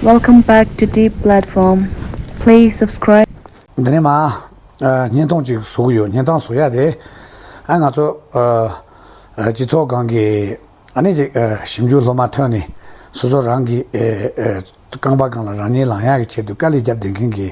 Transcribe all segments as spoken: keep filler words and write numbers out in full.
Welcome back to Deep Platform. Please subscribe. འདི་ནས་མ། ཨ། བརྙན་ཐུང་ཅིག་བཟོ་གི་ཡོད། བརྙན་ཐུང་བཟོ་ཡ་དེ། ཨ། ང་ཚོ། ཨ། ཨ། སྤྱི་ཚོགས་སྒང་གི། ཨ་ནི་ཅིག་ཨ། ཞིབ་འཇུག་སློབ་མ་ཐོན་ནས་སོ་སོ་རང་གི། ཨ། ཨ། རྐང་པ་སྒང་ལ་རང་ཉིད་ལངས་ཡག་གི་ཆེད་དུ་དཀའ་ལས་བརྒྱབ་བསྡད་མཁན་གྱི།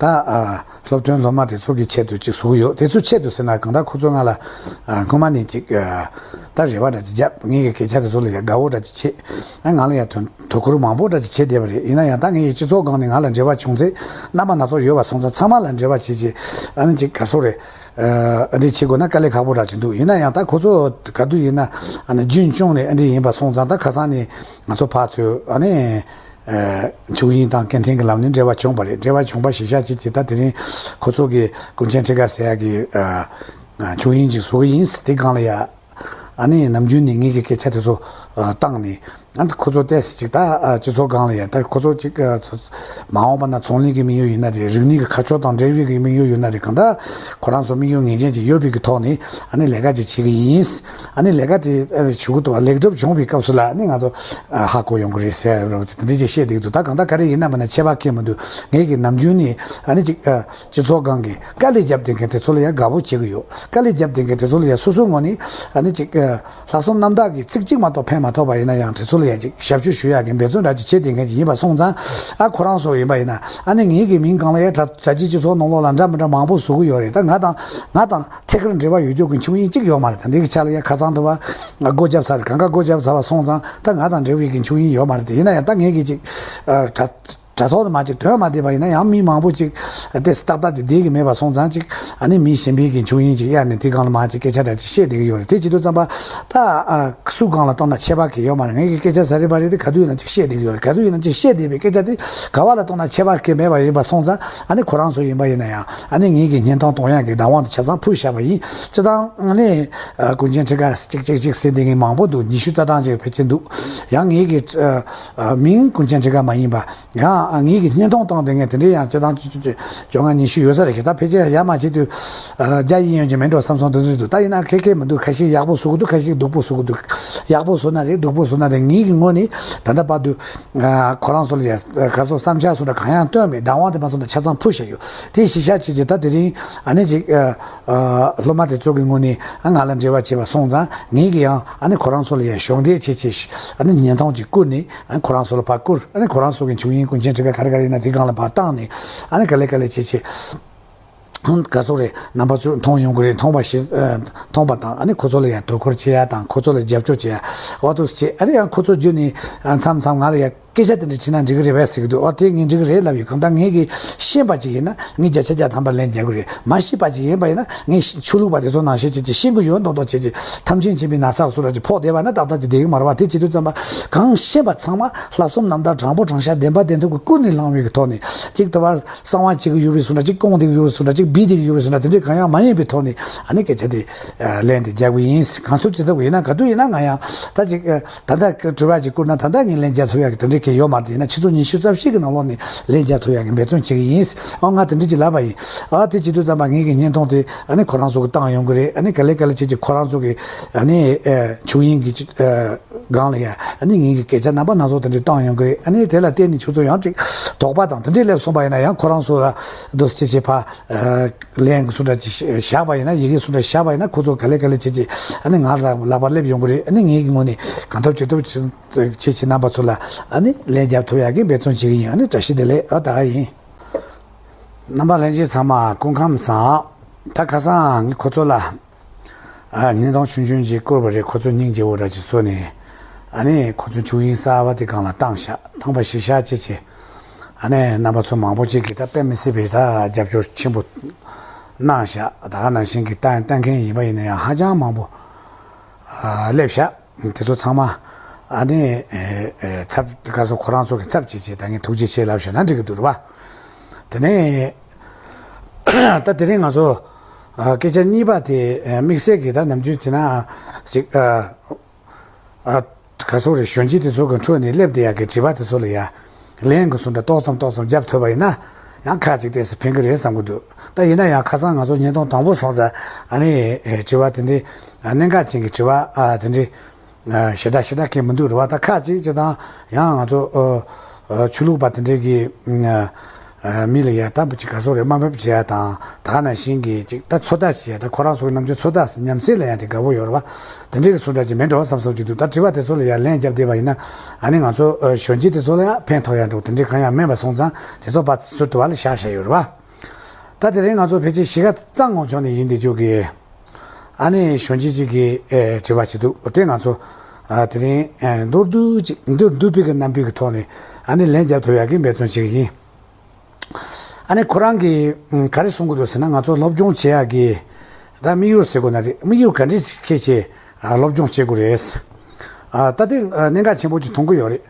ད། ཨ། སློབ་ཐོན་སློབ་མ་དེ་ཚོ་གི་ཆེད་དུ་ཅིག་བཟོ་གི་ཡོད། དེ་ཚོ་ཆེད་དུ་ཟེར་ན། གང་ལྟར་ཁོ་ཚོ་ང་ལ། ཨ། སྔོན་མ་ནས་ཅིག་ཨ། ད་རེ་བ་འདྲ་ཅིག་བརྒྱབ། ངེད་ཀྱི་སྐད་ཆ་དེ་ཚོ་ལ་ཡ་དགའ་བོ་འདྲ་ཅིག་བྱེད། ཨ། ང་ལ་ཡ་དོ་དོ་ཁུར་མང་པོ་འདྲ་ཅིག་བྱེད་བསྡད་པ་རེད། ཡིན་ན་ཡང་ད་ངེད་ཀྱི་སྤྱི་ཚོགས་སྒང་ནས་ང་ལ་འབྲེལ་བ་བྱུང་ཚེ། རྣམ་པ་སྣ་ཚོགས་ཡོད་པ་སོང་ཙང་། ཚང་མ་ལ་འབྲེལ་བ་བྱེད་ཅིག་ཨ་ནི་ཅིག་ག་སོ་རེད། ཨ། འདི་བྱེད་དགོས་ན་དཀའ་ལས་ཁག་པོ་འདྲ་ཅིག་འདུག་ཡིན་ན་ཡང་ད་ཁོ་ཚོ་ག་དུས་ཡིན་ན། ཨ་ནི་རྒྱུན་སྐྱོང་ནས་ཨ་འདི་ཡིན་པ་སོང་ཙང་། ད་ཁ་སང་ནས་ང་ཚོ་ཕར་ཚུར། ཨ་ནི། ཨ། ཆོས་དབྱིངས་དང་སྐད་འཕྲིན་གྱི་ལམ་ནས་འབྲེལ་བ་བྱུང་བ་རེད། འབྲེལ་བ་བྱུང་བ་གཞིར་བཞག་བྱས་ཀྱི། ད་དེ་རིང་ཁོ་ཚོ་གི་ཀུན་མཁྱེན་ཁྲི་ཀ་ཟེར་ཡག་གི། ཨ། ཨ། ཆོས་དབྱིངས་ཅིག་བཟོ་གི་ཡིན་ཟེར། དེ་སྒང་ལ་ཡ། ཨ་ནི་ནམ་རྒྱུན་ནས་ངེད་ཀྱི་སྐད་ཆ་དེ་ཚོ། ཨ། བཏང་ནས། ཨ་ནི་ཁོ་ཚོ་ཏོག་ཙམ་ཅིག་ད། ཨ། སྤྱི་ཚོགས་སྒང་ལ་ཡ། ད་ཁོ་ཚོ་ཅིག་ཨ། མ་འོངས་པ་ན་ཚོང་ལས་ཀྱི་དམིགས་ཡུལ་ཡིན་ན་རེད། རིག་གནས་ཀྱི་ཁ་ཕྱོགས་དང་འབྲེལ་བའི་གི་དམིགས་ཡུལ་ཡོད་ན་རེད། གང་ལྟར་ཁོ་རང་ཚོ་དམིགས་ཡུལ་ངེས་ཅན་ཅིག་ཡོད་པའི་གི་ཐོག་ནས། ཨ་ནི་ལས་ཀ་ཅིག་བྱེད་གི་ཡིན། ཨ་ནི་ལས་ཀ་དེ། ཨ། བྱེད་དགོས་འདུག་པ། ལེགས་གྲུབ་བྱུང་བའི་སྐབས་སུ་ལ། ཨ་ནི་ང་ཚོ། ཨ། ཧ་གོ་ཡོང་གི་རེད་ཟེར་རོ། དེ་འདྲ་ཅིག་བཤད་བསྡད་འདུག་ད་གང་ལྟར་ག་རེ་ཡིན་ན་མིན་ན་ཁྱད་པར་གང་མི་འདུག་ངེད་ཀྱི་ནམ་རྒྱུན་ནས། ཨ་ནི་ཅིག་ཨ། སྤྱི་ཚོགས་སྒང་གི་དཀའ་ལས་བརྒྱབ་བསྡད་མཁན་དེ་ཚོ་ལ་ཡ་དགའ་པོ་བྱེད་གི་ཡོད། དཀའ་ལས་བརྒྱབ་བསྡད་མཁན་དེ་ཚོ་ལ་ཡ་སོ་སོའི་ངོས་ནས། ཨ་ནི་ཅིག་ཨ། ལྷག་བསམ་རྣམ་དག་གིས་ཚིག་གཅིག་མ་གཏོགས་ཕན་མ་ཐོགས་པ་ཡིན་ན་ཡང་། དེ་ཚོ་ལ་ཡ་ཅིག་ཞབས་ཞུ་ཞུ་ཡག་གི་འབད་བརྩོན་འདྲ་ཅིག་བྱེད་བསྡད་མཁན་ཅིག་ཡིན་པ་སོང་ཙང་། ཨ། ཁོ་རང་ཚོ་ཡིན་པ་ཡིན་ན། ཨ་ནི་ངེད་ཀྱི་མིང་སྒང་ལ་ཡ་གྲྭ་གྲྭ་སྤྱི་སྤྱི་ཚོགས་ནང་ལོགས་ལ་འདྲ་མི་འདྲ་མང་པོ་བཟོ་གི་ཡོད་རེད། ད་ང་དང་ང་དང་ཐད་ཀར་འབྲེལ་བ་ཡོད་རྒྱུ་གི་ཆོས་དབྱིངས་གཅིག་ཡོད་མ་རེད། ད་འདི་གི་ཆ་ལ་ཡ་ཁ་སང་དུ་བ་སྒོ་བརྒྱབ་ཚར་རེད། གང་ག་སྒོ་བརྒྱབ་ཚར་བ་སོང་ཙང་། ད་ང་དང་འབྲེལ་བའི་གི་ཆོས་དབྱིངས་ཡོད་མ་རེད། དེ་ཡིན་ན་ཡང་ད་ངེད་ཀྱི་ཅིག་ཨ། དྲ་དྲ་ཐོག་ཏུ་མ་ཅིག་དོན་མ་བསྡད་པ་ཡིན་ན་ཡང་། མི་མང་པོ་ཅིག་ཏོག་ཙམ་ཏག་ཏག་ཅིག་བསྡད་ཀྱི་མེད་པ་སོང་ཙང་། ཅིག་ཨ་ནི་མི་གཞན་པའི་གི་ཆོས་དབྱིངས་ཅིག་གཡར་ནས་དེ་སྒང་ལ་མ་ཅིག་སྐད་ཆ་འདྲ་ཅིག་བཤད་བསྡད་ཀྱི་ཡོད་རེད། དེ་བྱེད་དུས་ཙམ་པ། ད་ཨ། སུ་སྒང་ལ་བཏང་ན་ཁྱད་པར་གི་ཡོད་མ་རེད། ངེད་ཀྱི་སྐད་ཆ་ཟ་རེད་པ་རེད། དེ་ག་དུས་ཡིན་ན་ཅིག་བཤད་བསྡད་ཀྱི་ཡོད་རེད། ག་དུས་ཡིན་ན་ཅིག་བཤད་བསྡད་པའི་སྐད་ཆ་དེ་ག་བ་ལ་བཏང་ན་ཁྱད་པར་གི་མེད་པ་ཡིན་པ་སོང་ཙང་། ཨ་ནི་ཁོ་རང་ཚོ་ཡིན་པ་ཡིན་ན་ཡང་། ཨ་ནི་ངེད་ཀྱི་བརྙན་ཐུང་གཏོང་ཡག་གི་བདག་དབང་དེ་ཆ་ཚང་ཕུལ་བཞག་པ་ཡིན། སྤྱིར་བཏང་ཨ་ནི། ཨ། ཀུན་མཁྱེན་ཁྲི་ཀ་ཅིག་ཅིག་ཅིག་ཟེར་བསྡད་མཁན་མང་པོ་འདུག་ཉི་ཤུ་རྩ་གྲངས་ཅིག་ཕལ་ཆེར་འདུག་ཡང་ངེད་ཀྱི། ཨ། ཨ། མིང་ཀུན་མཁྱེན་ཁྲི་ཀ་མ་ཡིན་པ། ཡང་ངེད་ཀྱི་བརྙན་ཐུང་བཏང་བསྡད་མཁན་དེ་འདྲའི་ཡང་སྤྱིར་བཏང་བཅོ་ལྔ་ཉི་ཤུ་ཡོད་ས་རེད། ད་ཕལ་ཆེར་ཡར་མར་བྱེད་དུས། ཨ། བརྒྱ་ཡིན་ཡོང་གི་མེད་འགྲོ་བསམ་སོང་དུས་འདུག་ད་ཡིན་ན་ཁེ་ཁེ་མི་འདུག་ཁ་ཤས་ཡག་པོ་བཟོ་གི་འདུག་ཁ་ཤས་སྡུག་པོ་བཟོ་གི་འདུག་ཡག་པོ་བཟོ་ན་རེད། སྡུག་པོ་བཟོ་ན་རེད། ངེད་ཀྱི་ངོས་ནས་ད་ལྟ་བར་དུ། ཨ། ཁོ་རང་ཚོ་ལ་ཡ། ཨ། ག་ཚོད་བསམ་འཆར་སོགས་འདྲ་གང་ཡང་བཏོན་མེད། བདག་དབང་དེ་མ་སོང་ད་ཆ་ཚང་ཕུལ་བཞག་ཡོད། དེ་གཞི་བཞག་བྱས་ཀྱི་ད་དེ་རིང་ཨ་ནི་ཅིག་ཨ། ཨ། སློབ་མ་དེ་ཚོ་གི་ངོས་ནས། ཨ། ང་ལ་འབྲེལ་བ་བྱས་པ་སོང་ཙང་། ངེད་ཀྱིས་ཡང་ཨ་ནི་ཁོ་རང་ཚོ་ལ་ཡ་གཞོགས་འདེགས་བྱས་བྱས། ཨ་ནི་བརྙན་ཐུང་ཅིག་བསྐུར་ནས། ཨ་ནི་ཁོ་རང་ཚོ་ལ་ཕར་བསྐུར། ཨ་ནི་ཁོ་རང་ཚོ་གི་ཆོས་དབྱིངས་ཀུན་མཁྱེན་ཁྲི་ཀ་ག་རེ་ག་རེ་ཡིན་ན་དེ་སྒང་ལ་ཕར་བཏང་ནས། ཨ་ནི་ག་ལེ་ག་ལེ་བྱས་བྱས། ག་སོག་རེད། རྣམ་པ་ཚོས་མཐོང་ཡོང་གི་རེད། མཐོང་བ་ཞིག་ཨ། མཐོང་བ་དང་། ཨ་ནི་ཁོ་ཚོ་ལ་ཡང་དོ་ཁུར་བྱེད་ཡ་དང་། ཁོ་ཚོ་ལ་རྒྱབ་སྐྱོར་བྱེད་ཡ། འོ་དུ་བྱེད། ཨ་ནི་ཡང་ཁོ་ཚོ་བརྒྱུད་ནས། ཨ། མཚམས་མཚམས་ང་ལ་ཡང་སྐད་ཆ་དེ་འདྲ་བྱས་ན་འགྲིག་གི་རེད་པས་ཟེར་གི་འདུག་འོ་དེ་ངས་འགྲིག་གི་རེད་ལབ་ཡོད། གང་ལྟར་ངེད་ཀྱིས་ཤེས་པ་ཅིག་ཡིན་ན་ངས་བརྒྱ་ཆ་བརྒྱ་ཐམ་པ་ལན་རྒྱག་གི་རེད། མ་ཤེས་པ་ཅིག་ཡིན་པ་ཡིན་ན། ངས་ཆོས་ལུགས་པ་དེ་ཚོ་ནང་བཞིན་བྱས་བྱས་ཤེས་ཀྱི་ཡོད་མདོག་མདོག་བྱས་བྱས། ཐམས་ཅད་མཁྱེན་པའི་ན་ཚ་སོགས་ར་ཅིག་ཕོག་བསྡད་པ་ན་ཏག་ཏག་ཅིག་བསྡད་ཀྱི་མ་རེད་པ། དེ་བྱེད་དུས་ཙམ་པ་གང་ཤེས་པ་ཚང་མ་ལྷག་བསམ་རྣམ་དག་དྲང་པོ་དྲང་བཞག་བདེན་པ་བདེན་ཐུབ་ཀྱི་ཀུན་ནས་བསླངས་པའི་གི་ཐོག་ནས། ཅིག་ལྟ་བ། གསང་བ་བྱེད་ཀྱི་ཡོད་པའི་བཟོ་འདྲ་ཅིག་སྐོང་བསྡད་ཀྱི་ཡོད་པའི་བཟོ་འདྲ་ཅིག་སྦིས་བསྡད་ཀྱི་ཡོད་པའི་བཟོ་འདྲ་དེ་འདྲའི་གང་ཡང་མ་ཡིན་པའི་ཐོག་ནས། ཨ་ནི་སྐད་ཆ་དེ། ཨ། ལན་དེ་རྒྱག་གི་ཡིན། གང་ཐུབ་ཅི་ཐུབ་ཡིན་ན། ག་དུས་ཡིན་ན་ང་ཡང་ད་ཅིག་ཨ། ད་ལྟ་དྲི་བ་ཅིག་བསྐུར་ན་ད་ལྟ་ངས་ལན་རྒྱག་ཐུབ་ཡག་གི་དེ་འདྲའི་གང་ཡོད་མ་རེད། ཡིན་ན་ཆུ་ཚོད་ཉི་ཤུ་རྩ་བཞི་གི་ནང་ལོགས་ནས་ལན་རྒྱག་ཐུབ་ཡག་གི་འབད་བརྩོན་བྱེད་ཀྱི་ཡིན། ཨ། ང་དེ་འདྲ་ཅིག་ལབ་པ་ཡིན། ཨ། དེ་བྱེད་དུས་ཙམ་པ་ངེད་ཀྱི་བརྙན་ཐུང་དེ་ཨ་ནི་ཁོ་རང་ཚོ་གིས་བཏང་ཡོང་གི་རེད། ཨ་ནི་ག་ལེ་ག་ལེ་བྱས་བྱས་ཁོ་རང་ཚོ་གིས། ཨ་ནི། ཨ། ཆོས་དབྱིངས་ཀྱི། ཨ། སྒང་ལ་ཡ། ཨ་ནི་ངེད་ཀྱི་སྐད་ཆ་རྣམ་པ་སྣ་ཚོགས་དེ་འདྲ་བཏང་ཡོང་གི་རེད། ཨ་ནི་དེ་ལ་བརྟེན་ནས་ཁྱོད་ཚོ་ཡང་ཅིག་དོགས་པ་དང་དེ་འདྲ་སླེབས་སོང་པ་ཡིན་ན་ཡང་། ཁོ་རང་ཚོ་ལ་འདུག་སེ་བྱས་བྱས་ཕར། ཨ། ལན་གྱི་བཟོ་འདྲ་ཅིག་བཞག་པ་ཡིན་ན། ཡི་གེ་བཟོ་འདྲ་བཞག་པ་ཡིན་ན། ཁོ་ཚོ་ག་ལེ་ག་ལེ་བྱས་བྱས་ཨ་ནི་ང་ལ་ལག་པ་སླེབས་ཡོང་གི་རེད། ཨ་ནི་ངེད་ཀྱི་ངོས་ནས་གང་ཐུབ་ཅི་ཐུབ་བྱས་བྱས་རྣམ་པ་ཚོ་ལ་ཨ་ནི་ལན་རྒྱག་ཐུབ་ཡག་གི་འབད་བརྩོན་བྱེད་ཀྱི་ཡིན། ཨ་ནི་བཀྲ་ཤིས་བདེ་ལེགས། ཨ། ད་ག་ཡིན། རྣམ་པ་ལྷན་རྒྱས་ཚང་མ་སྐུ་ཁམས་བཟང་། ད་ཁ་སང་ངས་ཁོ་ཚོ་ལ། ཨ། བརྙན་ཐུང་ཆུང་ཆུང་ཅིག་བསྐུར་བ་རེད། ཁོ་ཚོ་སྙིང་རྗེ་བོ་འདྲ་ཅིག་བཟོས་ནས། ཨ་ནི་ཁོ་ཚོ་ཆོས་དབྱིངས་གསར་པ་དེ་སྒང་ལ་བཏང་བཞག་བཏང་བ་གཞིར་བཞག་བྱས་བྱས། ཨ་ནི་རྣམ་པ་ཚོ་མང་པོ་ཅིག་གིས་ད་དཔེ་མི་སྲིད་པའི་ད་རྒྱབ་སྐྱོར་ཆེན་པོ་གནང་བཞག་ད་ག་ནང་བཞིན་གྱི་ལྟ་ལྟ་མཁན་ཡིན་པ་ཡིན་ན་ཡང་ཧ་ཅང་མང་པོ། ཨ། སླེབས་བཞག་དེ་ཚོ་ཚང་མ། ཨ་ནི། ཨེ། ཨེ། ཚབ་ག་སོག་ཁོ་རང་ཚོ་གི་ཚབ་བྱས་བྱས་ད་ངས་ཐུགས་རྗེ་ཆེ་ལབ་བཞག་ན་འགྲིག་གི་འདུག་རེད་པ། དེ་ནས། ད་དེ་རིང་ང་ཚོ། ཨ། སྐད་ཆ་གཉིས་པ་དེ། ཨ། དམིགས་བསལ་གྱི་ད་ནམ་རྒྱུན་དེ་ན་ཅིག་ཨ། ཨ། ག་སོག་རེད། གཞོན་སྐྱེས་དེ་ཚོ་གི་ཁྲོད་ནས་སླེབས་བསྡད་ཡག་གི་དྲི་བ་དེ་ཚོ་ལ་ཡ་ལན་གྱི་བཟོ་འདྲ་ཏོག་ཙམ་ཏོག་ཙམ་རྒྱབ་ཐུབ་པ་ཡིན་ན་ཡང་ཁ་ཅིག་ཏོག་ཙམ་ཕན་གི་རེད་བསམ་གི་འདུག་ད་ཡིན་ན་ཡང་ཁ་སང་ང་ཚོ་བརྙན་ཐུང་དང་པོ་བཟོ་ས། ཨ་ནི། ཨེ། དྲི་བ་དེ་འདྲའི། ཨ། གནད་འགག་ཅན་གྱི་དྲི་བ། ཨ། དེ་འདྲའི། ཨ། ཞེ་དྲག་ཞེ་དྲག་གང་མི་འདུག་རེད་པ། ད་ཁ་ཅིག་ཅིག་དང་ཡང་ང་ཚོ། ཨ། ཆོས་ལུགས་པ་དེ་འདྲའི་གི་མི་ལ་ཡ་ད་ཅིག་ག་ཚོད་རེད། དམའ་འབེབས་བྱེད་ཡ་དང་། ད་ག་ནང་བཞིན་གྱི་ཅིག་ད་ཚོད་ལྟ་བྱེད་ཡ། ད་ཁོ་རང་ཚོ་གི་རྣམ་དཔྱོད་ཚོད་ལྟ་ཉམས་ཚད་ལ་ཡ་དེ་དགའ་པོ་ཡོད་རེད་བ། དེ་འདྲའི་གི་བཟོ་འདྲ་ཅིག་མེད་འགྲོ་བསམ་བསམ་ཅིག་འདུག་ད་དྲི་བ་དེ་ཚོ་ལ་ཡ་ལན་བརྒྱབ་བསྡད་པ་ཡིན་ན། ཨ་ནི་ང་ཚོ་གཞོན་སྐྱེས་དེ་ཚོ་ལ་ཡ་ཕན་ཐོགས་ཡ་འགྲོ་དེ་འདྲའི་གང་ཡང་མེད་པ་སོང་ཙང་། དེ་ཚོ་ཕར་ཚུར་དུ་བ་ལ་བཞག་བཞག་ཡོད་རེད་བ། ད་དེ་རིང་ང་ཚོ་ཕལ་ཆེར་གཞིས་ཀ་རྩ་ངོ་ཕྱོགས་ནས་ཡིན་དེ་ཅོག་གི། ཨ་ནི་གཞོན་སྐྱེས་ཅིག་གིས་ཨེ་དྲི་བ་ཞིག་འདུག་དེ་ང་ཚོ་ཨ་དེ་རིང་ཨེ་མདོར་བསྡུས་ཅིག་མདོར་བསྡུས་པའི་གི་རྣམ་པའི་གི་ཐོག་ནས་ཨ་ནི་ལན་རྒྱབ་ཐུབ་ཡག་གི་འབད་བརྩོན་བྱེད་ཀྱི་ཡིན། ཨ་ནི་ཁོ་རང་གིས་ཨམ་ག་རེ་གསུང་གི་འདུག་ཟེར་ན། ང་ཚོ་སློབ་སྦྱོང་བྱེད་ཡག་གི་ད་དམིགས་ཡུལ་ཟེར་དགོས་ན་རེད། དམིགས་ཡུལ་ག་འདྲས་ཁྱེད་ཀྱིས་ཨ་སློབ་སྦྱོང་བྱེད་དགོས་རེད། ཨ་ད་དེ་ཨ་གནད་འགག་ཆེན་པོ་ཅིག་མཐོང་གི་ཡོད་རེད།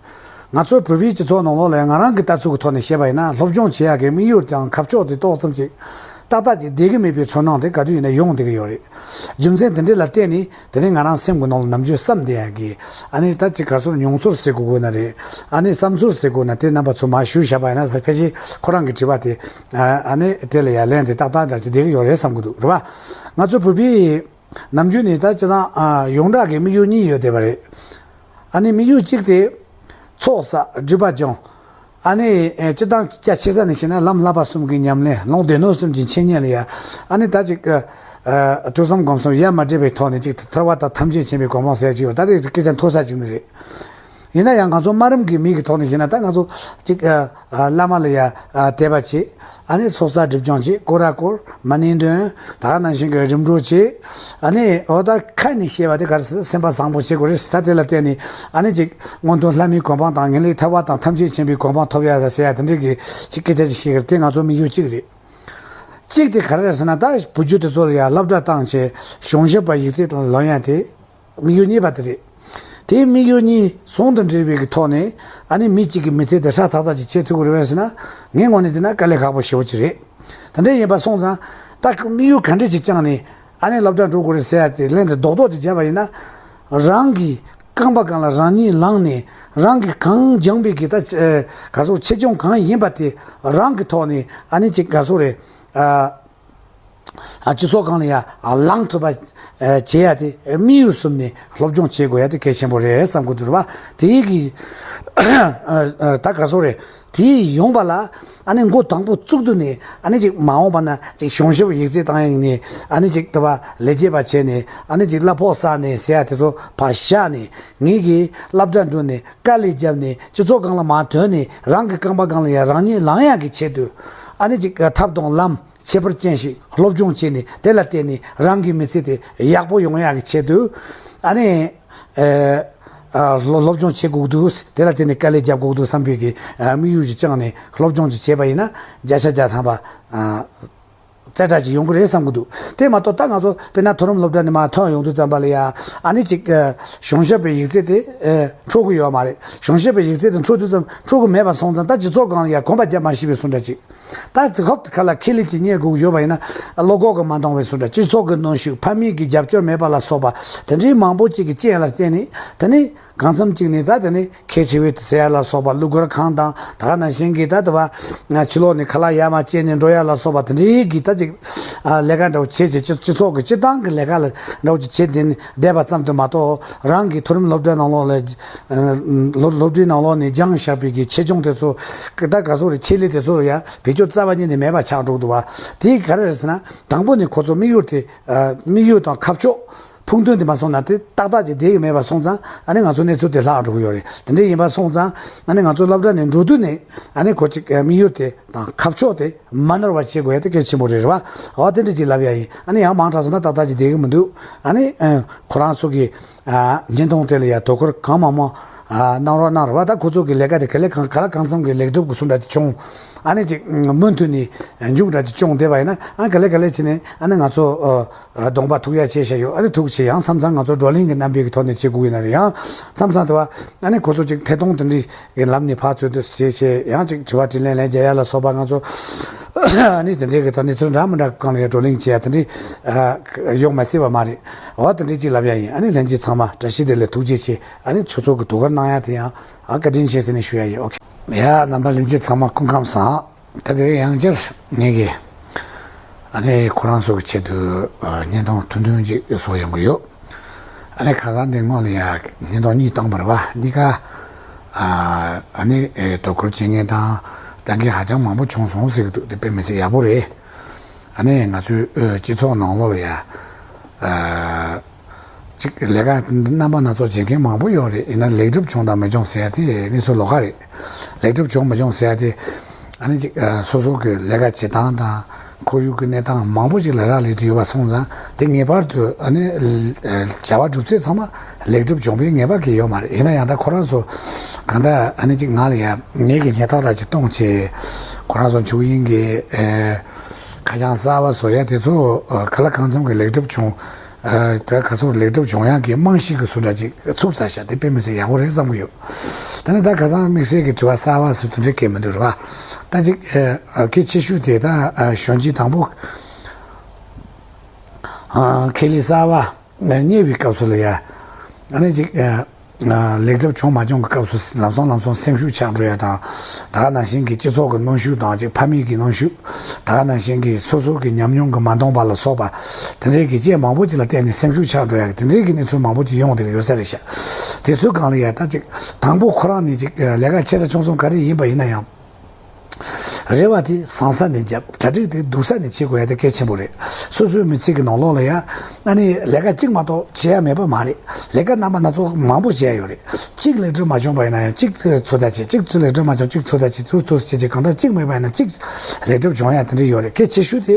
ང་ཚོའི་བོད་པའི་སྤྱི་ཚོགས་ནང་ལོགས་ལ་ང་རང་གི་ལྟ་ཚུལ་གྱི་ཐོག་ནས་བཤད་པ་ཡིན་ན། སློབ་སྦྱོང་བྱེད་ཡག་གི་དམིགས་ཡུལ་དང་ཁ་ཕྱོགས་དེ་ཏོག་ཙམ་ཅིག་ཏག་ཏག་ཅིག་བསྡད་ཀྱི་མེད་པའི་ཚོར་སྣང་དེ་ག་དུས་ཡིན་ན་ཡོང་བསྡད་ཀྱི་ཡོད་རེད། རྒྱུ་མཚན་དེ་འདྲ་ལ་བརྟེན་ནས་དེ་རིང་ང་རང་སེམས་ཀྱི་ནང་ལ་ནམ་རྒྱུན་བསམ་བསྡད་ཡག་གི། ཨ་ནི་ད་ཅིག་ག་ཚོད་མྱོང་ཚོར་ཟེར་དགོས་དགོས་ན་རེད། ཨ་ནི་བསམ་ཚུལ་ཟེར་དགོས་ན་དེ་རྣམ་པ་ཚོ་མར་ཞུས་བཞག་པ་ཡིན་ན། ཕལ་ཕལ་ཆེར་ཁོ་རང་གི་དྲི་བ་དེ་ཨ་ཨ་ནི་དེ་ལ་ཡ་ལན་དེ་ཏག་ཏག་འདྲ་ཅིག་བསྡད་ཀྱི་ཡོད་རེད་བསམ་གྱི་འདུག་རེད་བ། ང་ཚོ་བོད་པའི་ནམ་རྒྱུན་ནས་ད་ཅི་ལྟར་ཨ་ཡོངས་གྲགས་ཀྱི་དམིགས་ཡུལ་གཉིས་ཡོད་བསྡད་པ་རེད། ཨ་ནི་དམིགས་ཡུལ་གཅིག་དེ་ཚོགས་བསགས་སྒྲིབ་པ་སྦྱོང་། ཨ་ནི་ཨེ་སྤྱིར་བཏང་རྒྱ་ཆེ་ས་ནས་བཤད་ན་ལམ་བསླབ་པ་གསུམ་གྱི་ཉམས་ལེན། ལུང་སྡེ་སྣོད་གསུམ་གྱི་འཆད་ཉན་ལ་ཡ། ཨ་ནི་ད་ཅིག་ཨ་ཨ་ཐོས་བསམ་སྒོམ་གསུམ་ཡ་མ་བྲལ་བའི་ཐོག་ནས་ཅིག་ཐར་པ་དང་ཐམས་ཅད་མཁྱེན་པའི་གོ་འཕང་ཟེར་ཅིག་ཡོད། ད་དེ་སྐད་ཆ་མཐོ་ས་ཅིག་ནི་རེད། ཡིན་ན་ཡང་ང་ཚོ་སྨྲ་རིམ་གྱི་མི་གི་ཐོག་ནས་བཤད་ན། ད་ང་ཚོ་ཅིག་ཨ་ཨ་བླ་མ་ལ་ཡ་ཨ་དད་པ་བྱེད། ཨ་ནི་ཚོགས་བསགས་སྒྲིབ་སྦྱོང་བྱེད། སྐོར་ར་སྐོར། མ་ཎི་འདོན། ད་ག་ནང་བཞིན་གྱི་རིམ་གྲོ་བྱེད། ཨ་ནི་འོ་ད་ཁ་ནས་བཤད་པ་དེ་ག་རེ་ཟེར་ན། སེམས་པ་བཟང་པོ་བྱེད་དགོས་རེད་ཟེར། ད་དེ་ལ་བརྟེན་ནས་ཨ་ནི་ཅིག་མངོན་མཐོ་ལྷ་མིའི་གོ་འཕང་དང་། ངེས་ལེགས་ཐར་པ་དང་ཐམས་ཅད་མཁྱེན་པའི་གོ་འཕང་ཐོབ་ཡ་ཟེར་ཡ་དེ་འདྲའི་གི་ཅིག་སྐད་ཆ་ཅིག་བཤད་གི་རེད། དེ་ང་ཚོ་དམིགས་ཡུལ་གཅིག་རེད། གཅིག་དེ་ག་རེ་རེད་ཟེར་ན། ད་བུ་རྒྱུད་དེ་ཚོ་ལ་ཡ་སློབ་གྲྭ་བཏང་བྱས་གཞུང་ཞབས་པ་ཡིག་ཚད་དང་ལོན་ཡ་དེ་དམིགས་ཡུལ་གཉིས་པ་དེ་རེད། དེའི་དམིགས་ཡུལ་གཉིས་ཟུང་དུ་འབྲེལ་བའི་གི་ཐོག་ནས། ཨ་ནི་མི་གཅིག་གི་མི་ཚེ་དེ་ཧྲ་ཐག་ཐག་ཅིག་བྱེད་ཐུབ་ཀྱི་རེད་པས་ཟེར་ན། ངའི་ངོས་ནས་བལྟས་ན་དཀའ་ལས་ཁག་པོ་ཞེ་པོ་ཅིག་རེད། དེ་འདྲ་ཡིན་པ་སོང་ཙང་། ད་དམིགས་ཡུལ་ག་འདྲ་ཅིག་བཅངས་ནས་ཨ་ནི་སློབ་གྲྭ་འགྲོ་དགོས་རེད་ཟེར་ཡ་དེ་ལན་དེ་རྡོག་རྡོག་ཅིག་བརྒྱབ་པ་ཡིན་ན། རང་གི་རྐང་པ་སྒང་ལ་རང་ཉིད་ལངས་ནས། རང་གིས་གང་སྦྱངས་པའི་གི་ད་ཨེ་ག་ཚོད་ཆེད་སྦྱོང་གང་ཡིན་པ་དེ་རང་གི་ཐོག་ནས། ཨ་ནི་ཅིག་ག་ཚོད་རེད། ཨ། ཨ། སྤྱི་ཚོགས་སྒང་ལ་ཡ་ལངས་ཐུབ་པ་ཨ་བྱེད་ཡ་དེ། དམིགས་ཡུལ་གསུམ་ནས་སློབ་སྦྱོང་བྱེད་དགོས་ཡ་དེ་གལ་ཆེན་པོ་རེད་བསམ་གྱི་འདུག་རེད་བ། དེའི་གི་ཨ་ཨ་ད་ག་ཚོད་རེད། དེ་ཡོང་བ་ལ་ཨ་ནི་འགོ་དང་པོ་བཙུགས་དུས་ནས། ཨ་ནི་ཅིག་མ་འོངས་པ་ན་ཅིག་གཞུང་ཞབས་ཡིག་ཚད་བཏང་ཡ་ཡིན་ནའི། ཨ་ནི་ཅིག་དེ་བ་ལས་བྱེད་པ་བྱས་ནས། ཨ་ནི་ཅིག་གླ་ཕོགས་བསགས་ནས་ཟེར་ཡ་དེ་ཚོ་ཕར་བཞག་ནས། ངེད་ཀྱིས་སློབ་གྲྭ་འགྲོ་ནས་དཀའ་ལས་བརྒྱབ་ནས་སྤྱི་ཚོགས་སྒང་ལ་མར་ཐོན་ནས། རང་གི་རྐང་པ་སྒང་ལ་ཡ་རང་ཉིད་ལངས་ཡག་གི་ཆེད་དུ། ཨ་ནི་ཅིག་ཐབས་དང་ལམ་ཁྱད་པར་ཅན་ཞིག་སློབ་སྦྱོང་བྱས་ནས། དེ་ལ་བརྟེན་ནས་རང་གི་མི་ཚེ་དེ་ཡག་པོ་ཡོང་ཡག་གི་ཆེད་དུ། ཨ་ནི་ཨེ་ཨ་སློབ་སློབ་སྦྱོང་བྱེད་དགོས་འདུག་དེ་ལ་བརྟེན་ནས་དཀའ་ལས་རྒྱབ་དགོས་འདུག་བསམ་པའི་གི་ཨ་དམིགས་ཡུལ་ཅིག་བཅངས་ནས་སློབ་སྦྱོང་ཅིག་བྱས་པ་ཡིན་ན། བརྒྱ་ཆ་བརྒྱ་ཐམ་པ་ཨ་རྩེ་གྲ་ཅིག་ཡོང་གི་རེད་བསམ་གྱི་འདུག་དེ་མ་གཏོགས་ད་ང་ཚོ་དཔེར་ན་མཐོ་རིམ་སློབ་གྲྭ་ནས་མར་ཐོན་ཡོང་དུས་ཙམ་པ་ལ་ཡ། ཨ་ནི་ཅིག་ཨ་གཞུང་ཞབས་པའི་ཡིག་ཚད་དེ་ཨ་འཕྲོད་ཀྱི་ཡོད་མ་རེད། གཞུང་ཞབས་པའི་ཡིག་ཚད་དེ་འཕྲོད་དུས་ཙམ་འཕྲོད་ཀྱི་མེད་པ་སོང་ཙང་། ད་སྤྱི་ཚོགས་སྒང་ལ་ཡ་གོམ་པ་རྒྱབ་མ་ཤེས་པའི་བཟོ་འདྲ་ཅིག་ད་དེ་ཧོབ་ཏེ་ཁ་ལ་ཁེ་ལས་ཅིག་རྙེད་དགོས་ཀྱི་ཡོད་པ་ཡིན་ན། བློ་ཁོག་གིས་མ་འདང་བའི་བཟོ་འདྲ། སྤྱི་ཚོགས་ཀྱི་གནོན་ཤུགས། ཕ་མེས་ཀྱི་རྒྱབ་སྐྱོར་མེད་པ་ལ་སོགས་པ་དེ་འདྲའི་མང་པོ་ཅིག་གི་རྐྱེན་ལ་བརྟེན་ནས། དེ་ནི་གང་འཚམ་ཅིག་ནས་ད་དེ་ནི་ཁེ་ཆེ་བའི་ཟེར་ཡ་ལ་སོགས་པ། གླུ་གར་ཁང་དང་། ད་ག་ནང་བཞིན་གྱི་ད་དེ་བ་ཕྱི་ལོགས་ནས་ཁ་ལག་ཡར་མར་སྐྱེལ་ནས་འགྲོ་ཡ་ལ་སོགས་པ་དེ་འདྲའི་གི་ད་ཅིག་ཨ་ལས་ཀ་འདྲ་བོ་བྱེད་བྱེད། སྤྱི་སྤྱི་ཚོགས་ཀྱི་སྤྱིར་བཏང་གི་ལས་ཀ་ལ་འདྲ་བོ་ཅིག་བྱེད་དེ་ནི་བསྡད་པ་ཙམ་དུ་མ་གཏོགས། རང་གི་མཐོ་རིམ་སློབ་གྲྭའི་ནང་ལོགས་ལ་ཨ་སློབ་སློབ་གྲྭའི་ནང་ལོགས་ནས་སྦྱངས་བཞག་པའི་གི་ཆེད་སྦྱོང་དེ་ཚོ། ད་ག་ཚོད་རེད། ཆེད་ལས་དེ་ཚོ་ཡ་བེད་སྤྱོད་རྩ་བ་ཉིད་ནས་མེད་པ་ཆགས་འགྲོ་གི་འདུག་བ། དེ་ག་རེ་རེད་ཟེར་ན། དང་པོ་ནས་ཁོ་ཚོ་དམིགས་ཡུལ་དེ་ཨ་དམིགས་ཡུལ་དང་ཁ་ཕྱོགས་ཕུགས་འདུན་དེ་མ་སོང་ན། དེ་ཏག་ཏག་ཅིག་བསྡད་ཀྱི་མེད་པ་སོང་ཙང་། ཨ་ནི་ང་ཚོ་གནས་ཚུལ་དེ་ལྷག་འགྲོ་གི་ཡོད་རེད། དེ་འདྲ་ཡིན་པ་སོང་ཙང་། ཨ་ནི་ང་ཚོ་སློབ་གྲྭ་ནས་འགྲོ་དུས་ནས། ཨ་ནི་ཁོ་ཅིག་ཨ་དམིགས་ཡུལ་དེ་དང་ཁ་ཕྱོགས་དེ་མ་ནོར་བ་བྱེད་དགོས་ཡ་དེ་གལ་ཆེན་པོ་རེད། རེད་བ། འོ་དེ་འདྲ་ཅིག་ལབ་ཡ་ཡིན། ཨ་ནི་ཡང་མང་དྲགས་སོང་ན་ཏག་ཏག་ཅིག་བསྡད་ཀྱི་མི་འདུག་ཨ་ནི་ཨ་ཁོ་རང་ཚོ་གི་ཨ་བརྙན་ཐུང་དེ་ལ་ཡ་དོ་ཁུར་གང་མང་མང་ཨ་གནང་རོགས་གནང་། རེད་བ། ད་ཁོ་ཚོ་གི་ལས་ཀ་དེ་ག་ལེ་གང་ག་ལ་གང་འཚམ་གི་ལེགས་གྲུབ་ཀྱི་བཟོ་འདྲ་ཅིག་བྱུང་། ཨ་ནི་ཅིག་མུ་མཐུད་ནས་མཇུག་འབྲས་ཅིག་བྱུང་བསྡད་པ་ཡིན་ན། ཨ་ག་ལེ་ག་ལེ་བྱས་ནས། ཨ་ནི་ང་ཚོ་ཨ་གདོང་པ་ཐུག་ཡ་བྱས་བཞག་ཡོད། ཨ་ནི་ཐུག་བྱས་ཡང་མཚམས་མཚམས་ང་ཚོ་བགྲོ་གླེང་གི་རྣམ་པའི་གི་ཐོག་ནས་བྱེད་དགོས་ཡིན་ན་རེད། ཡང་མཚམས་མཚམས་དེ་བ་ཨ་ནི་ཁོ་ཚོ་ཅིག་ཐད་གཏོང་དེ་འདྲའི་གི་ལམ་ནས་ཕར་ཚུར་དུ་བྱས་བྱས། ཡང་ཅིག་དྲི་བ་དྲིས་ལན་ལན་རྒྱག་ཡ་ལ་སོགས་པ། ང་ཚོ་ཨ་ནི་དེ་འདྲའི་གི་ད་གནས་ཚུལ་འདྲ་མི་འདྲ་གང་ལ་ཡ་བགྲོ་གླེང་བྱེད་ཡ་དེ་འདྲའི་ཨ་ཡོང་མ་སྲིད་པ་མ་རེད། འོ་དེ་འདྲའི་ཅིག་ལབ་ཡ་ཡིན། ཨ་ནི་ལྷན་རྒྱས་ཚང་མ་བཀྲ་ཤིས་བདེ་ལེགས། ཐུགས་རྗེ་ཆེ། ཨ་ནི་ཁྱོད་ཚོ་གི་དོ་ཁུར་གནང་ཡ་དེ་ཡང་ཨ་བཀའ་དྲིན་ཆེ་ཟེར་ནས་ཞུ་ཡ་ཡིན། ཨོ་ཁེ། ཡ་རྣམ་པ་ལྷན་རྒྱས་ཚང་མ་སྐུ་ཁམས་བཟང་། ད་དེ་རིང་ཡང་བསྐྱར་ངེད་ཀྱིས་ཨ་ནི་ཁོ་རང་ཚོ་གི་ཆེད་དུ་ཨ་བརྙན་ཐུང་ཐུང་ཐུང་ཅིག་བཟོ་ཡོང་གི་ཡོད། ཨ་ནི་ཁ་སང་དེ་སྔོན་ལ་ཡང་བརྙན་ཐུང་གཉིས་བཏང་བ་རེད་བ། གཉིས་ཀ་ ཨ་ནི་དོ་ཁུར་བྱེད་མཁན་དང་ལྟ་མཁན་ཧ་ཅང་མང་པོ་བྱུང་སོང་ཟེར་གྱི་འདུག་དེ་དཔེ་མི་སྲིད་ཡག་པོ་རེད། ཨ་ནི་ང་ཚོའི་སྤྱི་ཚོགས་ནང་ལོགས་ལ་ཡ། ཅིག་ལས་ཀ་རྣམ་པ་སྣ་ཚོགས་བྱེད་མཁན་མང་པོ་ཡོད་རེད། ཡིན་ན་ལེགས་གྲུབ་བྱུང་དང་མི་བྱུང་ཟེར་ཡ་དེ་གནས་ཚུལ་ལོགས་ཀ་རེད། ལེགས་གྲུབ་བྱུང་མི་བྱུང་ཟེར་ཡ་དེ། ཨ་ནི་ཅིག་སོ་སོ་གི་ལས་ཀ་བྱེད་སྟངས་དང་ཁོར་ཡུག་གི་གནས་སྟངས་མང་པོ་ཅིག་ལ་རག་ལས་དུ་ཡོད་པ་སོང་ཙང་དེ་ངེས་པར་དུ་ཨ་ནི་བྱ་བ་སྒྲུབ་ཚད་ཚང་མ་ལེགས་གྲུབ་བྱུང་བའི་ངེས་པ་གི་ཡོད་མ་རེད། ཡིན་ན་ཡང་ད་ཁོ་རང་ཚོ་གང་ལྟར་ཨ་ནི་ཅིག་ང་ལ་ཡ་ངེད་ཀྱི་སྙན་ཐག་ར་ཅིག་གཏོང་བྱས་ཁོ་རང་ཚོ་འཇུག་ཡིན་གི་ཁ་བྱང་གསར་བ་བཟོ་ཡ་དེ་ཚོ་ག་ལ་གང་འཚམ་གི་ལེགས་གྲུབ་བྱུང་། ད་ག་ཚོད་ལེགས་གྲུབ་བྱུང་ཡག་གི་རྨང་གཞི་གི་བཟོ་འདྲ་ཅིག་ཚུགས་ཚར་ཤག་དེ་དཔེ་མི་སྲིད་ཡག་པོ་རེད་བསམ་གི་ཡོད། ད་ནི་ད་ཁ་སང་དམིགས་བསལ་གྱི་དྲི་བ་གསར་བ་ཟེར་དུ་འདྲི་སྐད་མི་འདུག་རེད་བ། ད་ཅིག་གལ་ཆེ་ཤོས་དེ་ད་གཞོན་སྐྱེས་དང་པོ་ཁེ་ལི་གསར་བ་རྙེད་པའི་སྐབས་སུ་ལ་ཡ། ཨ་ནི་ཅིག་ལེགས་གྲུབ་བྱུང་མ་བྱུང་གི་སྐབས་སུ་ལམ་སང་ལམ་སང་སེམས་ཤུགས་ཆག་འགྲོ་ཡ་དང་། ད་ག་ནང་བཞིན་གྱི་སྤྱི་ཚོགས་ཀྱི་གནོན་ཤུགས་དང་ཅིག་ཕ་མེས་ཀྱི་གནོན་ཤུགས། ད་ག་ནང་བཞིན་གྱི་སོ་སོ་གི་ཉམས་མྱོང་གི་མ་འདང་པ་ལ་སོགས་པ། དེ་འདྲའི་གི་རྐྱེན་མང་པོ་ཅིག་ལ་བརྟེན་ནས་སེམས་ཤུགས་ཆག་འགྲོ་ཡ་གི་དེ་འདྲའི་གི་གནས་ཚུལ་མང་པོ་ཅིག་ཡོང་བསྡད་ཀྱི་ཡོད་ས་རེད་ཤག་དེ་ཚོའི་སྒང་ལ་ཡ་ད་ཅིག་དང་པོ་ཁོ་རང་ནས་ཅིག་ལས་ཀ་ཆེ་ཕྲ་ཆུང་གསུམ་ག་རེ་ཡིན་པ་ཡིན་ན་ཡང་། རེ་བ་དེ་བཟང་ས་ནས་བརྒྱབ། གྲ་སྒྲིག་དེ་སྡུག་ས་ནས་བྱེད་དགོས་ཡ་དེ་གལ་ཆེན་པོ་རེད། སོ་སོའི་མི་ཚེ་གི་ནང་ལོགས་ལ་ཡ། ཨ་ནི་ལས་ཀ་གཅིག་མ་གཏོགས་བྱེད་ཡ་མེད་པ་མ་རེད། ལས་ཀ་རྣམ་པ་སྣ་ཚོགས་མང་པོ་བྱེད་ཡ་ཡོད་རེད། གཅིག་ལེགས་གྲུབ་མ་བྱུང་པ་ཡིན་ན་ཡང་གཅིག་ཚོད་ལྟ་བྱེད། གཅིག་ཚོད་ལེགས་གྲུབ་མ་བྱུང་གཅིག་ཚོད་ལྟ་བྱེད། དུས་དུས་བྱེད་བྱེད། གང་ལྟར་གཅིག་མེད་པ་ཡིན་ན་གཅིག་ལེགས་གྲུབ་བྱུང་ཡ་དེ་འདྲ་ཡོད་རེད། གལ་ཆེ་ཤོས་དེ་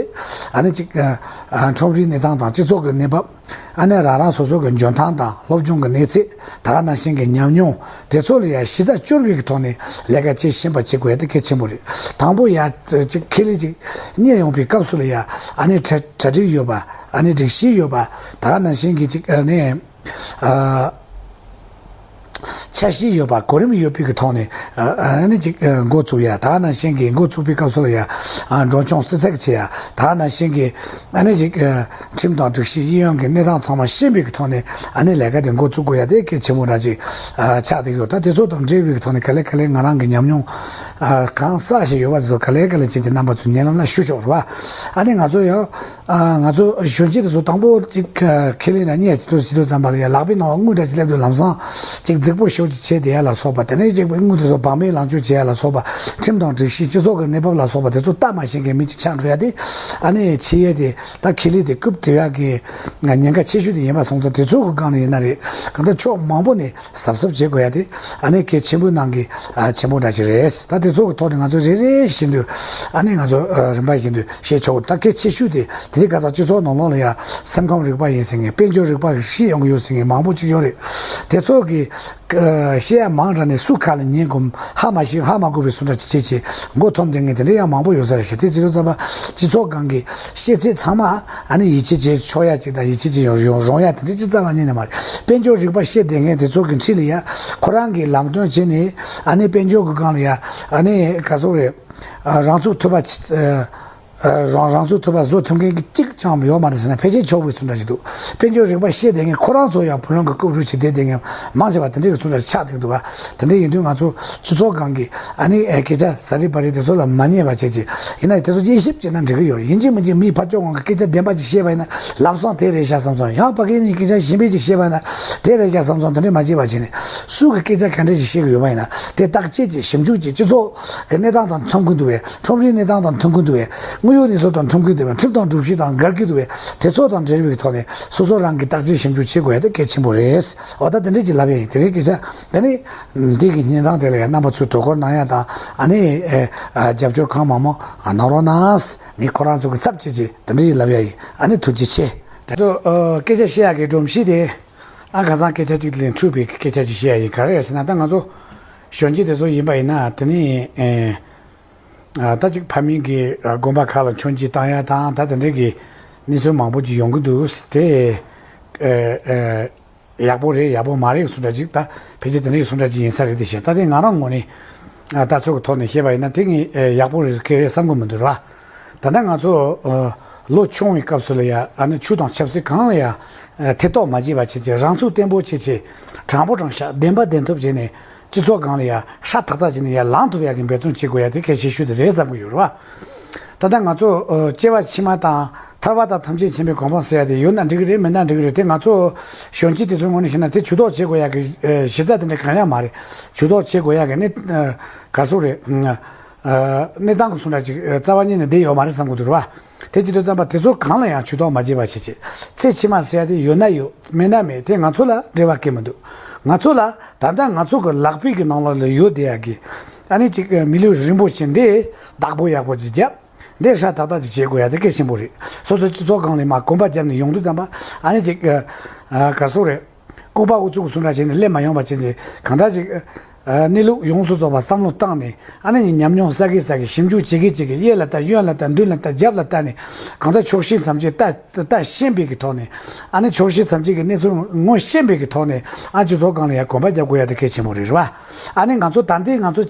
ཨ་ནི་གཅིག་ཨ་ཁྲོམ་རའི་གནས་སྟངས་དང་སྤྱི་ཚོགས་ཀྱི་གནས་བབ། ཨ་ནི་རང་རང་སོ་སོ་གི་འཇོན་ཐང་དང་སློབ་སྦྱོང་གི་གནས་ཚད། ད་ག་ནང་བཞིན་གྱི་ཉམས་མྱོང་དེ་ཚོ་ལ་ཡ་གཞི་རྩ་བཅོལ་བའི་གི་ཐོག་ནས་ལས་ཀ་བྱེད་ཤེས་པ་བྱེད་དགོས་ཡ་དེ་གལ་ཆེན་པོ་རེད། དང་པོ་ཡ་ཅིག་ཁེ་ལས་ཅིག་གཉེར་ཡོང་པའི་སྐབས་སུ་ལ་ཡ་ཨ་ནི་གྲ་གྲ་སྒྲིག་ཡོད་པ། ཨ་ནི་སྒྲིག་གཞི་ཡོད་པ། ད་ག་ནང་བཞིན་གྱི་ཅིག་ཨ་ནི་ཨ། འཆར་གཞི་ཡོད་པ། གོ་རིམ་ཡོད་པའི་གི་ཐོག་ནས་ཨ་ནི་ཅིག་འགོ་བཙུགས་ཡ། ད་ག་ནང་བཞིན་གྱི་འགོ་བཙུགས་པའི་སྐབས་སུ་ལ་ཡ་འགྲོ་སོང་བསྲི་ཚགས་བྱེད་ཡ། ད་ག་ནང་བཞིན་གྱི་ཨ་ནི་ཅིག་ཁྲིམས་དང་སྒྲིག་གཞི་གཡས་གཡོན་གྱི་གནས་སྟངས་ཚང་མ་ཤེས་པའི་གི་ཐོག་ནས་ཨ་ནི་ལས་ཀ་དེ་འགོ་བཙུགས་དགོས་ཡ་དེ་གལ་ཆེན་པོ་འདྲ་ཅིག་ཆགས་བསྡད་ཡོད། ད་དེ་ཚོ་དང་འབྲེལ་བའི་གི་ཐོག་ནས་ག་ལེ་ག་ལེ་ང་རང་གི་ཉམས་མྱོང་གང་བསགས་བཞིན་ཡོད་པ་དེ་ཚོ་ག་ལེ་ག་ལེ་བྱས་ཏེ་རྣམ་པ་ཚོ་སྙན་ལམ་ལ་ཞུ་ཆོག་རེད་བ། ཨ་ནི་ང་ཚོ་ཡང་། ང་ཚོ་གཞོན་སྐྱེས་དེ་ཚོ་དང་པོ་ཅིག་ཁེ་ལས་ན་གཉེར་གྱི་དུས་སུ་དུས་ཙམ་པ་ལ་ཡ་ལག་པའི་ནང་ལ་དངུལ་འདྲ་ཅིག་སླེབས་དུས་ལམ་སང་ཅིག་རྫིག་པོ་ཞེ་པོ་ཅིག་བྱས་བསྡད་ཡ་ལ་སོགས་པ། དེ་ནས་ཅིག་དངུལ་དེ་ཚོ་བག་མེད་ལང་སྤྱོད་བྱེད་ཡ་ལ་སོགས་པ། ཁྲིམས་དང་སྒྲིག་གཞི་སྤྱི་ཚོགས་ཀྱི་གནས་བབ་ལ་སོགས་པ་དེ་ཚོ་ལྟ་མ་ཤེས་མཁན་མི་ཅིག་ཆགས་འགྲོ་ཡ་དེ་ཨ་ནི་ཆེ་ཡས་དེ་ད་ཁེ་ལས་དེ་རྐུབ་སྟེར་ཡ་གི་ཉེན་ཁ་ཆེ་ཤོས་དེ་ཡིན་པ་སོང་ཙང་དེ་ཚོ་གི་སྒང་ནས་ཡིན་ན་རེད། གང་ལྟར་ཕྱོགས་མང་པོ་ནས་གཟབ་གཟབ་བྱེད་དགོས་ཡ་དེ་ཨ་ནི་གལ་ཆེན་པོའི་ནང་གི་ཆེན་པོ་འདྲ་ཅིག་རེད། ད་དེ་ཚོ་གི་ཐོག་ནས་ང་ཚོ་རེ་རེ་བཞིན་དུ་ཨ་ནི་ང་ཚོ་རིམ་པ་བཞིན་དུ་བཤད་ཆོག་ད་གལ་ཆེ་ཤོས་དེ་དེ་རིང་ཁ་སང་སྤྱི་ཚོགས་ནང་ལོགས་ལ་ཡ་སེམས་ཁམས་རིག་པ་ཡིན་ཟེར་མཁན། དཔལ་འབྱོར་རིག་པ་ཤེས་ཡོང་གི་ཡོད་ཟེར་མཁན་མང་པོ་ཅིག་ཡོད་རེད། དེ་ཚོ་གི་བཤད་ཡ་མང་དྲགས་ནས་སུ་ཁ་ལ་ཉན་དགོས་ཧ་མ་ཤེས། ཧ་མ་གོ་བའི་སུ་འདྲ་ཅིག་བྱེད་བྱེད་མགོ་འཐོམ་བསྡད་མཁན་དེ་འདྲ་ཡང་མང་པོ་ཡོད་ས་རེད་ཤག་དེ་བྱེད་དུས་ཙམ་པ་སྤྱི་ཚོགས་སྒང་གི་བཤད་ཚད་ཚང་མ་ཨ་ནི་ཡིད་ཆེས་བྱེད་ཆོག་ཡ་ཅིག་དང་ཡིད་ཆེས་བྱེད་ཡོང་ཡོང་ཡ་དེ་འདྲ་ཅིག་རྩ་བ་ཉིད་ནས་མ་རེད། དཔལ་འབྱོར་རིག་པ་བཤད་བསྡད་མཁན་དེ་ཚོ་གི་འཁྲིས་ལ་ཡ་ཁོ་རང་གི་ལམ་སྟོན་བྱས་ནས་ཨ་ནི་དཔལ་འབྱོར་གི་སྒང་ལ་ཡ་ཨ་ནི་ག་ཚོད་རེད། རང་ཚུགས་ཐུབ་པ། རང་རང་ཚུགས་ཐུབ་པ་བཟོ་ཐུབ་མཁན་གྱི་གཅིག་ཀྱང་ཡོད་མ་རེད་ཟེར་ན་ཕལ་ཆེར་ཆོག་པའི་ཚུལ་འདྲ་ཞིག་འདུག་དཔལ་འབྱོར་རིག་པ་ཤེས་བསྡད་མཁན་ཁོ་རང་ཚོ་ཡང་བུ་ལོན་གྱི་རྐུབ་རུ་བྱེད་བསྡད་མཁན་མང་ཆེ་བ་དེ་འདྲའི་ཚུལ་འདྲ་ཆགས་བསྡད་འདུག་བ། དེ་འདྲ་ཡིན་དུས་ང་ཚོ་སྤྱི་ཚོགས་སྒང་གི་ཨ་ནི་སྐད་ཆ་ཟ་རི་པ་རི་དེ་ཚོ་ལ་མ་ཉན་པ་བྱེད་ཅིག་ཡིན་ན་དེ་ཚོ་དབྱེ་ཞིབ་བྱས་ན་འགྲིག་གི་ཡོད་རེད། ཡིན་གཅིག་མིན་གཅིག་མིའི་ཕར་ཕྱོགས་ངང་གི་སྐད་ཆ་བདེན་པ་ཅིག་བཤད་པ་ཡིན་ན་ལམ་སང་དེ་རེད་ཤག་བསམ་སོང་། ཡང་ཕ་གི་ནས་སྐད་ཆ་གཞན་པ་ཅིག་བཤད་པ་ཡིན་ན་དེ་རེད་ཤག་བསམ་སོང་། དེ་འདྲ་མ་བྱེད་པ་བྱས་ནས་སུ་གི་སྐད་ཆ་ག་འདྲ་ཞིག་བཤད་གི་ཡོད་པ་ཡིན་ན་དེ་བརྟག་དཔྱད་ཅིག་ཞིབ་འཇུག་ཅིག་སྤྱི་ཚོགས་ཀྱི་གནས་སྟངས་དང་འཚམ་གྱི་འདུག་བས། ཁྲོམ་རའི་གནས་སྟངས་དང་མཐུན་གྱི་འདུག་བས། དངོས་ཡོད་གནས་ཚུལ་དང་མཐུན་གྱི་འདུག་བས། ཁྲིམས་དང་སྒྲིག་གཞི་དང་འགལ་གྱི་འདུག་བས། དེ་ཚོ་དང་འབྲེལ་བའི་ཐོག་ནས་སོ་སོ་རང་གིས་བརྟག་དཔྱད་ཞིབ་འཇུག་བྱེད་དགོས་ཡ་དེ་གལ་ཆེན་པོ་རེད། འོ་ད་དེ་འདྲས་ཀྱི་ལབ་ཡ་ཡིན། དེ་རིང་སྐད་ཆ་དེ་ནི་འདི་གི་བརྙན་ཐུང་དེ་ལ་ཡང་རྣམ་པ་ཚོས་དོ་ཁུར་གནང་ཡ་དང་ཨ་ནི་རྒྱབ་སྐྱོར་གང་མང་མང་གནང་རོགས་གནང་། ངས་ཁོ་རང་ཚོ་གི་ཚབ་བྱེད་ཅིག་དེ་འདྲས་ཀྱི་ལབ་ཡ་ཡིན། ཨ་ནི་ཐུགས་རྗེ་ཆེ། དེ་ཚོ་སྐད་ཆ་བཤད་ཡ་གི་སྒྲོམ་གཞི་དེ་ཨ་ཁ་སང་སྐད་ཆ་གཅིག་ལས་འཁྲུལ་པའི་སྐད་ཆ་ཅིག་བཤད་ཡ་ཡིན། ག་རེ་རེད་ཟེར་ན་ད་ང་ཚོ་གཞོན་སྐྱེས་དེ་ཚོ་ཡིན་པ་ཡིན་ན་དེ་ནི། ད་ཅིག་ཕ་མིང་གི་དགོན་པ་ཁག་ལ་མཆོད་མཇལ་བཏང་ཡ་དང་ད་དེ་འདྲའི་གི་གནས་ཚུལ་མང་པོ་ཅིག་ཡོང་གི་འདུག་དེ་ཡག་པོ་རེད་ཡག་པོ་མ་རེད་གསུང་འདྲ་ཅིག་ད་ཕལ་ཆེར་དེ་འདྲའི་གསུང་འདྲ་ཅིག་ཡིན་ས་རེད། དེ་བཞིན་ད་དེ་ང་རང་ངོས་ནས་ལྟ་ཚུལ་གི་ཐོག་ནས་བཤད་པ་ཡིན་ན་དེ་ངས་ཡག་པོ་རེད་ཀྱི་རེད་བསམ་གི་མི་འདུག་ར། ད་ལྟ་ང་ཚོ་ལོ་ཆུང་བའི་སྐབས་སུ་ལ་ཡ་ཨ་ནི་ཆོས་དང་ཆབ་སྲིད་གང་ལ་ཡ་ཐེ་གཏོགས་མ་བྱེད་པ་བྱེད་ཅིག་རང་ཚུགས་བརྟན་པོ་བྱེད་ཅིག་དྲང་པོ་དྲང་བཞག་བདེན་པ་བདེན་ཐོབ་བྱས་ནས། སྤྱི་ཚོགས་སྒང་ལ་ཡ་ཧྲ་ཐག་ཐག་བྱས་ནས་ཡར་ལངས་ཐུབ་ཡག་གི་འབད་བརྩོན་བྱེད་དགོས་ཡ་དེ་གལ་ཆེ་ཤོས་དེ་རེད་བསམ་གྱི་ཡོད་རེད་བ། ད་ལྟ་ང་ཚོ་སྐྱེ་བ་ཕྱི་མ་དང་ ཐར་པ་དང་ཐམས་ཅད་མཁྱེན་པའི་གོ་འཕང་ཟེར་ཡ་དེ་ཡོད་ན་འགྲིག་གི་རེད། མེད་ན་འགྲིག་གི་རེད། དེ་ང་ཚོ་གཞོན་སྐྱེས་དེ་ཚོའི་ངོས་ནས་བཤད་ན་དེ་ཇུས་གཏོགས་བྱེད་དགོས་ཡ་གི་ཨ་གཞི་རྩ་དེ་འདྲ་གང་ཡང་མ་རེད། ཇུས་གཏོགས་བྱེད་དགོས་ཡ་གི་ནི་ཨ་ག་རེ་ཟེར་རེད། ཨ་གནས་སྟངས་གི་སུ་འདྲ་ཅིག་ཨ་རྩ་བ་ཉིད་ནས་བསྡད་ཡོད་མ་རེད་བསམ་གི་འདུག་རེད་བ། དེ་བྱེད་དུས་ཙམ་པ་དེ་ཚོ་གང་ལ་ཡང་ཇུས་གཏོགས་མ་བྱེད་པ་བྱེད་ཅིག་ཚེ་ཕྱི་མ་ཟེར་ཡ་དེ་ཡོད་ན་ཡོད། མེད་ན་མེད། དེ་ང་ཚོ་ལ་འབྲེལ་བ་གང་ཡང་མི་འདུག་ང་ཚོ་ལ་ད་ལྟ་ང་ཚོ་གི་ལག་པའི་གི་ནང་ལོགས་ལ་ཡོད་བསྡད་ཡ་གི་ཨ་ནི་ཅིག་མི་ལུས་རིན་པོ་ཆེ་འདི་བདག་པོ་ཡག་པོ་ཅིག་བརྒྱབ། འདི་ཧྲ་ཐག་ཐག་ཅིག་བྱེད་དགོས་ཡ་དེ་གལ་ཆེན་པོ་རེད། སོ་སོ་སྤྱི་ཚོགས་སྒང་ལ་མར་གོམ་པ་བརྒྱབ་ནས་ཡོང་དུས་ཙམ་པ་ཨ་ནི་ཅིག་ཨ་ག་རེ་ཟེར་རེད། ལྐུགས་པ་ཨུ་ཚུགས་སུ་འདྲ་བྱས་ནས་སླེབས་མ་ཡོང་བ་བྱས་ནས་གང་ལྟར་ཅིག་ཨ་གནས་ལུགས་ཡོངས་སུ་རྫོགས་པ་བསམ་བློ་བཏང་ནས་ཨ་ནི་ཉམས་མྱོང་བསགས་གི་བསགས་གི་ཞིབ་འཇུག་བྱེད་གི་བྱེད་གི་གཡས་ལ་ལྟ་གཡོན་ལ་ལྟ་མདུན་ལ་ལྟ་རྒྱབ་ལ་ལྟ་ནས་གང་ལྟར་ཕྱོགས་བཞི་མཚམས་བཅད་ལྟ་ལྟ་ཤེས་པའི་གི་ཐོག་ནས་ཨ་ནི་ཕྱོགས་བཞི་མཚམས་བཅད་ཀྱི་གནས་ཚུལ་ངོ་ཤེས་པའི་གི་ཐོག་ནས་ཨ་སྤྱི་ཚོགས་སྒང་ལ་ཡང་གོམ་པ་རྒྱག་དགོས་ཡ་དེ་གལ་ཆེན་པོ་རེད་རེད་བ། ཨ་ནི་ང་ཚོ་ད་ལྟའི་ང་ཚོ་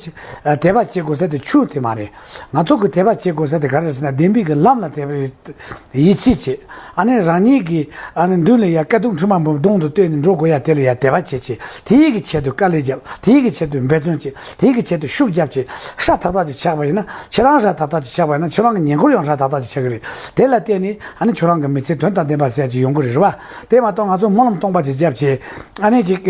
ཨ་དད་པ་བྱེད་དགོས་ས་དེ་ཆོས་དེ་མ་རེད། ང་ཚོ་གི་དད་པ་བྱེད་དགོས་ས་དེ་ག་རེ་རེད་ཟེར་ན་བདེན་པའི་གི་ལམ་ལ་དད་པའི་ཡིད་ཆེས་བྱེད། ཨ་ནི་རང་ཉིད་ཀྱི་ཨ་ནི་མདུན་ལ་ཡ་དཀའ་སྡུག་འཕྲད་པ་འབུམ་གདོང་དུ་གཏོད་ནས་འགྲོ་དགོས་ཡ་དེ་ལ་ཡ་དད་པ་བྱེད་བྱེད། དེའི་གི་ཆེད་དུ་དཀའ་ལས་བརྒྱབ། དེའི་གི་ཆེད་དུ་འབད་བརྩོན་བྱེད། དེའི་གི་ཆེད་དུ་ཤུགས་རྒྱབ་བྱེད། ཧྲ་ཐག་ཐག་ཅིག་ཆགས་པ་ཡིན་ན་ཁྱེད་རང་ཧྲ་ཐག་ཐག་ཅིག་ཆགས་པ་ཡིན་ན་ཁྱོད་རང་གི་ཉེ་འཁོར་ཡང་ཧྲ་ཐག་ཐག་ཅིག་ཆགས་ཀྱི་རེད། དེ་ལ་བརྟེན་ནས་ཨ་ནི་ཁྱོད་རང་གི་མི་ཚེ་དོན་དང་ལྡན་པ་ཟེར་ཡ་ཅིག་ཡོང་གི་རེད་རེད་བ། དེ་མ་གཏོགས་ང་ཚོ་སྨོན་ལམ་སྟོང་པ་ཅིག་བརྒྱབ་བྱས་ཨ་ནི་ཅིག་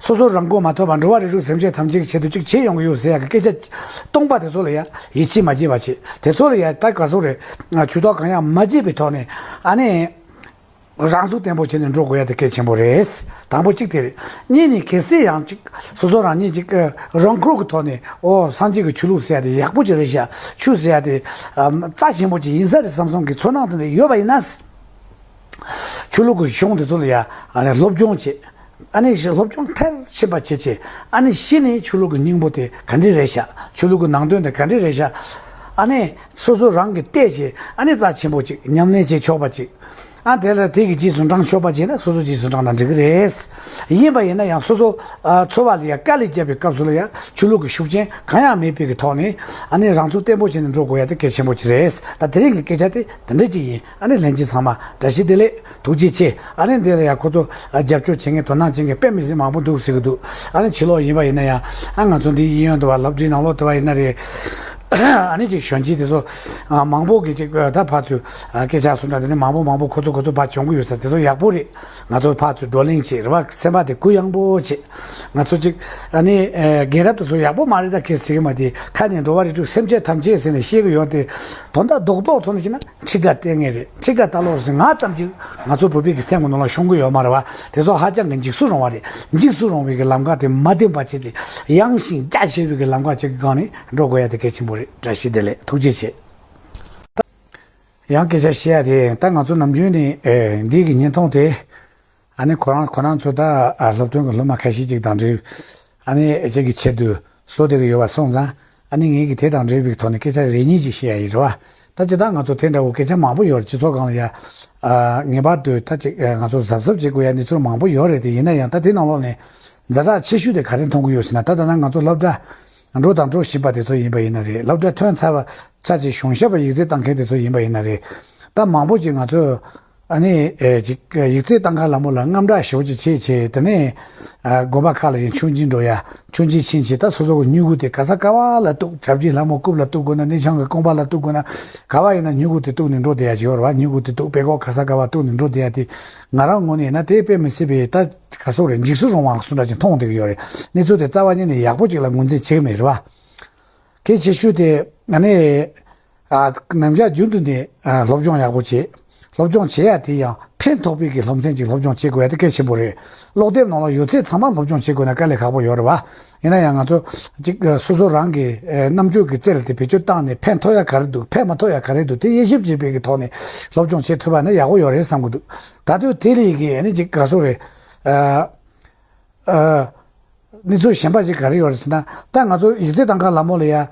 སོ་སོ་རང་མགོ་མ་ཐོན་པར་འགྲོ་བ་རིགས་དྲུག་སེམས་ཅན་ཐམས་ཅད་ཀྱི་ཆེད་དུ་ཅིག་བྱེད་ཡོང་གི་ཡོད་ཟེར་ཡ་གི་སྐད་ཆ་སྟོང་པ་དེ་ཚོ་ལ་ཡ་ཡིད་ཆེས་མ་བྱེད་པ་བྱེད། དེ་ཚོ་ལ་ཡ་ད་ག་ཟུག་རེད། ཇུས་གཏོགས་གང་ཡང་མ་བྱས་པའི་ཐོག་ནས་ཨ་ནི་རང་ཚུགས་བརྟན་པོ་བྱས་ནས་འགྲོ་དགོས་ཡ་དེ་གལ་ཆེན་པོ་རེད། དང་པོ་གཅིག་དེ་རེད། གཉིས་ནས་གལ་སྲིད་ཡང་ཅིག་སོ་སོ་རང་ཉིད་ཅིག་རང་འཁོར་གྱི་ཐོག་ནས་ཨོ་སངས་རྒྱས་ཀྱི་ཆོས་ལུགས་ཟེར་ཡ་དེ་ཡག་པོ་ཅིག་རེད་ཤག་ཆོས་ཟེར་ཡ་དེ་རྩ་ཆེན་པོ་ཅིག་ཡིན་ས་རེད་བསམ་བསམ་གྱི་ཚོར་སྣང་དེ་འདྲ་ཡོད་པ་ཡིན་ན། ཆོས་ལུགས་ཀྱི་གཞུང་དེ་ཚོ་ལ་ཡ་ཨ་ནི་སློབ་སྦྱོང་བྱེད། ཨ་ནི་སློབ་སྦྱོང་མཐར་ཕྱིན་པ་བྱེད་བྱེད། ཨ་ནི་གཞི་ནས་ཆོས་ལུགས་ཀྱི་སྙིང་པོ་དེ་ག་འདྲ་རེད་ཤག་ཆོས་ལུགས་ཀྱི་ནང་དོན་དེ་ག་འདྲ་རེད་ཤག་ཨ་ནི་སོ་སོ་རང་གིས་བལྟས་བྱས་ཨ་ནི་རྩ་ཆེན་པོ་ཅིག་ཉམས་ལེན་བྱེད་ཆོག་པ་ཅིག་ཨ་དེ་ལ་དེ་གི་རྗེས་སུ་འབྲང་ཆོག་པ་བྱས་ན་སོ་སོ་རྗེས་སུ་འབྲང་ན་འགྲིག་གི་རེད། ཡིན་པ་ཡིན་ན་ཡང་སོ་སོ་ཨ་འཚོ་བ་ལ་ཡ་དཀའ་ལས་བརྒྱབ་པའི་སྐབས་སུ་ལ་ཡ་ཆོས་ལུགས་ཀྱི་ཤུགས་རྐྱེན་གང་ཡང་མེད་པའི་གི་ཐོག་ནས་ཨ་ནི་རང་ཚུགས་བརྟན་པོ་བྱས་ནས་འགྲོ་དགོས་ཡ་དེ་གལ་ཆེན་པོ་ཅིག་རེད། ད་དེ་རིང་གི་སྐད་ཆ་དེ་དེ་འདྲ་ཅིག་ཡིན། ཨ་ནི་ལྷན་རྒྱས་ཚང་མ་བཀྲ་ཤིས་བདེ་ལེགས། ཐུགས་རྗེ་ཆེ། ཨ་ནི་འདི་ལ་ཡང་ཁོ་ཚོ་རྒྱབ་སྐྱོར་བྱེད་མཁན་དོ་སྣང་བྱེད་མཁན་དཔེ་མི་སྲིད་མང་པོ་འདུག་ཟེར་གི་འདུག་ཨ་ནི་ཕྱི་ལོགས་ཡིན་པ་ཡིན་ན་ཡང་ཨ་ང་ཚོ་འདི་གཡས་གཡོན་དུ་བ་སློབ་གྲྭའི་ནང་ལོགས་དུ་བ་ཡིན་ན་རེད། ཨ་ནི་ཅིག་གཞོན་སྐྱེས་དེ་ཚོ་ཨ་མང་པོ་གི་ཅིག་ད་ཕར་ཚུར་ཨ་སྐད་ཆ་གསུང་འདྲ་དེ་ནི་མང་པོ་མང་པོ་ཁོ་ཚོ་ཁོ་ཚོ་ཕར་བྱུང་གི་ཡོད་ས་དེ་ཚོ་ཡག་པོ་རེད། ང་ཚོ་ཕར་ཚུར་བགྲོ་གླེང་བྱེད་རེད་བ། སེམས་པ་དེ་གུ་ཡངས་པོ་བྱེད། ང་ཚོ་ཅིག་ཨ་ནི་ཨ་རྒན་རབས་དེ་ཚོ་ཡག་པོ་མ་རེད་ད་ཁྱེད་ཟེར་གི་མ་དེ་ཁ་ནས་འགྲོ་བ་རིགས་དྲུག་སེམས་ཅན་ཐམས་ཅད་ཟེར་ནས་བཤད་གི་ཡོད་དེ། དོན་དག་རྡོག་རྡོག་ཐོག་ནས་བཤད་ན། ཁྲི་ཀ་ལྟས་ངན་རེད། ཁྲི་ཀ་ལྟ་ལོག་རེད་ཟེར་ང་ཙམ་གྱིས་ང་ཚོ་བོད་པའི་གི་སེམས་ཀྱི་ནང་ལ་ཤོང་གི་ཡོད་མ་རེད་བ། དེ་ཚོ་ཧ་ཅང་གི་འཇིགས་སུ་རུང་བ་རེད། འཇིགས་སུ་རུང་བའི་གི་ལམ་ཁ་དེ་མ་བདེན་པ་བྱས་ཏེ་ཡངས་ཤིང་རྒྱ་ཆེ་བའི་གི་ལམ་ཁ་ཅིག་གི་སྒང་ནས་འགྲོ་དགོས་ཡ་དེ་གལ་ཆེན་པོ་རེད། བཀྲ་ཤིས་བདེ་ལེགས། ཐུགས་རྗེ་ཆེ། ཡང་སྐད་ཆ་བཤད་ཡ་དེ་ད་ང་ཚོ་ནམ་རྒྱུན་ནས་ཨེ་འདི་གི་བརྙན་ཐུང་དེ། ཨ་ནི་ཁོ་རང་ཁོ་རང་ཚོ་ད་ཨ་སློབ་སྟོན་གྱི་སློབ་མ་ཁ་ཤས་ཅིག་དང་འབྲེལ། ཨ་ནི་ཅིག་གི་ཆེད་དུ་བཟོ་བསྡད་ཀྱི་ཡོད་པ་སོང་ཙང་ཨ་ནི་ངེད་ཀྱིས་དེ་དང་འབྲེལ་བའི་ཐོག་ནས་སྐད་ཆ་རེ་གཉིས་ཅིག་བཤད་ཡ་ཡིན་རེད་བ། ད་ཅི་ད་ང་ཚོ་དེ་འདྲ་བོ་སྐད་ཆ་མང་པོ་ཡོད་རེད། སྤྱི་ཚོགས་སྒང་ལ་ཡ་ཨ་ངེས་པར་དུ་ད་ཅིག་ང་ཚོ་གཟབ་གཟབ་བྱེད་དགོས་ཡ་གནས་ཚུལ་མང་པོ་ཡོད་རེད། དེ་ཡིན་ན་ཡང་ད་དེ་ནང་ལོགས་ནས་ཛ་དྲག་ཆེ་ཤོས་དེ་ག་རེ་མཐོང་གི་ཡོད་ཟེར་ན། ད་ད་ལྟ་ང་ཚོ་སློབ་གྲྭ་འགྲོ་དང་འགྲོ་བཞིན་པ་དེ་ཚོ་ཡིན་པ་ཡིན་ན་རེད། སློབ་གྲྭ་ཐོན་ཚར་བ་ཚར་རྗེས་གཞུང་ཞབས་པ་ཡིག་ཚད་བཏང་མཁན་དེ་ཚོ་ཡིན་པ་ཡིན་ན་རེད། ད་མང་པོ་ཅིག་ང་ཚོ་ཨ་ནི་ཨེ་ཅིག་ཡིག་ཚད་བཏང་མཁན་ལ་མོ་ལ་དངངས་སྐྲག་ཞེ་པོ་ཅིག་བྱེད་བྱེད། དེ་ནས་ཨ་དགོན་པ་ཁག་ལ་ཡང་ཆུང་ཆུང་འགྲོ་ཡ་ཆུང་ཆུང་ཕྱིན་བྱེད། ད་སོ་སོ་གི་སྨྱུ་གུ་དེ་ག་ས་ག་བ་ལ་གཏུག་གྲྭ་བཞིའི་ལྷ་མོ་རྐུབ་ལ་གཏུག་དགོས་ན་གནས་ཆུང་གི་རྐང་པ་ལ་གཏུག་དགོས་ན་ག་བ་ཡིན་ན་སྨྱུ་གུ་དེ་གཏུག་ནས་འགྲོ་བསྡད་ཡ་ཅིག་ཡོད་རེད་བ། སྨྱུ་གུ་དེ་གཏུག་དཔྲལ་ཀོར་ག་ས་ག་བ་གཏུག་ནས་འགྲོ་བསྡད་ཡ་དེ་ང་རང་ངོས་ནས་ཡིན་ན་དེ་དཔེ་མི་སྲིད་པའི་ད་ག་སོག་རེད། འཇིགས་སུ་རུང་བ་སུ་འདྲ་ཅིག་མཐོང་བསྡད་ཀྱི་ཡོད་རེད། གནས་ཚུལ་དེ་རྩ་བ་ཉིད་ནས་ཡག་པོ་ཅིག་ལ་ངོས་འཛིན་བྱེད་ཀྱི་མེད་རེད་བ། གལ་ཆེ་ཤོས་དེ་ང་ནི་ཨ་ནམ་རྒྱུན་རྒྱུན་དུ་ནས་ཨ་སློབ་སྦྱོང་ཡག་པོ་བྱེད། སློབ་སྦྱོང་བྱེད་ཡ་དེ་ཡང་ཕན་ཐོགས་པའི་གི་སློབ་ཚན་ཅིག་སློབ་སྦྱོང་བྱེད་དགོས་ཡ་དེ་གལ་ཆེན་པོ་རེད། ཀློག་དེབ་ནང་ལ་ཡོད་ཚད་ཚང་མ་སློབ་སྦྱོང་བྱེད་དགོས་ན་དཀའ་ལས་ཁག་པོ་ཡོད་རེད་བ། ཡིན་ན་ཡང་ང་ཚོ་ཅིག་སོ་སོ་རང་གི་རྣམ་དཔྱོད་ཀྱི་རྩལ་དེ་བེད་སྤྱོད་བཏང་ནས་ཕན་ཐོགས་ཡ་ག་རེ་འདུག་ཕན་མ་ཐོགས་ཡ་ག་རེ་འདུག་དེ་དབྱེ་ཞིབ་བྱེད་པའི་གི་ཐོག་ནས་སློབ་སྦྱོང་བྱེད་ཐུབ་པ་ན་ཡག་པོ་ཡོད་རེད་བསམ་གི་འདུག་ད་དུང་དེ་ལས་ཀྱི་ཨ་ནི་ཅིག་ག་སོག་རེད། ཨ་ཨ་གནས་ཚུལ་གཞན་པ་ཅིག་ག་རེ་ཡོད་རེད་ཟེར་ན། ད་ང་ཚོ་ཡིག་ཚད་བཏང་ཁ་ལ་མོ་ལ་ཡ།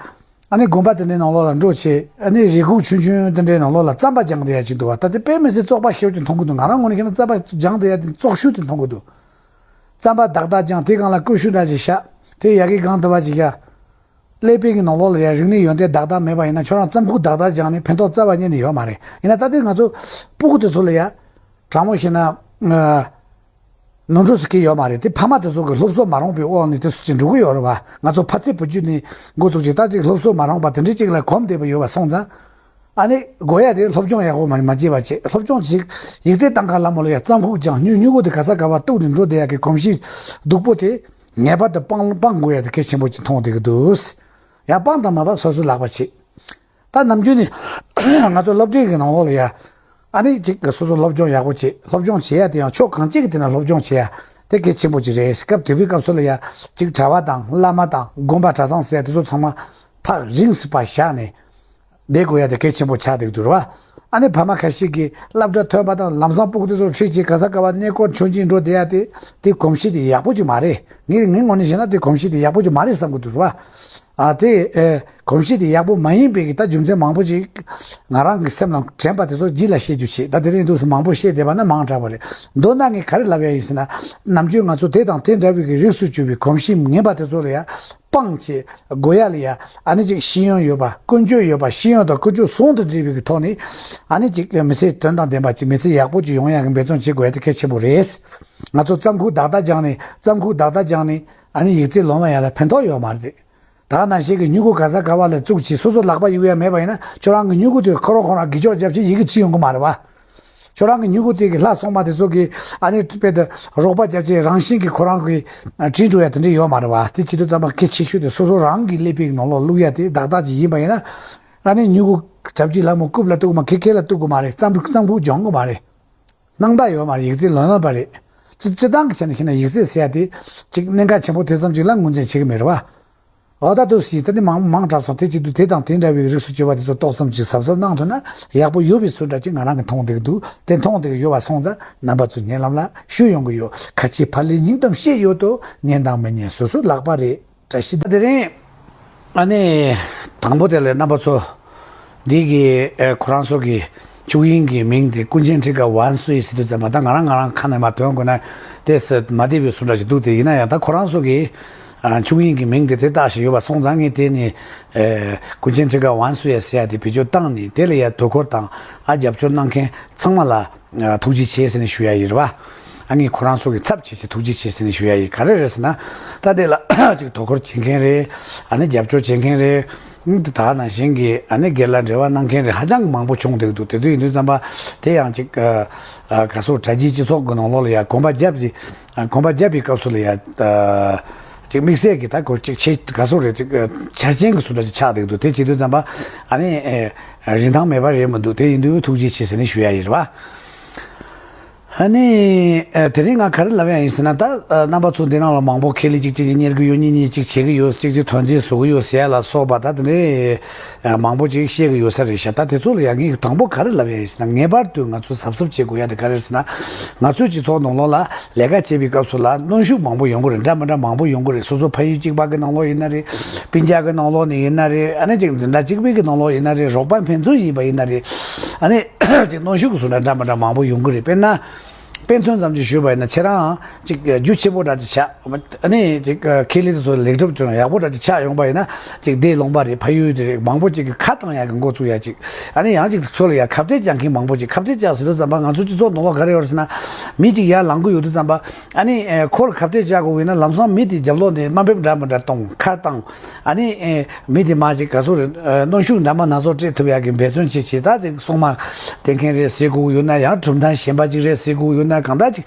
ཨ་ནི་དགོན་པ་དེ་འདྲའི་ནང་ལོགས་ལ་འགྲོ་བྱེད། ཨ་ནི་རེ་སྒུག་ཆུང་ཆུང་དེ་འདྲའི་ནང་ལོགས་ལ་རྩམ་པ་སྦྱངས་བསྡད་ཡ་ཅིག་འདུག་བ། ད་དེ་དཔེ་མི་སྲིད་བཙོག་པ་ཤེའུ་ཅིག་མཐོང་གི་འདུག་ང་རང་ངོས་ནས་ཁྱེད་ན་རྩམ་པ་སྦྱངས་བསྡད་ཡ་དེ་བཙོག་ཤོས་དེ་མཐོང་གི་འདུག་རྩམ་པ་དག་དག་སྦྱངས་དེ་སྒང་ལ་ཀུ་ཤུ་འདྲ་ཅིག་བཞག་དེ་ཡ་གི་སྒང་དུ་བ་ཅིག་ཡ། ཀླད་པའི་གི་ནང་ལོགས་ལ་ཡ་རིག་གནས་ཡོན་ཏན་དག་དག་མེད་པ་ཡིན་ན་ཁྱོད་རང་རྩམ་ཁུག་དག་དག་སྦྱངས་ནས་ཕན་ཐོགས་རྩ་བ་ཉིད་ནས་ཡོད་མ་རེད། ཡིན་ན་ད་ལྟའི་ང་ཚོ་སྤུ་གུ་དེ་ཚོ་ལ་ཡ། དྲང་མོ་བཤད་ན། ནོར་འཁྲུལ་ཟེར་གྱི་ཡོད་མ་རེད། དེ་ཕ་མ་དེ་ཚོ་གི་སློབ་གསོ་མ་རུང་པའི་འོག་ནས་དེ་ཚོ་ཅིག་འགྲོ་གི་ཡོད་རེད་བ། ང་ཚོ་ཕ་ཚེ་བུ་རྒྱུད་ནས་འགོ་བཙུགས་ཅིག་ད་ཅིག་སློབ་གསོ་མ་རུང་པ་དེ་འདྲའི་ཅིག་ལ་གོམས་བསྡད་པ་ཡོད་པ་སོང་ཙང་། ཨ་ནི་དགོས་ཡ་དེ་སློབ་སྦྱོང་ཡག་པོ་མ་མ་བྱས་པ་བྱེད། སློབ་སྦྱོང་བྱེད། ཡིག་ཚད་བཏང་ག་ལ་མོ་ལ་ཡ་རྩམ་ཁུག་ཅང་སྨྱུ་སྨྱུ་གུ་དེ་ག་ས་ག་བ་གཏུག་ནས་འགྲོ་བསྡད་ཡ་གི་གོམས་གཤིས་སྡུག་པོ་དེ་ངེས་པར་དུ་སྤང་སྤང་དགོས་ཡ་དེ་གལ་ཆེན་པོ་ཅིག་མཐོང་བསྡད་ཀྱི་འདུག། ཡང་སྤང་དང་མ་སྤང་སོ་སོའི་ལག་པ་བྱེད། ད་ནམ་རྒྱུན་ནི་ང་ཚོ་སློབ་གྲྭའི་གི་ནང་ལོགས་ལ་ཡ། ཨ་ནི་ཅིག་སོ་སོ་སློབ་སྦྱོང་ཡག་པོ་བྱེད། སློབ་སྦྱོང་བྱེད་ཡ་དེ་ཡང་ཕྱོགས་གང་ཅིག་གི་དེ་ན་སློབ་སྦྱོང་བྱེད་ཡ་དེ་གལ་ཆེན་པོ་ཅིག་རེད། སྐབས་དེ་བའི་སྐབས་སུ་ལ་ཡ་ཅིག་གྲྭ་པ་དང་བླ་མ་དང་དགོན་པ་གྲྭ་ཚང་ཟེར་ཡ་དེ་ཚོ་ཚང་མ་ཐག་རིང་སུ་བ་བཞག་ནས་བསྡད་དགོས་ཡ་དེ་གལ་ཆེན་པོ་ཆགས་བསྡད་འདུག་ར་བ། ཨ་ནི་ཕ་མ་ཁ་ཤས་ཀྱིས་སློབ་གྲྭ་ཐོན་པ་དང་ལམ་སང་སྤུ་གུ་དེ་ཚོ་ཁྲིད་ཅིག་ག་ས་ག་བ་གནས་སྐོར་ཆུང་ཆུང་འགྲོ་བསྡད་ཡ་དེ་དེ་གོམས་གཤིས་དེ་ཡག་པོ་ཅིག་མ་རེད། ངས་ངའི་ངོས་ནས་བཤད་ན་དེ་གོམས་གཤིས་དེ་ཡག་པོ་ཅིག་མ་རེད་བསམ་གི་འདུག་ར་བ། ཨ་དེ་ཨེ་གོམས་གཤིས་དེ་ཡག་པོ་མ་ཡིན་པའི་གི་ད་རྒྱུ་མཚན་མང་པོ་ཅིག་ང་རང་གི་སེམས་ལ་དྲན་པ་དེ་ཚོ་རྗེས་ལ་བཤད་རྒྱུ་བྱེད། ད་དེ་རིང་དུས་སུ་མང་པོ་བཤད་བསྡད་པ་ན་མང་དྲགས་པ་རེད། མདོར་ན་ངས་ག་རེ་ལབ་ཡ་ཡིན་ཟེར་ན། ནམ་རྒྱུན་ང་ཚོ་དེ་དང་དེ་འདྲ་བའི་གི་རིགས་སུ་གྱུར་པའི་གོམས་གཤིས་ངན་པ་དེ་ཚོ་ལ་ཡ་སྤང་བྱེད་དགོས་ཡ་ལ་ཡ། ཨ་ནི་ཅིག་ཤེས་ཡོན་ཡོད་པ་ཀུན་སྤྱོད་ཡོད་པ་ཤེས་ཡོན་དང་ཀུན་སྤྱོད་ཟུང་དུ་འབྲེལ་བའི་གི་ཐོག་ནས་ཨ་ནི་ཅིག་མི་ཚེ་དོན་དང་ལྡན་པ་ཅིག་མི་ཚེ་ཡག་པོ་ཅིག་ཡོང་ཡ་གི་འབད་བརྩོན་བྱེད་དགོས་ཡ་དེ་གལ་ཆེན་པོ་རེད། ང་ཚོ་རྩམ་ཁུག་བདག་རྟགས་སྦྱངས་ནས་རྩམ་ཁུག་བདག་རྟགས་སྦྱངས་ནས་ཨ་ནི་ཡིག་རྩིས་ལོན་པ་ཡ་ལ་ཕན་ཐོགས་ཡོད་མ་རེད། ད་ནང་བཞིན་གྱི་སྨྱུ་གུ་ག་ས་ག་བ་ལ་བཙུགས་ཀྱིས་སོ་སོ་ལག་པ་གཡུག་ཡ་མེད་པ་ཡིན་ན་ཁྱོད་རང་གི་སྨྱུ་གུ་དེ་ཁོ་རང་ཁོ་རང་གི་ཅོག་རྒྱབ་ཀྱིས་ཡི་གེ་བྲིས་ཡོང་གི་མ་རེད་བ། ཁྱོད་རང་གི་སྨྱུ་གུ་དེ་གི་ལྷ་སོག་མ་དེ་ཚོ་གི་ཨ་ནི་དཔེ་དེ་རོགས་པ་རྒྱབ་ཀྱིས་རང་བཞིན་གྱིས་ཁོ་རང་གི་བྲིས་འགྲོ་ཡ་དེ་འདྲ་ཡོད་མ་རེད་བ། དེ་བྱེད་དུས་ཙམ་པ་གལ་ཆེ་ཤོས་དེ་སོ་སོ་རང་གི་ཀླད་པའི་ནང་ལོགས་བླུག་ཡ་དེ་བདག་རྟགས་ཅིག་ཡིན་པ་ཡིན་ན། ཨ་ནི་སྨྱུ་གུ་རྒྱབ་ཀྱིས་ལ་མོ་རྐུབ་ལ་གཏུག་གི་མ་ཁེ་ཁེ་ལ་གཏུག་གི་མ་རེད། རྩམ་རྩམ་ཕུག་སྦྱོང་གི་མ་རེད། སྣང་དག་ཡོད་མ་རེད། ཡིག་རྩིས་ལོན་ལོན་པ་རེད། སྤྱི་སྤྱི་བཏང་གི་ཆ་ནས་ཤེས་ན་ཡིག་རྩིས་ཟེར་ཡ་དེ་ཅིག་གནད་འགག་ཆེན་པོ་དེ་ཙམ་ཅིག་ལ་ངོས་འཛིན་བྱེད་ཀྱི་མེད་རེད་བ། འོ་ད་དུ་སྲིད་ད་ནི་མང་མང་དྲགས་སོང་། དེ་གཅིག་ཏུ་དེ་དང་དེ་འདྲ་བའི་རིགས་སུ་གྱུར་པ་དེ་ཚོ་ཏོག་ཙམ་ཅིག་གཟབ་གཟབ་གནང་ཐུབ་ན་ཡག་པོ་ཡོད་པའི་བཟོ་འདྲ་ཅིག་ང་རང་གིས་མཐོང་བསྡད་ཀྱི་འདུག། དེ་མཐོང་བསྡད་ཀྱི་ཡོད་པ་སོང་ཙང་རྣམ་པ་ཚོ་ཉན་ལམ་ལ་ཞུ་ཡོང་གི་ཡོད། ཁ་ཆེ་ཕ་ལེ་སྙིང་གཏམ་བཤད་ཡོད་དོ། ཉན་དང་མི་ཉན་སོ་སོའི་ལག་པ་རེད། བཀྲ་ཤིས་བདེ་ལེགས། དེ་རིང་ཨ་ནི་དང་པོ་དེ་ལ་རྣམ་པ་ཚོ་འདི་གི་ཨེ་ཁོ་རང་ཚོ་གི་ཆོས་དབྱིངས་ཀྱི་མིང་དེ་ཀུན་མཁྱེན་ཁྲི་ཀ་ཝན་སུའེ་ཟེར་དུས་ཙམ་པ་ད་ང་རང་ང་རང་ཁ་ནས་མ་ཐོན་དགོས་ན་དེ་ཟེར་མ་བདེ་བའི་བཟོ་འདྲ་ཞིག་འདུག། དེ་ཡིན་ན་ཡང་ད་ཁོ་རང་ཚོ་གི་ཨ་ཆོས་དབྱིངས་ཀྱི་མིང་དེ་དེ་བཏགས་བཞིན་ཡོད་པ་སོང་ཙང་ངས་དེ་ནི་ཨེ་ཀུན་མཁྱེན་ཁྲི་ཀ་ཝན་སུའེ་ཟེར་ཡ་དེ་བེད་སྤྱོད་བཏང་ནས་དེ་ལ་ཡ་དོ་ཁུར་དང་ཨ་རྒྱབ་སྐྱོར་གནང་མཁན་ཚང་མ་ལ་ཨ་ཐུགས་རྗེ་ཆེ་ཟེར་ནས་ཞུ་ཡ་ཡིན་རེད་བ། ཨ་ནི་ཁོ་རང་ཚོ་གི་ཚབ་བྱས་བྱས་ཐུགས་རྗེ་ཆེ་ཟེར་ནས་ཞུ་ཡ་ཡིན། ག་རེ་རེད་ཟེར་ན། ད་དེ་ལ་ཅིག་དོ་ཁུར་བྱེད་མཁན་རེད། ཨ་ནི་རྒྱབ་སྐྱོར་བྱེད་མཁན་རེད། ད་ནང་བཞིན་གྱི་ཨ་ནི་སྒེར་ལ་འབྲེལ་བ་གནང་མཁན་རེད། ཧ་ཅང་མང་པོ་བྱུང་བསྡད་འདུག། དེ་ཚོ་ཡིན་དུས་ཙམ་པ་དེ་ཡང་ཅིག་ཨ་ག་སོ་གྲ་རྒྱས་སྤྱི་ཚོགས་ཀྱི་ནང་ལོགས་ལ་ཡ་གོམ་པ་རྒྱབ་ཀྱི་གོམ་པ་རྒྱབ་པའི་སྐབས་སུ་ལ་ཡ་ཅིག་དམིགས་བསལ་གྱི་ད་གོ་ཅིག་ཆེ་ག་སོ་རེད། ཅིག་འཆར་ཅན་གྱི་བཟོ་འདྲ་ཅིག་ཆགས་བསྡད་འདུག། དེ་བྱེད་དུས་ཙམ་པ་ཨ་ནི་རིན་ཐང་མེད་པ་རེད་མི་འདུག། དེ་ཡིན་དུས་ཐུགས་རྗེ་ཆེ་ཟེར་ནས་ཞུ་ཡ་ཡིན་རེད་བ། ཨ་ནི་ཨ་དེ་རིང་ང་ག་རེ་ལབ་ཡ་ཡིན་ཟེར་ན། ད་ཨ་རྣམ་པ་ཚོ་འདི་ནང་ལ་མང་པོ་ཁེ་ལས་གཅིག་གཅིག་གཉེར་གི་ཡོད། གཉིས་གཉིས་གཅིག་བྱེད་གི་ཡོད། གཅིག་གཅིག་དོན་ཚན་བཟོ་གི་ཡོད་ཟེར་ཡ་ལ་སོགས་པ་ད་དེ་འདྲའི་ཨ་མང་པོ་ཅིག་བཤད་གི་ཡོད་ས་རེད་ཤག། ད་དེ་ཚོ་ལ་ཡ་ངས་དང་པོ་ག་རེ་ལབ་ཡ་ཡིན་ཟེར་ན། ངེས་པར་དུ་ང་ཚོ་གཟབ་གཟབ་བྱེད་དགོས་ཡ་དེ་ག་རེ་རེད་ཟེར་ན། ང་ཚོའི་སྤྱི་ཚོགས་ནང་ལོགས་ལ་ལས་ཀ་བྱེད་པའི་སྐབས་སུ་ལ་གནོན་ཤུགས་མང་པོ་ཡོང་གི་རེད། འདྲ་མི་འདྲ་མང་པོ་ཡོང་གི་རེད། སོ་སོ་ཕ་ཡུལ་གཅིག་པ་གི་ནང་ལོགས་ཡིན་ན་རེད། སྤུན་ཀྱག་གི་ནང་ལོགས་ནས་ཡིན་ན་རེད། ཨ་ནི་ཅིག་འཛིན་གྲྭ་གཅིག་པའི་གི་ནང་ལོགས་ཡིན་ན་རེད། རོགས་པ་ཕན་ཚུན་ཡིན་པ་ཡིན་ན་རེད། ཨ་ནི་ཅིག་གནོན་ཤུགས་སུ་འདྲ་འདྲ་མི་འདྲ་མང་པོ་ཡོང་གི་རེད། དཔེར་ན། དཔེ་མཚོན་ཙམ་ཅིག་ཞུས་པ་ཡིན་ན་ཁྱེད་རང་ཅིག་རྒྱུ་ཆེ་པོ་འདྲ་ཅིག་ཆགས། ཨ་ནི་ཅིག་ཁེ་ལས་དེ་ཚོ་ལེགས་གྲུབ་བྱུང་ཡག་པོ་འདྲ་ཅིག་ཆགས་ཡོང་པ་ཡིན་ན་ཅིག་དེ་ལུང་པ་རེད། ཕ་ཡུལ་དེ་རེད། མང་པོ་ཅིག་གིས་ཁ་བཏང་ཡག་གི་འགོ་བཙུགས་ཡག་ཅིག། ཨ་ནི་ཡང་ཅིག་ཚོ་ལ་ཡ་ཁ་གཏད་བཅག་མཁན་མང་པོ་ཅིག། ཁ་གཏད་བཅག་ཟེར་དུས་ཙམ་པ་ང་ཚོ་སྤྱི་ཚོགས་ནང་ལོགས་ག་རེ་ཡོད་རེད་ཟེར་ན། མི་ཅིག་ཡར་ལངས་གི་ཡོད་དུས་ཙམ་པ། ཨ་ནི་ཨེ་ཁོར་ཁ་གཏད་བཅག་དགོས་ཡིན་ན་ལམ་སང་མི་དེ་རྒྱབ་ལོགས་ནས་དམའ་འབེབས་འདྲ་མི་འདྲ་གཏོང་། ཁ་བཏང་། ཨ་ནི་ཨེ་མི་དེ་མ་ཅིག་ག་ཚོད་རེད། ཨ་གནོན་ཤུགས་འདྲ་མ་སྣ་ཚོགས་སྤྲད་ཐུབ་ཡག་གི་འབད་བརྩོན་བྱེད་བྱེད། ད་དེ་སྲུང་མ་བསྟེན་མཁན་རེད་ཟེར་དགོས་ཡོད་ན། ཡང་གྲུབ་མཐའ་གཞན་པ་ཅིག་རེད་ཟེར་དགོས་ཡོད་ན། གང་ལྟར་ཅིག་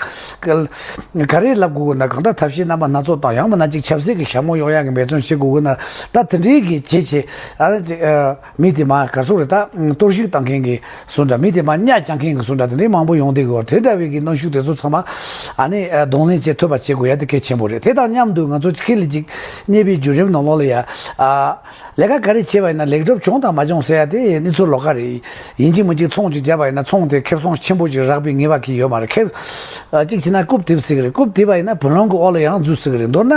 ག་རེ་ལབ་དགོས་ཡོད་ན། གང་ལྟར་ཐབས་ཤེས་རྣམ་པ་སྣ་ཚོགས་དང་། ཡང་མིན་ན་ཅིག་ཆབ་སྲིད་ཀྱི་ཞྭ་མོ་གཡོག་ཡག་གི་འབད་བརྩོན་བྱེད་དགོས་ཡོད་ན། ད་དེ་འདྲའི་གི་བྱེད་བྱེད། ཨ་ནི་ཨ། མི་དེ་མ་ག་སོག་རེད། ད་གཏོར་བཤིག་བཏང་མཁན་གྱི་བཟོ་འདྲ། མི་དེ་མ་གཉའ་བཅག་མཁན་གྱི་བཟོ་འདྲ་དེ་འདྲའི་མང་པོ་ཡོང་བསྡད་ཀྱི་ཡོད་རེད། དེ་འདྲ་བའི་གི་གནོན་ཤུགས་དེ་ཚོ་ཚང་མ་ཨ་ནི་གདོང་ལེན་བྱེད་ཐུབ་པ་བྱེད་དགོས་ཡ་དེ་གལ་ཆེན་པོ་རེད། དེ་དང་མཉམ་དུ་ང་ཚོ་ཁེ་ལས་ཅིག་གཉེར་བའི་བརྒྱུད་རིམ་ནང་ལོགས་ལ་ཡ། ཨ། ལས་ཀ་ག་རེ་བྱས་པ་ཡིན་ན་ལེགས་གྲུབ་བྱུང་དང་མ་བྱུང་ཟེར་ཡ་དེ་གནས་ཚུལ་ལོགས་ཀ་རེད། ཡིན་གཅིག་མིན་གཅིག་ཚོང་ཅིག་བརྒྱབ་པ་ཡིན་ན་ཚོང་དེ་ཁེ་བཟང་ཆེན་པོ་ཅིག་རག་པའི་ངེས་པ་གི་ཡོད་མ་རེད། ཁེ། ཨ། གཅིག་བྱས་ན་རྐུབ་རྡིབ་སྲིད་ཀྱི་རེད། རྐུབ་རྡིབ་པ་ཡིན་ན་བུ་ལོན་གྱི་འོག་ལ་ཡང་འཛུལ་སྲིད་ཀྱི་རེད། མདོར་ན་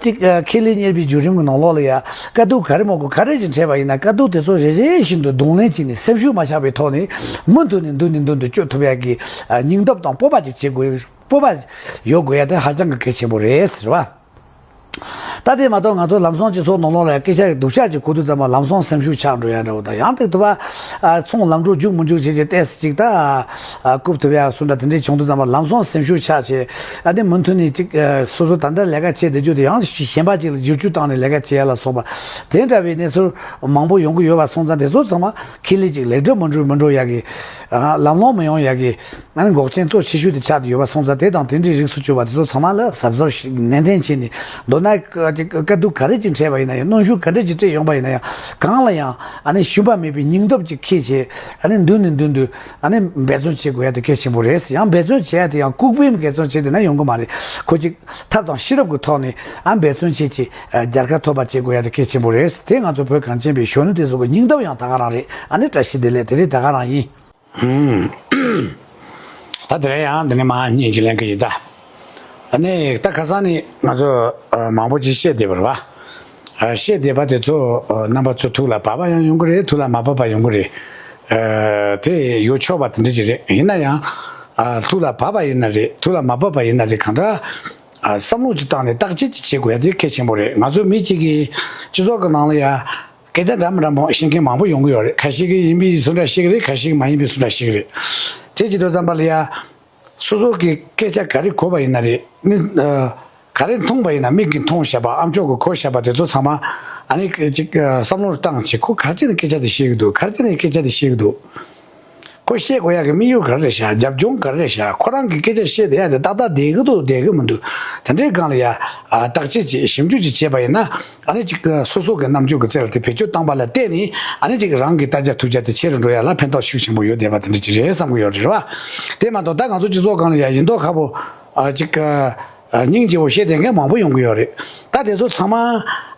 གཅིག་ཨ། ཁེ་ལས་གཉེར་བའི་བརྒྱུད་རིམ་གྱི་ནང་ལོགས་ལ་ཡ་དཀའ་སྡུག་ག་རེ་མང་པོ་ག་རེ་ཅིག་འཕྲད་པ་ཡིན་ན་དཀའ་སྡུག་དེ་ཚོ་རེ་རེ་བཞིན་དུ་གདོང་ལེན་བྱས་ནས་སེམས་ཤུགས་མ་ཆག་པའི་ཐོག་ནས་མུ་མཐུད་ནས་མདུན་ནས་མདུན་དུ་སྐྱོད་ཐུབ་ཡ་གི་ཨ། སྙིང་སྟོབས་དང་སྤོབས་པ་ཅིག་བྱེད་དགོས། སྤོབས་པ་ཡོད་དགོས་ཡ་དེ་ཧ་ཅང་གི་གལ་ཆེན་པོ་རེད་ཟེར་བ། ད་དེ་མ་གཏོགས་ང་ཚོ་ལམ་སང་སྤྱི་ཚོགས་ནང་ལོགས་ལ་སྐད་ཆ་སྡུག་ཅག་ཅིག་གོ་དུས་ཙམ་པ་ལམ་སང་སེམས་ཤུགས་ཆག་འགྲོ་ཡ་འདྲ་བོ་དང་། ཡང་དེ་དུ་བ་ཚོང་ལམ་འགྲོ་རྒྱུག་མི་འགྲོ་བྱེད་ཅིག་ཏོག་ཙམ་ཅིག་ད་རྐུབ་ཐུབ་ཡ་སུ་འདྲ་དེ་འདྲས་བྱུང་དུས་ཙམ་པ་ལམ་སང་སེམས་ཤུགས་ཆག་བྱས། ཨ་ནི་མུ་མཐུད་ནས་ཅིག་སོ་སོ་ད་ལྟ་ལས་ཀ་བྱེད་བསྡད་རྒྱུ་དེ་ཡང་གཞན་པ་ཅིག་ལ་བསྒྱུར་བཅོས་བཏང་ནས་ལས་ཀ་བྱེད་ཡ་ལ་སོགས་པ་དེ་འདྲ་བའི་གནས་ཚུལ་མང་པོ་ཡོང་གི་ཡོད་པ་སོང་ཙང་། དེ་ཚོ་ཚང་མ་ཁེ་ལས་ཅིག་ལེགས་གྲུབ་མི་འགྲོ་མི་འགྲོ་ཡ་གི་ལམ་ལྷོང་མི་ཡོང་ཡ་གི་ཨ་ནི་འགོག་རྐྱེན་གཙོ་ཆེ་ཤོས་དེ་ཆགས་ཏེ་ཡོད་པ་སོང་ཙང་། དེ་དང་དེ་འདྲའི་རིགས་སུ་གྱུར་པ་དེ་ཚོ་ཚང་མ་ལ་གཟབ་གཟབ་ཞིག་ནན་ཏན་བྱས་ནས། མདོར་ན་ཅིག་དཀའ་སྡུག་ག་རེ་ཅིག་འཕྲད་པ་ཡིན་ན་ཡང་། གནོན་ཤུགས་ག་འདྲ་ཅིག་སྤྲད་ཡོང་པ་ཡིན་ན་ཡང་། གང་ལ་ཡང་ཨ་ནི་ཞུམ་པ་མེད་པའི་སྙིང་སྟོབས་ཅིག་འཁྱེར་བྱས། ཨ་ནི་མདུན་ནས་མདུན་དུ་ཨ་ནི་འབད་བརྩོན་བྱེད་དགོས་ཡ་དེ་གལ་ཆེན་པོ་རེད། ཡང་འབད་བརྩོན་བྱེད་ཡ་དེ་ཡང་ལྐུགས་པའི་འབད་བརྩོན་བྱས་བསྡད་ན་ཡོང་གི་མ་རེད། ཁོ་ཅིག་ཐབས་དང་ཤེས་རབ་ཀྱི་ཐོག་ནས་ཨ་འབད་བརྩོན་བྱེད་ཅིག་རྒྱལ་ཁ་ཐོབ་པ་བྱེད་དགོས་ཡ་དེ་གལ་ཆེན་པོ་རེད། དེ་ང་ཚོ་བོད་གངས་ཅན་པའི་གཞོན་ནུ་དེ་ཚོ་གི་སྙིང་སྟོབས་ཡང་ད་ག་རང་རེད། ཨ་ནི་བཀྲ་ཤིས་བདེ་ལེགས། དེ་རིང་ད་ག་རང་ཡིན། ཧུམ། ད་དེ་རིང་ཡང་འདི་ནས་མར་བརྙན་ཅིག་ལེན་གི་ཡིན་ད། ཨ་ནི་ད་ཁ་སང་ནས་ང་ཚོ་ཨ་མང་པོ་ཅིག་བཤད་བསྡད་པ་རེད་བ། ཨ་བཤད་བསྡད་པ་དེ་ཚོ་ཨ་རྣམ་པ་ཚོ་ཐུགས་ལ་བབས་པ་ཡང་ཡོང་གི་རེད། ཐུགས་ལ་མ་བབས་པ་ཡོང་གི་རེད། ཨ་དེ་ཡོད་ཆོག་པ་དེ་འདྲ་ཅིག་རེད། ཡིན་ན་ཡང་ཨ་ཐུགས་ལ་བབས་པ་ཡིན་ན་རེད། ཐུགས་ལ་མ་བབས་པ་ཡིན་ན་རེད། གང་ལྟར་ཨ་བསམ་བློ་ཅིག་བཏང་ནས་བརྟག་དཔྱད་ཅིག་བྱེད་དགོས་ཡ་དེ་གལ་ཆེན་པོ་རེད། ང་ཚོ་མི་གཅིག་གིས་སྤྱི་ཚོགས་ཀྱི་ནང་ལ་ཡ་སྐད་ཆ་འདྲ་མི་འདྲ་མང་བཤད་མཁན་མང་པོ་ཡོང་གི་ཡོད་རེད། ཁ་ཤས་ཀྱིས་ཡིན་པའི་བཟོ་འདྲ་བཤད་ཀྱི་རེད། ཁ་ཤས་ཀྱིས་མ་ཡིན་པའི་བཟོ་འདྲ་བཤད་ཀྱི་རེད། དེ་བྱེད་དུས་ཙམ་པ་ལ་ཡ། སོ་སོ་གི་སྐད་ཆ་ག་རེ་གོ་བ་ཡིན་ན་རེད། མི་ཨ་ག་རེ་མཐོང་བ་ཡིན་ན། མིག་གིས་མཐོང་བཞག་པ། ཨ་མཆོག་གིས་གོ་བཞག་པ་དེ་ཚོ་ཚང་མ་ཨ་ནི་ཅིག་ཨ་བསམ་བློ་བཏང་བྱས། ཁོ་ག་རེ་བྱས་ནས་སྐད་ཆ་དེ་བཤད་ཀྱི་འདུག་ག་རེ་བྱས་ནས་སྐད་ཆ་དེ་བཤད་ཀྱི་འདུག་ཁོ་བཤད་དགོས་ཡག་གི་དམིགས་ཡུལ་ག་རེ་རེད་ཤག་རྒྱབ་ལྗོངས་ག་རེ་རེད་ཤག་ཁོ་རང་གི་སྐད་ཆ་བཤད་བསྡད་ཡ་དེ་ཏག་ཏག་བསྡད་ཀྱི་འདུག་བསྡད་ཀྱི་མི་འདུག་དེ་འདྲའི་སྒང་ལ་ཡ་ཨ་བརྟག་དཔྱད་བྱས། ཞིབ་འཇུག་ཅིག་བྱས་པ་ཡིན་ན། ཨ་ནི་ཅིག་སོ་སོ་གི་རྣམ་འགྱུར་གྱི་རྩལ་དེ་བེད་སྤྱོད་བཏང་པ་ལ་བརྟེན་ནས། ཨ་ནི་ཅིག་རང་གི་ལྟ་རྒྱ་ཐུགས་རྒྱ་དེ་ཆེ་རུ་འགྲོ་ཡ་ལ་ཕན་ཐོགས་ཤུགས་ཆེན་པོ་ཡོད་བསྡད་པ་དེ་འདྲ་ཅིག་རེད་བསམ་གྱི་ཡོད་རེད་བ། དེ་མ་གཏོགས་ད་ང་ཚོ་སྤྱི་ཚོགས་སྒང་ལ་ཡ་ཡིན་མདོག་ཁ་པོ་ཨ་ཅིག་ཨ་སྙིང་རྗེ་བོ་བཤད་བསྡད་མཁན་མང་པོ་ཡོང་གི་ཡོད་རེད། ད་དེ་ཚོ་ཚང་མ་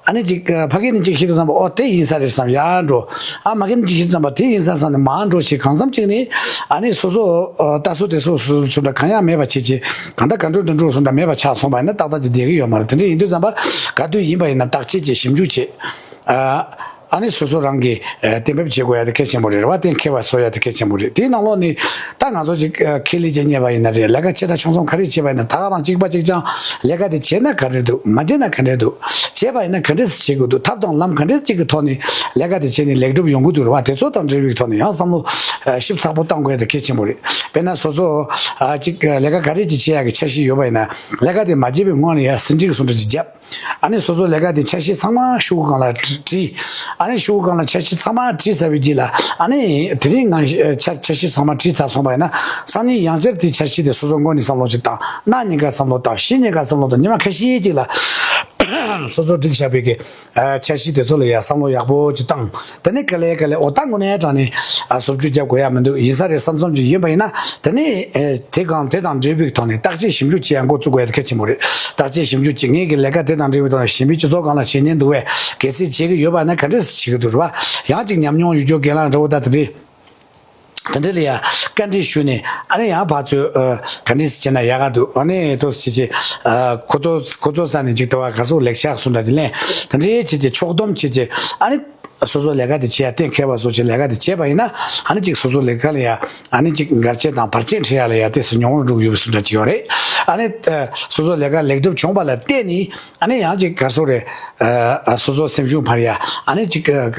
ཨ་ནི་ཅིག་ཨ་ཕ་གི་ནས་ཅིག་ཤེས་དུས་ཙམ་པ། ཨོ་དེ་ཡིན་ས་རེད་བསམ་ཡར་འགྲོ། ཨ་མ་གི་ནས་ཅིག་ཤེས་དུས་ཙམ་པ་དེ་ཡིན་ས་བསམ་ནས་མར་འགྲོ་བྱས། གང་འཚམ་ཅིག་ནས་ཨ་ནི་སོ་སོ་ཨ་ལྟ་ཚུལ་དེ་སོ་སོ་སོ་འདྲ་གང་ཡང་མེད་པ་བྱེད་བྱས། གང་ལྟར་ག་འགྲོ་འདི་འགྲོ་སོ་འདྲ་མེད་པ་ཆགས་སོང་བ་ཡིན་ན་ཏག་ཏག་ཅིག་བསྡད་ཀྱི་ཡོད་མ་རེད། དེ་འདྲ་ཡིན་དུས་ཙམ་པ་ག་དུས་ཡིན་པ་ཡིན་ན་བརྟག་དཔྱད་བྱས། ཞིབ་འཇུག་བྱས། ཨ་ཨ་ནི་སོ་སོ་རང་གིས་ཨ་གཏན་འབེབས་བྱེད་དགོས་ཡ་དེ་གལ་ཆེན་པོ་རེད་བ། གཏན་འཁེལ་བ་བཟོ་ཡ་དེ་གལ་ཆེན་པོ་རེད། དེའི་ནང་ལོགས་ནས་ད་ང་ཚོ་ཅིག་ཨ་ཁེ་ལས་ཅིག་གཉེར་བ་ཡིན་ན་རེད། ལས་ཀ་ཆེ་ཕྲ་ཆུང་གསུམ་ག་རེ་བྱེད་པ་ཡིན་ན། ད་ག་རང་གཅིག་པ་གཅིག་རྐྱང་ལས་ཀ་དེ་བྱས་ན་ག་རེ་འདུག་མ་བྱས་ན་ག་འདྲ་འདུག་བྱས་པ་ཡིན་ན་ག་འདྲས་སེ་བྱེད་དགོས་འདུག་ཐབས་དང་ལམ་ག་འདྲས་ཅིག་གི་ཐོག་ནས་ལས་ཀ་དེ་བྱས་ནས་ལེགས་གྲུབ་ཡོང་གི་འདུག་རེད་བ། དེ་ཚོ་དང་འབྲེལ་བའི་ཐོག་ནས་ཡང་བསམ་བློ་ཨ་ཞིབ་ཚགས་པོ་བཏང་དགོས་ཡ་དེ་གལ་ཆེན་པོ་རེད། དཔེར་ན་སོ་སོ་ཨ་ཅིག་ལས་ཀ་ག་རེ་ཅིག་བྱེད་ཡ་གི་འཆར་གཞི་ཡོད་པ་ཡིན་ན། ལས་ཀ་དེ་མ་བྱས་པའི་སྔོན་ནས་ཡ་ཟིན་བྲིས་ཀྱི་སོ་འདྲ་ཅིག་བརྒྱབ། ཨ་ནི་སོ་སོ་ལས་ཀ་དེ་འཆར་གཞི་ཚང་མ་ཤོག་གུ་སྒང་ལ་བྲི། ཨ་ནི་ཤོག་གུ་སྒང་ལ་འཆར་གཞི་ཚང་མ་བྲིས་ཚར་བའི་རྗེས་ལ། ཨ་ནི་དེ་རིང་ང་འཆར་འཆར་གཞི་ཚང་མ་བྲིས་ཚར་སོང་བ་ཡིན་ན། སང་ཉིན་ཡང་བསྐྱར་དེ་འཆར་གཞི་དེ་སོ་སོ་མགོ་ནས་བསམ་བློ་ཅིག་བཏང་། གནངས་ཉིན་ཀ་བསམ་བློ་བཏང་། གཞེས་ཉིན་ཀ་བསམ་བློ་བཏང་། ཉི་མ་ཁ་ཤས་ཅིག་ལ་སོ་སོ་བསྒྲིགས་བཞག་པའི་གི་ཨ་འཆར་གཞི་དེ་ཚོ་ལ་ཡ་བསམ་བློ་ཡག་པོ་ཅིག་བཏང་། དེ་ནས་ག་ལེ་ག་ལེ། ཨོ་ད་དངོས་གནས་དྲང་ནས་ཨ་བཟོ་བཅོས་རྒྱབ་དགོས་ཡ་མི་འདུག་ཡིན་ས་རེད་བསམ་བསམ་ཅིག་ཡིན་པ་ཡིན་ན། དེ་ནས་ཨེ་དེ་གང་དེ་དང་འབྲེལ་བའི་ཐོག་ནས་བརྟག་དཔྱད་ཞིབ་འཇུག་བྱེད་ཡ་འགོ་བཙུགས་དགོས་ཡ་དེ་གལ་ཆེན་པོ་རེད། བརྟག་དཔྱད་ཞིབ་འཇུག་བྱེད། ངེད་ཀྱི་ལས་ཀ་དེ་དང་འབྲེལ་བའི་ཐོག་ནས་གཞན་པའི་སྤྱི་ཚོགས་སྒང་ལ་བྱེད་ཉན་འདུག་བས། གལ་སྲིད་བྱེད་ཀྱི་ཡོད་པ་ན་ག་འདྲས་སེ་བྱེད་ཀྱི་འདུག་རེད་བ། ཡང་ཅིག་ཉམས་མྱོང་ཡོད་རྒྱུ་རྒན་ལགས་འདྲ་བོ་ད་དེ་འདྲས། དེ་འདྲ་ལ་ཡ་བཀའ་འདྲི་ཞུས་ནས། ཨ་ནི་ཡང་ཕར་ཚུར་ཨ་ག་འདྲས་སེ་བྱས་ན་ཡག་ག་འདུག་ཨ་ནི་ཏོག་ཙམ་བྱས་བྱས་ཨ་ཁོ་ཚོ་ཁོ་ཚོ་ས་ནས་ཅིག་ལྟ་བ་ག་ཚོད་ལེགས་ཆ་སུ་འདྲ་དེ་ལེན། དེ་འདྲས་བྱས་བྱས་ཕྱོགས་བསྡོམས་བྱས་བྱས། ཨ་ནི་སོ་སོ་ལས་ཀ་དེ་བྱེད་ཡ་གཏན་འཁེལ་བ་བཟོ་བྱས་ལས་ཀ་དེ་བྱས་པ་ཡིན་ན། ཨ་ནི་ཅིག་སོ་སོ་ལས་ཀ་ལ་ཡ་ཨ་ནི་ཅིག་འགལ་རྐྱེན་དང་བར་ཆད་འཕྲད་ཡ་ལ་ཡ་ཏོག་ཙམ་ཉུང་རུ་འགྲོ་གི་ཡོད་པའི་བཟོ་འདྲ་ཅིག་ཡོད་རེད། ཨ་ནི་ཨ་སོ་སོ་ལས་ཀ་ལེགས་གྲུབ་བྱུང་བ་ལ་བརྟེན་ནས། ཨ་ནི་ཡང་ཅིག་ག་རེ་ཟེར་དགོས་རེད། ཨ་ཨ་སོ་སོ་སེམས་ཤུགས་འཕར་ཡ། ཨ་ནི་ཅིག་ཨ་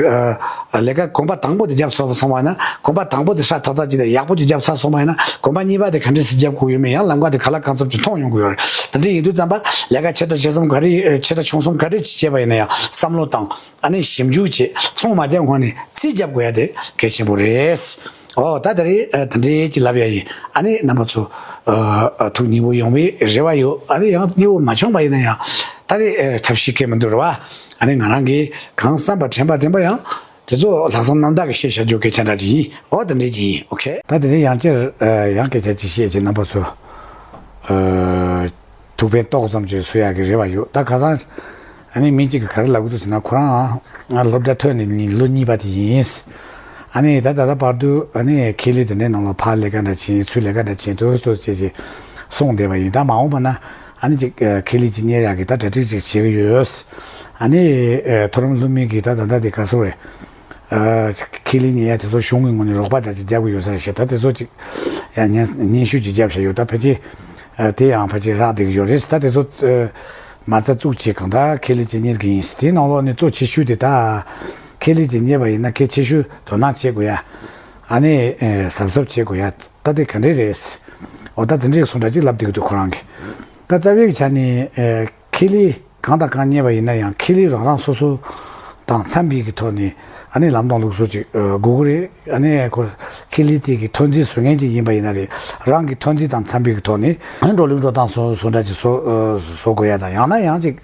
ཨ་ལས་ཀ་གོམ་པ་དང་པོ་དེ་བརྒྱབ་སོང་བ་ཡིན་ན། གོམ་པ་དང་པོ་དེ་ཧྲ་ཐག་ཐག་ཅིག་དང་ཡག་པོ་ཅིག་བརྒྱབ་ཚར་སོང་བ་ཡིན་ན། གོམ་པ་གཉིས་པ་དེ་ག་འདྲས་སེ་བརྒྱབ་དགོས་ཡོད་མེད་ཡང་ལམ་ཁ་དེ་ག་ལ་གང་འཚམ་ཅིག་མཐོང་ཡོང་གི་ཡོད་རེད། དེ་འདྲ་ཡིན་དུས་ཙམ་པ་ལས་ཀ་ཆེ་ཕྲ་ཆེ་གསུམ་ག་རེ་ཆེ་ཕྲ་ཆུང་གསུམ་ག་རེ་ཅིག་བྱས་པ་ཡིན་ན་ཡང་བསམ་བློ་བཏང་། ཨ་ནི་ཞིབ་འཇུག་བྱེད། ཚོང་མ་བརྒྱབ་སྔོན་ནས་རྩིས་བརྒྱབ་དགོས་ཡ་དེ་གལ་ཆེན་པོ་རེད། ཨོ་ད་དེ་རིང་ཨ་དེ་འདྲའི་ཅིག་ལབ་ཡ་ཡིན། ཨ་ནི་རྣམ་པ་ཚོ་ཨ་ཨ་ཐུགས་མཉེས་པོ་ཡོང་བའི་རེ་བ་ཡོད། ཨ་ནི་ཡང་མཉེས་པོ་མ་བྱུང་བ་ཡིན་ན་ཡང་ད་རེས་ཨ་ཐབས་ཤེས་གལ་མི་འདུག་རེད་བ། ཨ་ནི་ང་རང་གིས་གང་བསམ་པ་དྲན་པ་བདེན་པ་ཡང་དེ་ཚོ་ལྷག་བསམ་རྣམ་དག་གིས་བཤད་བྱ་རྒྱུ་སྐད་ཆ་འདྲ་ཅིག་ཡིན། ཨོ་དེ་འདྲའི་ཅིག་ཡིན། ཨོ་ཁེ། ད་དེ་རིང་ཡང་བསྐྱར་ཨ་ཡང་སྐད་ཆ་ཅིག་བཤད་ཀྱི་རྣམ་པ་ཚོ་ཨ། ཐུགས་ཕན་ཏོག་ཙམ་ཅིག་གསོ་ཡག་གི་རེ་བ་ཡོད། ད་ཁ་སང་ཨ་ནི་མི་གཅིག་གིས་ག་རེ་ལབ་ཀྱི་འདུག་ཟེར་ན། ཁོ་རང་ང་སློབ་གྲྭ་ཐོན་ནས་ནི་ལོ་གཉིས་པ་དེ་ཡིན། ཨ་ནི་ད་ད་ལྟ་བར་དུ་ཨ་ནི་ཁེ་ལས་དེ་འདྲའི་ནང་ལ་ཕར་ལས་ཀ་འདྲ་བྱས། ཚུར་ལས་ཀ་འདྲ་བྱས། ཏོག་ཙམ་ཏོག་ཙམ་བྱས་བྱས་སོང་བསྡད་པ་ཡིན། ད་མ་འོངས་པ་ན་ཨ་ནི་ཅིག་ཁེ་ལས་ཅིག་གཉེར་ཡག་གི་ད་གྲ་སྒྲིག་ཅིག་བྱེད་ཀྱི་ཡོད། ཨ་ནི་མཐོ་རིམ་སློབ་མའི་གི་ད་ད་ལྟ་དེ་ག་ཚོད་རེད། ཨ་ཁེ་ལས་གཉེར་ཡ་དེ་ཚོ་གཞུང་གི་ངོས་ནས་རོགས་པ་འདྲ་ཅིག་རྒྱབ་ཀྱི་ཡོད་ས་རེད་ཤག་ད་དེ་ཚོ་ཅིག་ཡང་སྙན་སྙན་ཞུ་ཅིག་བརྒྱབ་བཞག་ཡོད། ད་ཕལ་ཆེར་ཨ་དེ་ཡང་ཕལ་ཆེར་རག་བསྡད་ཀྱི་ཡོད་རེད། ད་དེ་ཚོ་ཨ་ མ་རྩ་བཙུགས་བྱས་གང་ལྟར་ཁེ་ལས་ཅིག་གཉེར་གྱི་ཡིན་ཟེར། དེའི་ནང་ལོགས་ནས་གཙོ་ཆེ་ཤོས་དེ་ད་ཁེ་ལས་ཅིག་གཉེར་བ་ཡིན་ན་གལ་ཆེ་ཤོས་དོ་སྣང་བྱེད་དགོས་ཡ། ཨ་ནི་ཨེ་གཟབ་གཟབ་བྱེད་དགོས་ཡ། ད་དེ་ག་འདྲས་རེད། འོ་ད་དེ་འདྲས་གསུང་འདྲ་ཅིག་ལབ་བསྡད་ཀྱི་འདུག་ཁོ་རང་གིས། ད་རྩ་བའི་ཆ་ནས་ཨེ་ཁེ་ལས་གང་དང་གང་གཉེར་བ་ཡིན་ན་ཡང་ཁེ་ལས་རང་རང་སོ་སོ་དང་འཚམ་པའི་གི་ཐོག་ནས་ཨ་ནི་ལམ་སྟོན་ལུགས་སྲོལ་ཅིག་ཨ་དགོས་ཀྱི་རེད། ཨ་ནི་ཁོ་ཁེ་ལས་དེ་གི་ཐོན་རྫས་བཟོ་མཁན་ཅིག་ཡིན་པ་ཡིན་ན་རེད། རང་གི་ཐོན་རྫས་དང་འཚམ་པའི་གི་ཐོག་ནས་ཨ་ནི་བགྲོ་གླེང་འགྲོ་སྟངས་བཟོ་བཟོ་འདྲ་ཅིག་བཟོ་ཨ་བཟོ་དགོས་ཡ་དང་། ཡང་ན་ཡང་ཅིག་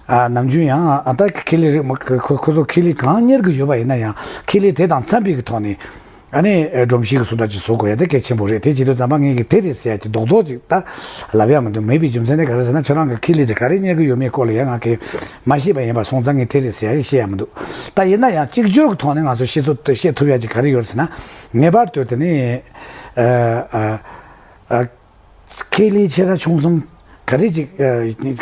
ཨ་ནམ་རྒྱུན་ཡང་ཨ་ད་ཁེ་ལས་རིགས་མ་ཁོ་ཁོ་ཁོ་ཚོ་ཁེ་ལས་གང་གཉེར་གི་ཡོད་པ་ཡིན་ན་ཡང་ཁེ་ལས་དེ་དང་འཚམ་པའི་གི་ཐོག་ནས། ཨ་ནི་ཨེ་སྒྲོམ་གཞི་གི་བཟོ་འདྲ་ཅིག་བཟོ་དགོས་ཡ་དེ་གལ་ཆེན་པོ་རེད། དེ་བྱེད་དུས་ཙམ་པ་ངས་གི་དེ་རེད་ཟེར་ཡ་ཅིག་རྡོག་རྡོག་ཅིག་ད་ལབ་ཡ་མི་འདུག་མེད་པའི་རྒྱུ་མཚན་དེ་ག་རེ་ཟེར་ན་ཁྱོད་རང་གི་ཁེ་ལས་དེ་ག་རེ་གཉེར་གི་ཡོད་མེད་སྐོར་ལ་ཡ་ང་གི་མ་ཤེས་པ་ཡིན་པ་སོང་ཙང་ངས་དེ་རེད་ཟེར་ཡ་བཤད་ཡ་མི་འདུག་ད་ཡིན་ན་ཡང་གཅིག་གྱུར་གི་ཐོག་ནས་ང་ཚོ་ཤེས་ཚོད་ཤེས་ཐུབ་ཡ་ཅིག་ག་རེ་ཡོད་ཟེར་ན། ངེས་པར་དུ་དེ་ནི་ཨ་ཨ་ཨ་ཁེ་ལས་ཆེ་ར་ཆུང་གསུམ་ག་རེ་ཅིག་ཨ།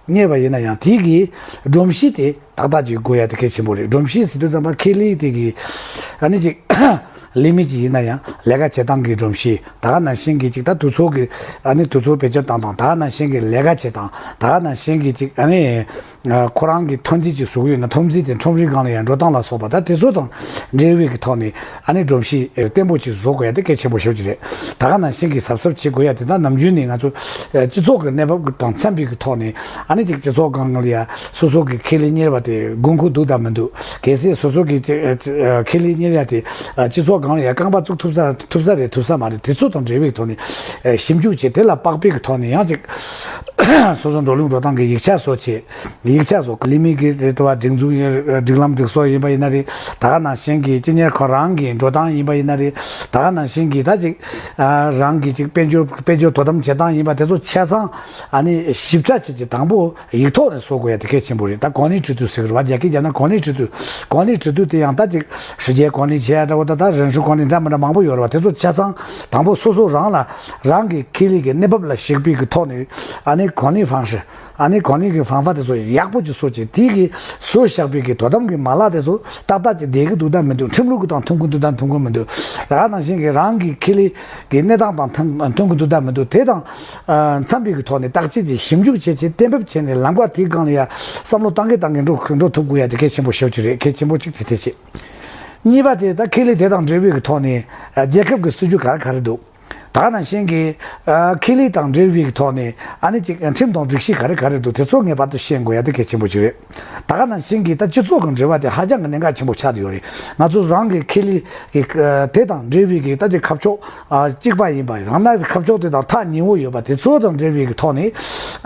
གཉེར་བ་ཡིན་ན་ཡང་དེའི་གི་སྒྲོམ་གཞི་དེ་ཏག་ཏག་ཅིག་དགོས་ཡ་དེ་གལ་ཆེན་པོ་རེད། སྒྲོམ་གཞི་ཟེར་དུས་ཙམ་པ་ཁེ་ལས་དེ་གི་ཨ་ནི་ཅིག་ལས་མི་ཅིག་ཡིན་ན་ཡང་ལས་ཀ་བྱེད་སྟངས་ཀྱི་སྒྲོམ་གཞི། ད་ག་ནང་བཞིན་གྱི་ཅིག་ད་དུས་ཚོད་ཀྱི་ཨ་ནི་དུས་ཚོད་བེད་སྤྱོད་བཏང་སྟངས། ད་ག་ནང་བཞིན་གྱི་ལས་ཀ་བྱེད་སྟངས། ད་ག་ནང་བཞིན་གྱི་ཅིག་ཨ་ནི་ཁོ་རང་གི་ཐོན་རྫས་ཅིག་བཟོ་གི་ཡོད་ན་ཐོན་རྫས་དེ་ཁྲོམ་རའི་སྒང་ལ་ཡང་འགྲོ་སྟངས་ལ་སོགས་པ་ད་དེ་ཚོ་དང་འབྲེལ་བའི་གི་ཐོག་ནས། ཨ་ནི་སྒྲོམ་གཞི་བརྟན་པོ་ཅིག་བཟོ་དགོས་ཡ་དེ་གལ་ཆེན་པོ་ཞེ་པོ་ཅིག་རེད། ད་ག་ནང་བཞིན་གྱི་གཟབ་གཟབ་བྱེད་དགོས་ཡ་དེ་ད་ནམ་རྒྱུན་ནས་ང་ཚོ་ཨ་སྤྱི་ཚོགས་ཀྱི་གནས་བབ་དང་འཚམ་པའི་གི་ཐོག་ནས་ཨ་ནི་ཅིག་སྤྱི་ཚོགས་སྒང་ལ་ཡ་སོ་སོ་གི་ཁེ་ལས་གཉེར་བ་དེ་དགོས་མཁོ་འདུག་དང་མི་འདུག་གལ་སྲིད་སོ་སོ་གི་ཨ་ཁེ་ལས་གཉེར་ཡ་དེ་ཨ་སྤྱི་ཚོགས་སྒང་ལ་ཡ་རྐང་པ་བཙུགས་ཐུབ་ས་ཐུབ་ས་རེད་ཐུབ་ས་མ་རེད། དེ་ཚོ་དང་འབྲེལ་བའི་ཐོག་ནས་ཨ་ཞིབ་འཇུག་བྱས། དེ་ལ་དཔག་པའི་གི་ཐོག་ནས་ཡང་ཅིག་སོ་སོ་འགྲོ་ལུགས་འགྲོ་སྟངས་ཀྱི་ཡིག་ཆ་བཟོ་བྱས། ཡིག་ཆ་བཟོ། ལས་མི་གི་རེད་བ། སྒྲིག་འཛུགས་ཡིན། སྒྲིག་ལམ་སྒྲིག་སྲོལ་ཡིན་པ་ཡིན་ན་རེད། ད་ག་ནང་བཞིན་གྱི་སྤྱི་གཉེར་ཁོ་རང་གི་འགྲོ་སྟངས་ཡིན་པ་ཡིན་ན་རེད། ད་ག་ནང་བཞིན་གྱི་ད་ཅིག་ཨ་རང་གི་ཅིག་དཔལ་འབྱོར་དཔལ་འབྱོར་དོ་དམ་བྱེད་སྟངས་ཡིན་པ་དེ་ཚོ་ཆ་ཚང་ཨ་ནི་ཞིབ་ཕྲ་བྱེད་ཀྱི་དང་པོ་ཡིག་ཐོག་ནས་བཟོ་དགོས་ཡ་དེ་གལ་ཆེན་པོ་རེད། ད་གོ་གནས་ཁྲི་ཐོག་ཟེར་གི་རེད་བ། རྒྱ་སྐད་རྒྱབ་ན་གོ་གནས་ཁྲི་ཐོག་གོ་གནས་ཁྲི་ཐོག་དེ་ཡང་ད་ཅིག་ཧྲི་རྒྱལ་གོ་གནས་བྱེད་ཡ་འདྲ་བོ། ད་ད་རང་ཧྲུའུ་གོ་གནས་འདྲ་མི་འདྲ་མང་པོ་ཡོད་རེད་བ། དེ་ཚོ་ཆ་ཚང་དང་པོ་སོ་སོ་རང་ལ་རང་གི་ཁེ་ལས་ཀྱི་གནས་བབ་ལ་གཞིགས་པའི་གི་ཐོག་ནས་ཨ་ནི་གོ་གནས་ཧྥང་ཧྲི། ཨ་ནི་གོ་གནས་ཀྱི་ཧྥང་ཧྥ་དེ་ཚོ་ཡག་པོ་ཅིག་བཟོ་བྱས། དེ་གི་བཟོ་བཞག་པའི་གི་དོ་དམ་གྱི་མ་ལག་དེ་ཚོ་ཏག་ཏག་ཅིག་བསྡད་ཀྱི་འདུག་དང་མི་འདུག་ཁྲིམས་ལུགས་ཀྱི་དང་མཐུན་གྱི་འདུག་དང་མཐུན་གྱི་མི་འདུག་ད་ག་ནང་བཞིན་གྱི་རང་གི་ཁེ་ལས་ཀྱི་གནས་སྟངས་དང་མཐུན་མཐུན་གྱི་འདུག་དང་མི་འདུག་དེ་དང་ཨ་འཚམ་པའི་གི་ཐོག་ནས་བརྟག་དཔྱད་ཅིག་ཞིབ་འཇུག་བྱས་བྱས་གཏན་འབེབས་བྱས་ནས་ལམ་ཁ་དེའི་སྒང་ལ་ཡ་བསམ་བློ་བཏང་གི་བཏང་གི་འགྲོ་འགྲོ་ཐུབ་དགོས་ཡ་དེ་གལ་ཆེན་པོ་ཞེ་པོ་ཅིག་རེད། གལ་ཆེན་པོ་གཅིག་དེ་དེ་བྱས། གཉིས་པ་དེ་ད་ཁེ་ལས་དེ་དང་འབྲེལ་བའི་གི་ཐོག་ནས་ཨ་རྒྱལ་ཁབ་ཀྱི་སྲིད་ཇུས་ག་རེ་ག་རེ་འདུག་ད་ག་ནང་བཞིན་གྱི་ཨ་ཁེ་ལས་དང་འབྲེལ་བའི་ཐོག་ནས་ཨ་ནི་ཅིག་ཁྲིམས་དང་སྒྲིག་གཞི་ག་རེ་ག་རེ་འདུག་དེ་ཚོ་ངེས་པར་དུ་ཤེས་དགོས་ཡ་དེ་གལ་ཆེན་པོ་ཅིག་རེད། ད་ག་ནང་བཞིན་གྱི་ད་སྤྱི་ཚོགས་ཀྱི་འབྲེལ་བ་དེ་ཧ་ཅང་གི་གནད་འགག་ཆེན་པོ་ཆགས་བསྡད་ཡོད་རེད། ང་ཚོ་རང་གི་ཁེ་ལས་ཀྱི་ཨ་དེ་དང་འབྲེལ་བའི་གི་ད་ཅིག་ཁ་ཕྱོགས་ཨ་གཅིག་པ་ཡིན་པ་རང་ན་ཁ་ཕྱོགས་དེ་དང་ཐག་ཉེ་བོ་ཡོད་པ་དེ་ཚོ་དང་འབྲེལ་བའི་གི་ཐོག་ནས་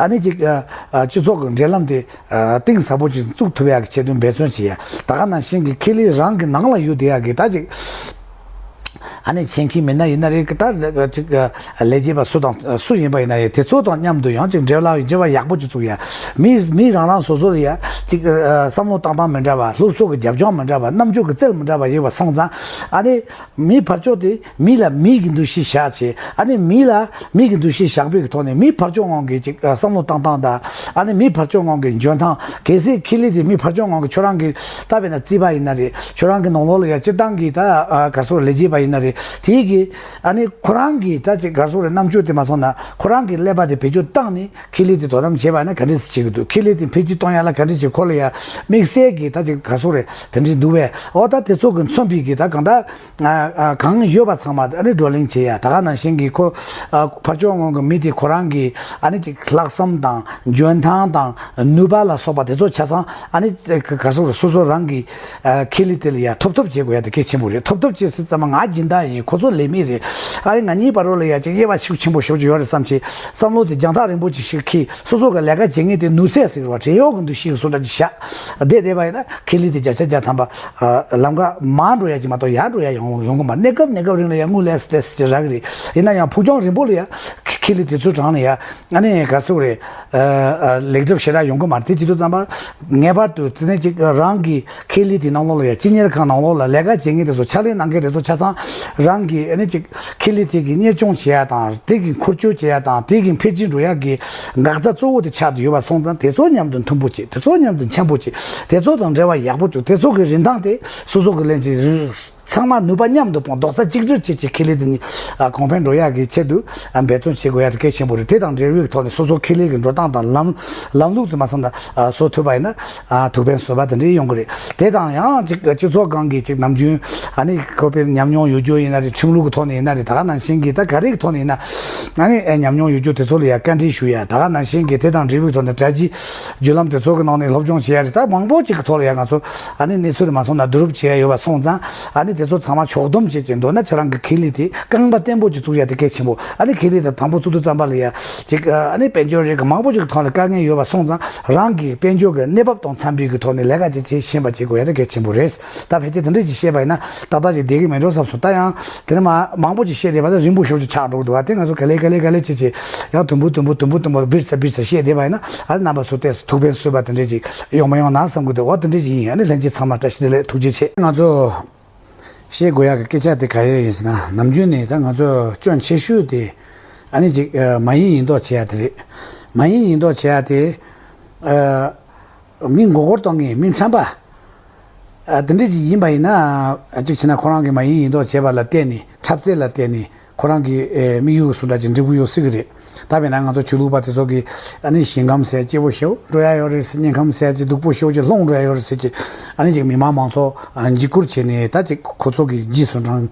ཨ་ནི་ཅིག་ཨ་ཨ་སྤྱི་ཚོགས་ཀྱི་འབྲེལ་ལམ་དེ་ཨ་གཏིང་ཟབ་པོ་ཅིག་བཙུགས་ཐུབ་ཡག་གི་ཆེད་དུ་འབད་བརྩོན་བྱེད་ཡ། ད་ག་ནང་བཞིན་གྱི་ཁེ་ལས་རང་གི་ནང་ལ་ཡོད་བསྡད་ཡག་གི་ད་ཅིག་ཨ་ནི་ཆེད་མཁས་མི་སྣ་ཡིན་ན་རེད། ད་ཅིག་ལས་བྱེད་པ་སུ་དང་སུ་ཡིན་པ་ཡིན་ན་རེད། དེ་ཚོ་དང་མཉམ་དུ་ཡང་ཅིག་འབྲེལ་བ་འབྲེལ་བ་ཡག་པོ་ཅིག་བཙུགས་ཡ། མི་མི་རང་རང་སོ་སོ་ལ་ཡ་ཅིག་བསམ་བློ་བཏང་སྟངས་མི་འདྲ་བ། སློབ་གསོ་གི་རྒྱབ་ལྗོངས་མི་འདྲ་བ། རྣམ་དཔྱོད་ཀྱི་རྩལ་མི་འདྲ་བ་ཡོད་པ་སོང་ཙང་ཨ་ནི། མིའི་ཕར་ཕྱོགས་དེ་མི་ལ་མི་གི་འདུ་ཤེས་བཞག་བྱས། ཨ་ནི་མི་ལ་མི་གི་འདུ་ཤེས་བཞག་པའི་གི་ཐོག་ནས་མིའི་ཕར་ཕྱོགས་ངང་གི་ཅིག་ཨ་བསམ་བློ་བཏང་སྟངས་དང་། ཨ་ནི་མིའི་ཕར་ཕྱོགས་ངང་གི་འཇོན་ཐང་། གལ་སྲིད་ཁེ་ལས་དེ་མིའི་ཕར་ཕྱོགས་ངང་གི་ཁྱོད་རང་གི་ལྟ་བས་ན་རྩིས་པ་ཡིན་ན་རེད། ཁྱོད་རང་གི་ནང་ལོགས་ལ་ཡ་སྤྱིར་བཏང་གི་ད་ཨ་ག་སོ་ལས་བྱེད་པ་ཡིན་ན་རེད། དེའི་གི་ཨ་ནི་ཁོ་རང་གི་ད་ཅིག་ག་སོ་རེད། རྣམ་དཔྱོད་དེ་མ་སོང་ན་ཁོ་རང་གི་ཀླད་པ་དེ་བེད་སྤྱོད་བཏང་ནས་ཁེ་ལས་དེ་དོ་དམ་བྱས་པ་ན་ག་འདྲས་སེ་བྱེད་ཀྱི་འདུག་ཁེ་ལས་དེ་འཕེལ་རྒྱས་གཏོང་ཡ་ལ་ག་འདྲས་བྱེད། ཁོ་ལ་ཡ་དམིགས་བསལ་གྱི་ད་ཅིག་ག་སོ་རེད། དེ་འདྲས་འདུག་བས། འོ་ད་དེ་ཚོ་གི་མཚོན་པའི་གི་ད་གང་ལྟར། ཨ་ཨ་གང་ཡོད་པ་ཚང་མ་ཨ་ནི་བགྲོ་གླེང་བྱེད་ཡ། ད་ག་ནང་བཞིན་གྱི་ཁོ་ཨ་ཕར་ཕྱོགས་ངོས་ཀྱི་མི་དེ་ཁོ་རང་གི་ཨ་ནི་ཅིག་ལྷག་བསམ་དང་འཇོན་ཐང་དང་ནུས་པ་ལ་སོགས་པ་དེ་ཚོ་ཆ་ཚང་ཨ་ནི་ག་སོ་རེད། སོ་སོ་རང་གི་ཨ་ཁེ་ལས་དེ་ལ་ཡ་ཐོབ་ཐབས་བྱེད་དགོས་ཡ་དེ་གལ་ཆེན་པོ་རེད། ཐོབ་ཐབས་བྱེད་ཟེར་ཙམ་པ་ང་སྦྱིན་བདག་ཡིན། ཁོ་ཚོ་ལས་མི་རེད། ཨ་ནི་ང་གཉིས་བར་རོ་ལ་ཡ་ཅིག་དབྱེ་བ་ཤུགས་ཆེན་པོ་ཤོར་གྱི་ཡོད་རེད་བསམ་བྱས་བསམ་བློ་དེ་རྒྱང་ཐག་རིང་པོ་ཅིག་ཞིག་འཁྱེར། སོ་སོ་གི་ལས་ཀ་བྱེད་མཁན་དེ་ནུས་ཚད་ཟེར་བ་བྲན་གཡོག་གི་འདུ་ཤེས་ཀྱི་བཟོ་འདྲ་ཅིག་བཞག་བསྡད་བསྡད་པ་ཡིན་ན་ཁེ་ལས་དེ་བརྒྱ་ཆ་བརྒྱ་ཐམ་པ་ཨ་ལམ་ཁ་མར་འགྲོ་ཡ་ཅིག་མ་གཏོགས་ཡར་འགྲོ་ཡ་ཡོང་ཡོང་གི་མ་རེད། གནས་སྐབས་གནས་སྐབས་རིང་ལ་ཡ་དངུལ་ལས་སུ་ལས་སུ་ཅིག་རག་གི་རེད། ཡིན་ན་ཡང་ཕུགས་རྒྱང་རིང་པོ་ལ་ཡ་ཁེ་ལས་དེ་ཚོའི་གྲས་ལ་ཡ་ཨ་ནི་ག་ཟེར་དགོས་རེད། ཨ་ཨ་ལེགས་གྲུབ་ཞེ་དྲག་ཡོང་གི་མ་རེད། དེ་བྱེད་དུས་ཙམ་པ་ངེས་པར་དུ་དེ་ནས་ཅིག་རང་གི་ཁེ་ལས་དེ་ནང་ལོགས་ལ་ཡ་སྤྱི་གཉེར་ཁང་ནང་ལོགས་ལ་ལས་ཀ་བྱེད་མཁན་དེ་ཚོ་ཕྱག་ལས་གནང་མཁན་དེ་ཚོ་ཆ་ཚང་རང་གི་ཨ་ནི་ཅིག་ཁེ་ལས་དེ་གི་གཉེར་སྐྱོང་བྱེད་ཡ་དང་། དེ་གི་འཁོར་སྐྱོད་བྱེད་ཡ་དང་། དེ་གི་འཕེལ་རྒྱས་འགྲོ་ཡ་གི་འགག་རྩ་གཙོ་བོ་དེ་ཆགས་བསྡད་ཡོད་པ་སོང་ཙང་དེ་ཚོ་མཉམ་དུ་མཐུན་པོ་བྱེད། དེ་ཚོ་མཉམ་དུ་འཆམ་པོ་བྱེད། དེ་ཚོ་དང་འབྲེལ་བ་ཡག་པོ་བྱུང་། དེ་ཚོ་གི་རིན་ཐང་དེ་སོ་སོ་གི་ལེན་གྱི་རིན་ ཚང་མ་ནུས་པ་མཉམ་དུ་སྤུངས། རྡོག་རྩ་གཅིག་སྒྲིལ་བྱེད་ཀྱི་ཁེ་ལས་དེ་ནི་གོང་འཕེལ་འགྲོ་ཡག་གི་ཆེད་དུ་འབད་བརྩོན་བྱེད་དགོས་ཡག་དེ་གལ་ཆེན་པོ་རེད། དེ་དང་འབྲེལ་བའི་ཐོག་ནས་སོ་སོ་ཁེ་ལས་ཀྱི་འགྲོ་སྟངས་དང་ལམ་ལམ་ལུགས་དེ་མ་སོང་ན་བཟོ་ཐུབ་པ་ཡིན་ན་ཐུགས་ཕན་གསོས་པ་དེ་འདྲ་ཡོང་གི་རེད། དེ་དང་ཡང་ཅིག་སྤྱི་ཚོགས་སྒང་གི་ཅིག་ནམ་རྒྱུན་ཨ་ནི་ཁོ་པའི་ཉམས་མྱོང་ཡོད་རྒྱུ་ཡིན་ན་རེད། ཁྲིམས་ལུགས་ཀྱི་ཐོག་ནས་ཡིན་ན་རེད། ད་ག་ནང་བཞིན་གྱི་ད་ག་རེ་གི་ཐོག་ནས་ཡིན་ན་ཨ་ནི་ཉམས་མྱོང་ཡོད་རྒྱུ་དེ་ཚོ་ལ་ཡང་བཀའ་འདྲི་ཞུ་ཡ། ད་ག་ནང་བཞིན་གྱི་དེ་དང་འབྲེལ་བའི་ཐོག་ནས་དྲ་རྒྱའི་བརྒྱུད་ལམ་དེ་ཚོ་གི་ནང་ནས་སློབ་སྦྱོང་བྱེད་ཡ་རེད། ད་མང་པོ་ཅིག་གི་ཐོག་ལ་ཡང་ང་ཚོ་ཨ་ནི་གནས་ཚུལ་དེ་མ་སོང་ན་བསྡུ་རུབ་བྱེད་ཡ་ཡོད་པ་སོང་ཙང་ཨ་ནི་དེ་ཚོ་ཚང་མ་ཕྱོགས་བསྡོམས་བྱེད་ཀྱི་འདོད་ན་ཁྱེད་རང་གི་ཁེ་ལས་དེ་རྐང་པ་བརྟན་པོ་ཅིག་བཙུགས་ཡ་དེ་གལ་ཆེན་པོ། ཨ་ནི་ཁེ་ལས་དེ་དང་པོ་བཙུགས་དུས་ཙམ་པ་ལ་ཡ་ཅིག་ཨ་ནི་དཔལ་འབྱོར་རིགས་གི་མང་པོ་ཅིག་གི་ཐོག་ལ་དཀའ་ངལ་ཡོད་པ་སོང་ཙང་རང་གི་དཔལ་འབྱོར་གྱི་གནས་བབ་དང་འཚམ་པའི་གི་ཐོག་ནས་ལས་ཀ་དེ་བྱེད་ཤེས་པ་བྱེད་དགོས་ཡ་དེ་གལ་ཆེན་པོ་རེད། ད་ཕལ་ཆེར་དེ་འདྲ་ཅིག་བཤད་པ་ཡིན་ན་ཏག་ཏག་ཅིག་བསྡད་ཀྱི་མེད་འགྲོ་བསམ་སོང་། ད་ཡང་དེ་ནས་མ་མང་པོ་ཅིག་བཤད་བསྡད་པ་ད་རིང་པོ་ཞེ་པོ་ཅིག་ཆགས་འགྲོ་གི་འདུག་བ། དེ་ང་ཚོ་ག་ལེ་ག་ལེ་ག་ལེ་བྱེད་བྱེད་ཡང་དུམ་བུ་དུམ་བུ་དུམ་བུ་དུམ་བུ་བིར་ཚ་བིར་ཚ་བཤད་བསྡད་པ་ཡིན་ན་ཨ་ནི་རྣམ་པ་ཚོ་ཏོག་ཙམ་ཐུགས་ཕན་གསོས་པ་དེ་འདྲ་ཅིག་ཡོང་མ་ཡོང་ན་བསམ་གི་འདུག་འོ་དེ་འདྲ་ཅིག་ཡིན། ཨ་ནི་ལྷན་རྒྱས་ཚང་མ་བཀྲ་ཤིས་བདེ་ལེགས། ཐུགས་རྗེ་ཆེ། ང་ཚོ་བཤད་དགོས་ཡག་གི་སྐད་ཆ་དེ་ག་རེ་ཡིན་ཟེར་ན་ནམ་རྒྱུན་ནས་ད་ང་ཚོ་སྐྱོན་ཆེ་ཤོས་དེ་ཨ་ནི་ཅིག་མ་ཡིན་ཡིན་མདོག་བྱེད་ཡ་དེ་རེད། མ་ཡིན་ཡིན་མདོག་བྱེད་ཡ་དེ་མི་མགོ་སྐོར་གཏོང་མཁན་མི་ཁྲམ་པ། ཨ་དེ་འདྲ་ཅིག་ཡིན་པ་ཡིན་ན་ཨ་གཅིག་བྱས་ན་ཁོ་རང་གིས་མ་ཡིན་ཡིན་མདོག་བྱས་པ་ལ་བརྟེན་ནས་འཁྲབ་རྩལ་ལ་བརྟེན་ནས་ཁོ་རང་གི་ཨེ་དམིགས་ཡུལ་སུ་འདྲ་ཅིག་འགྲིག་པོ་ཡོད་སྲིད་ཀྱི་རེད། ད་དཔེར་ན་ང་ཚོ་ཆོས་ལུགས་པ་དེ་ཚོ་གིས་ཨ་ནི་ཞིང་ཁམས་ཟེར་སྐྱིད་པོ་ཞེ་པོ་འགྲོ་ཡ་ཡོད་རེད་ཟེར། དམྱལ་ཁམས་ཟེར་ཅིག་སྡུག་པོ་ཞེ་པོ་ཅིག་ལྷུང་འགྲོ་ཡ་ཡོད་རེད་ཟེར་གྱི་ཨ་ནི་ཅིག་མི་མང་མང་ཚོགས་འཇིགས་སྐུལ་བྱས་ནས་ད་ཅིག་ཁོ་ཚོ་གི་རྗེས་སུ་འབྲང་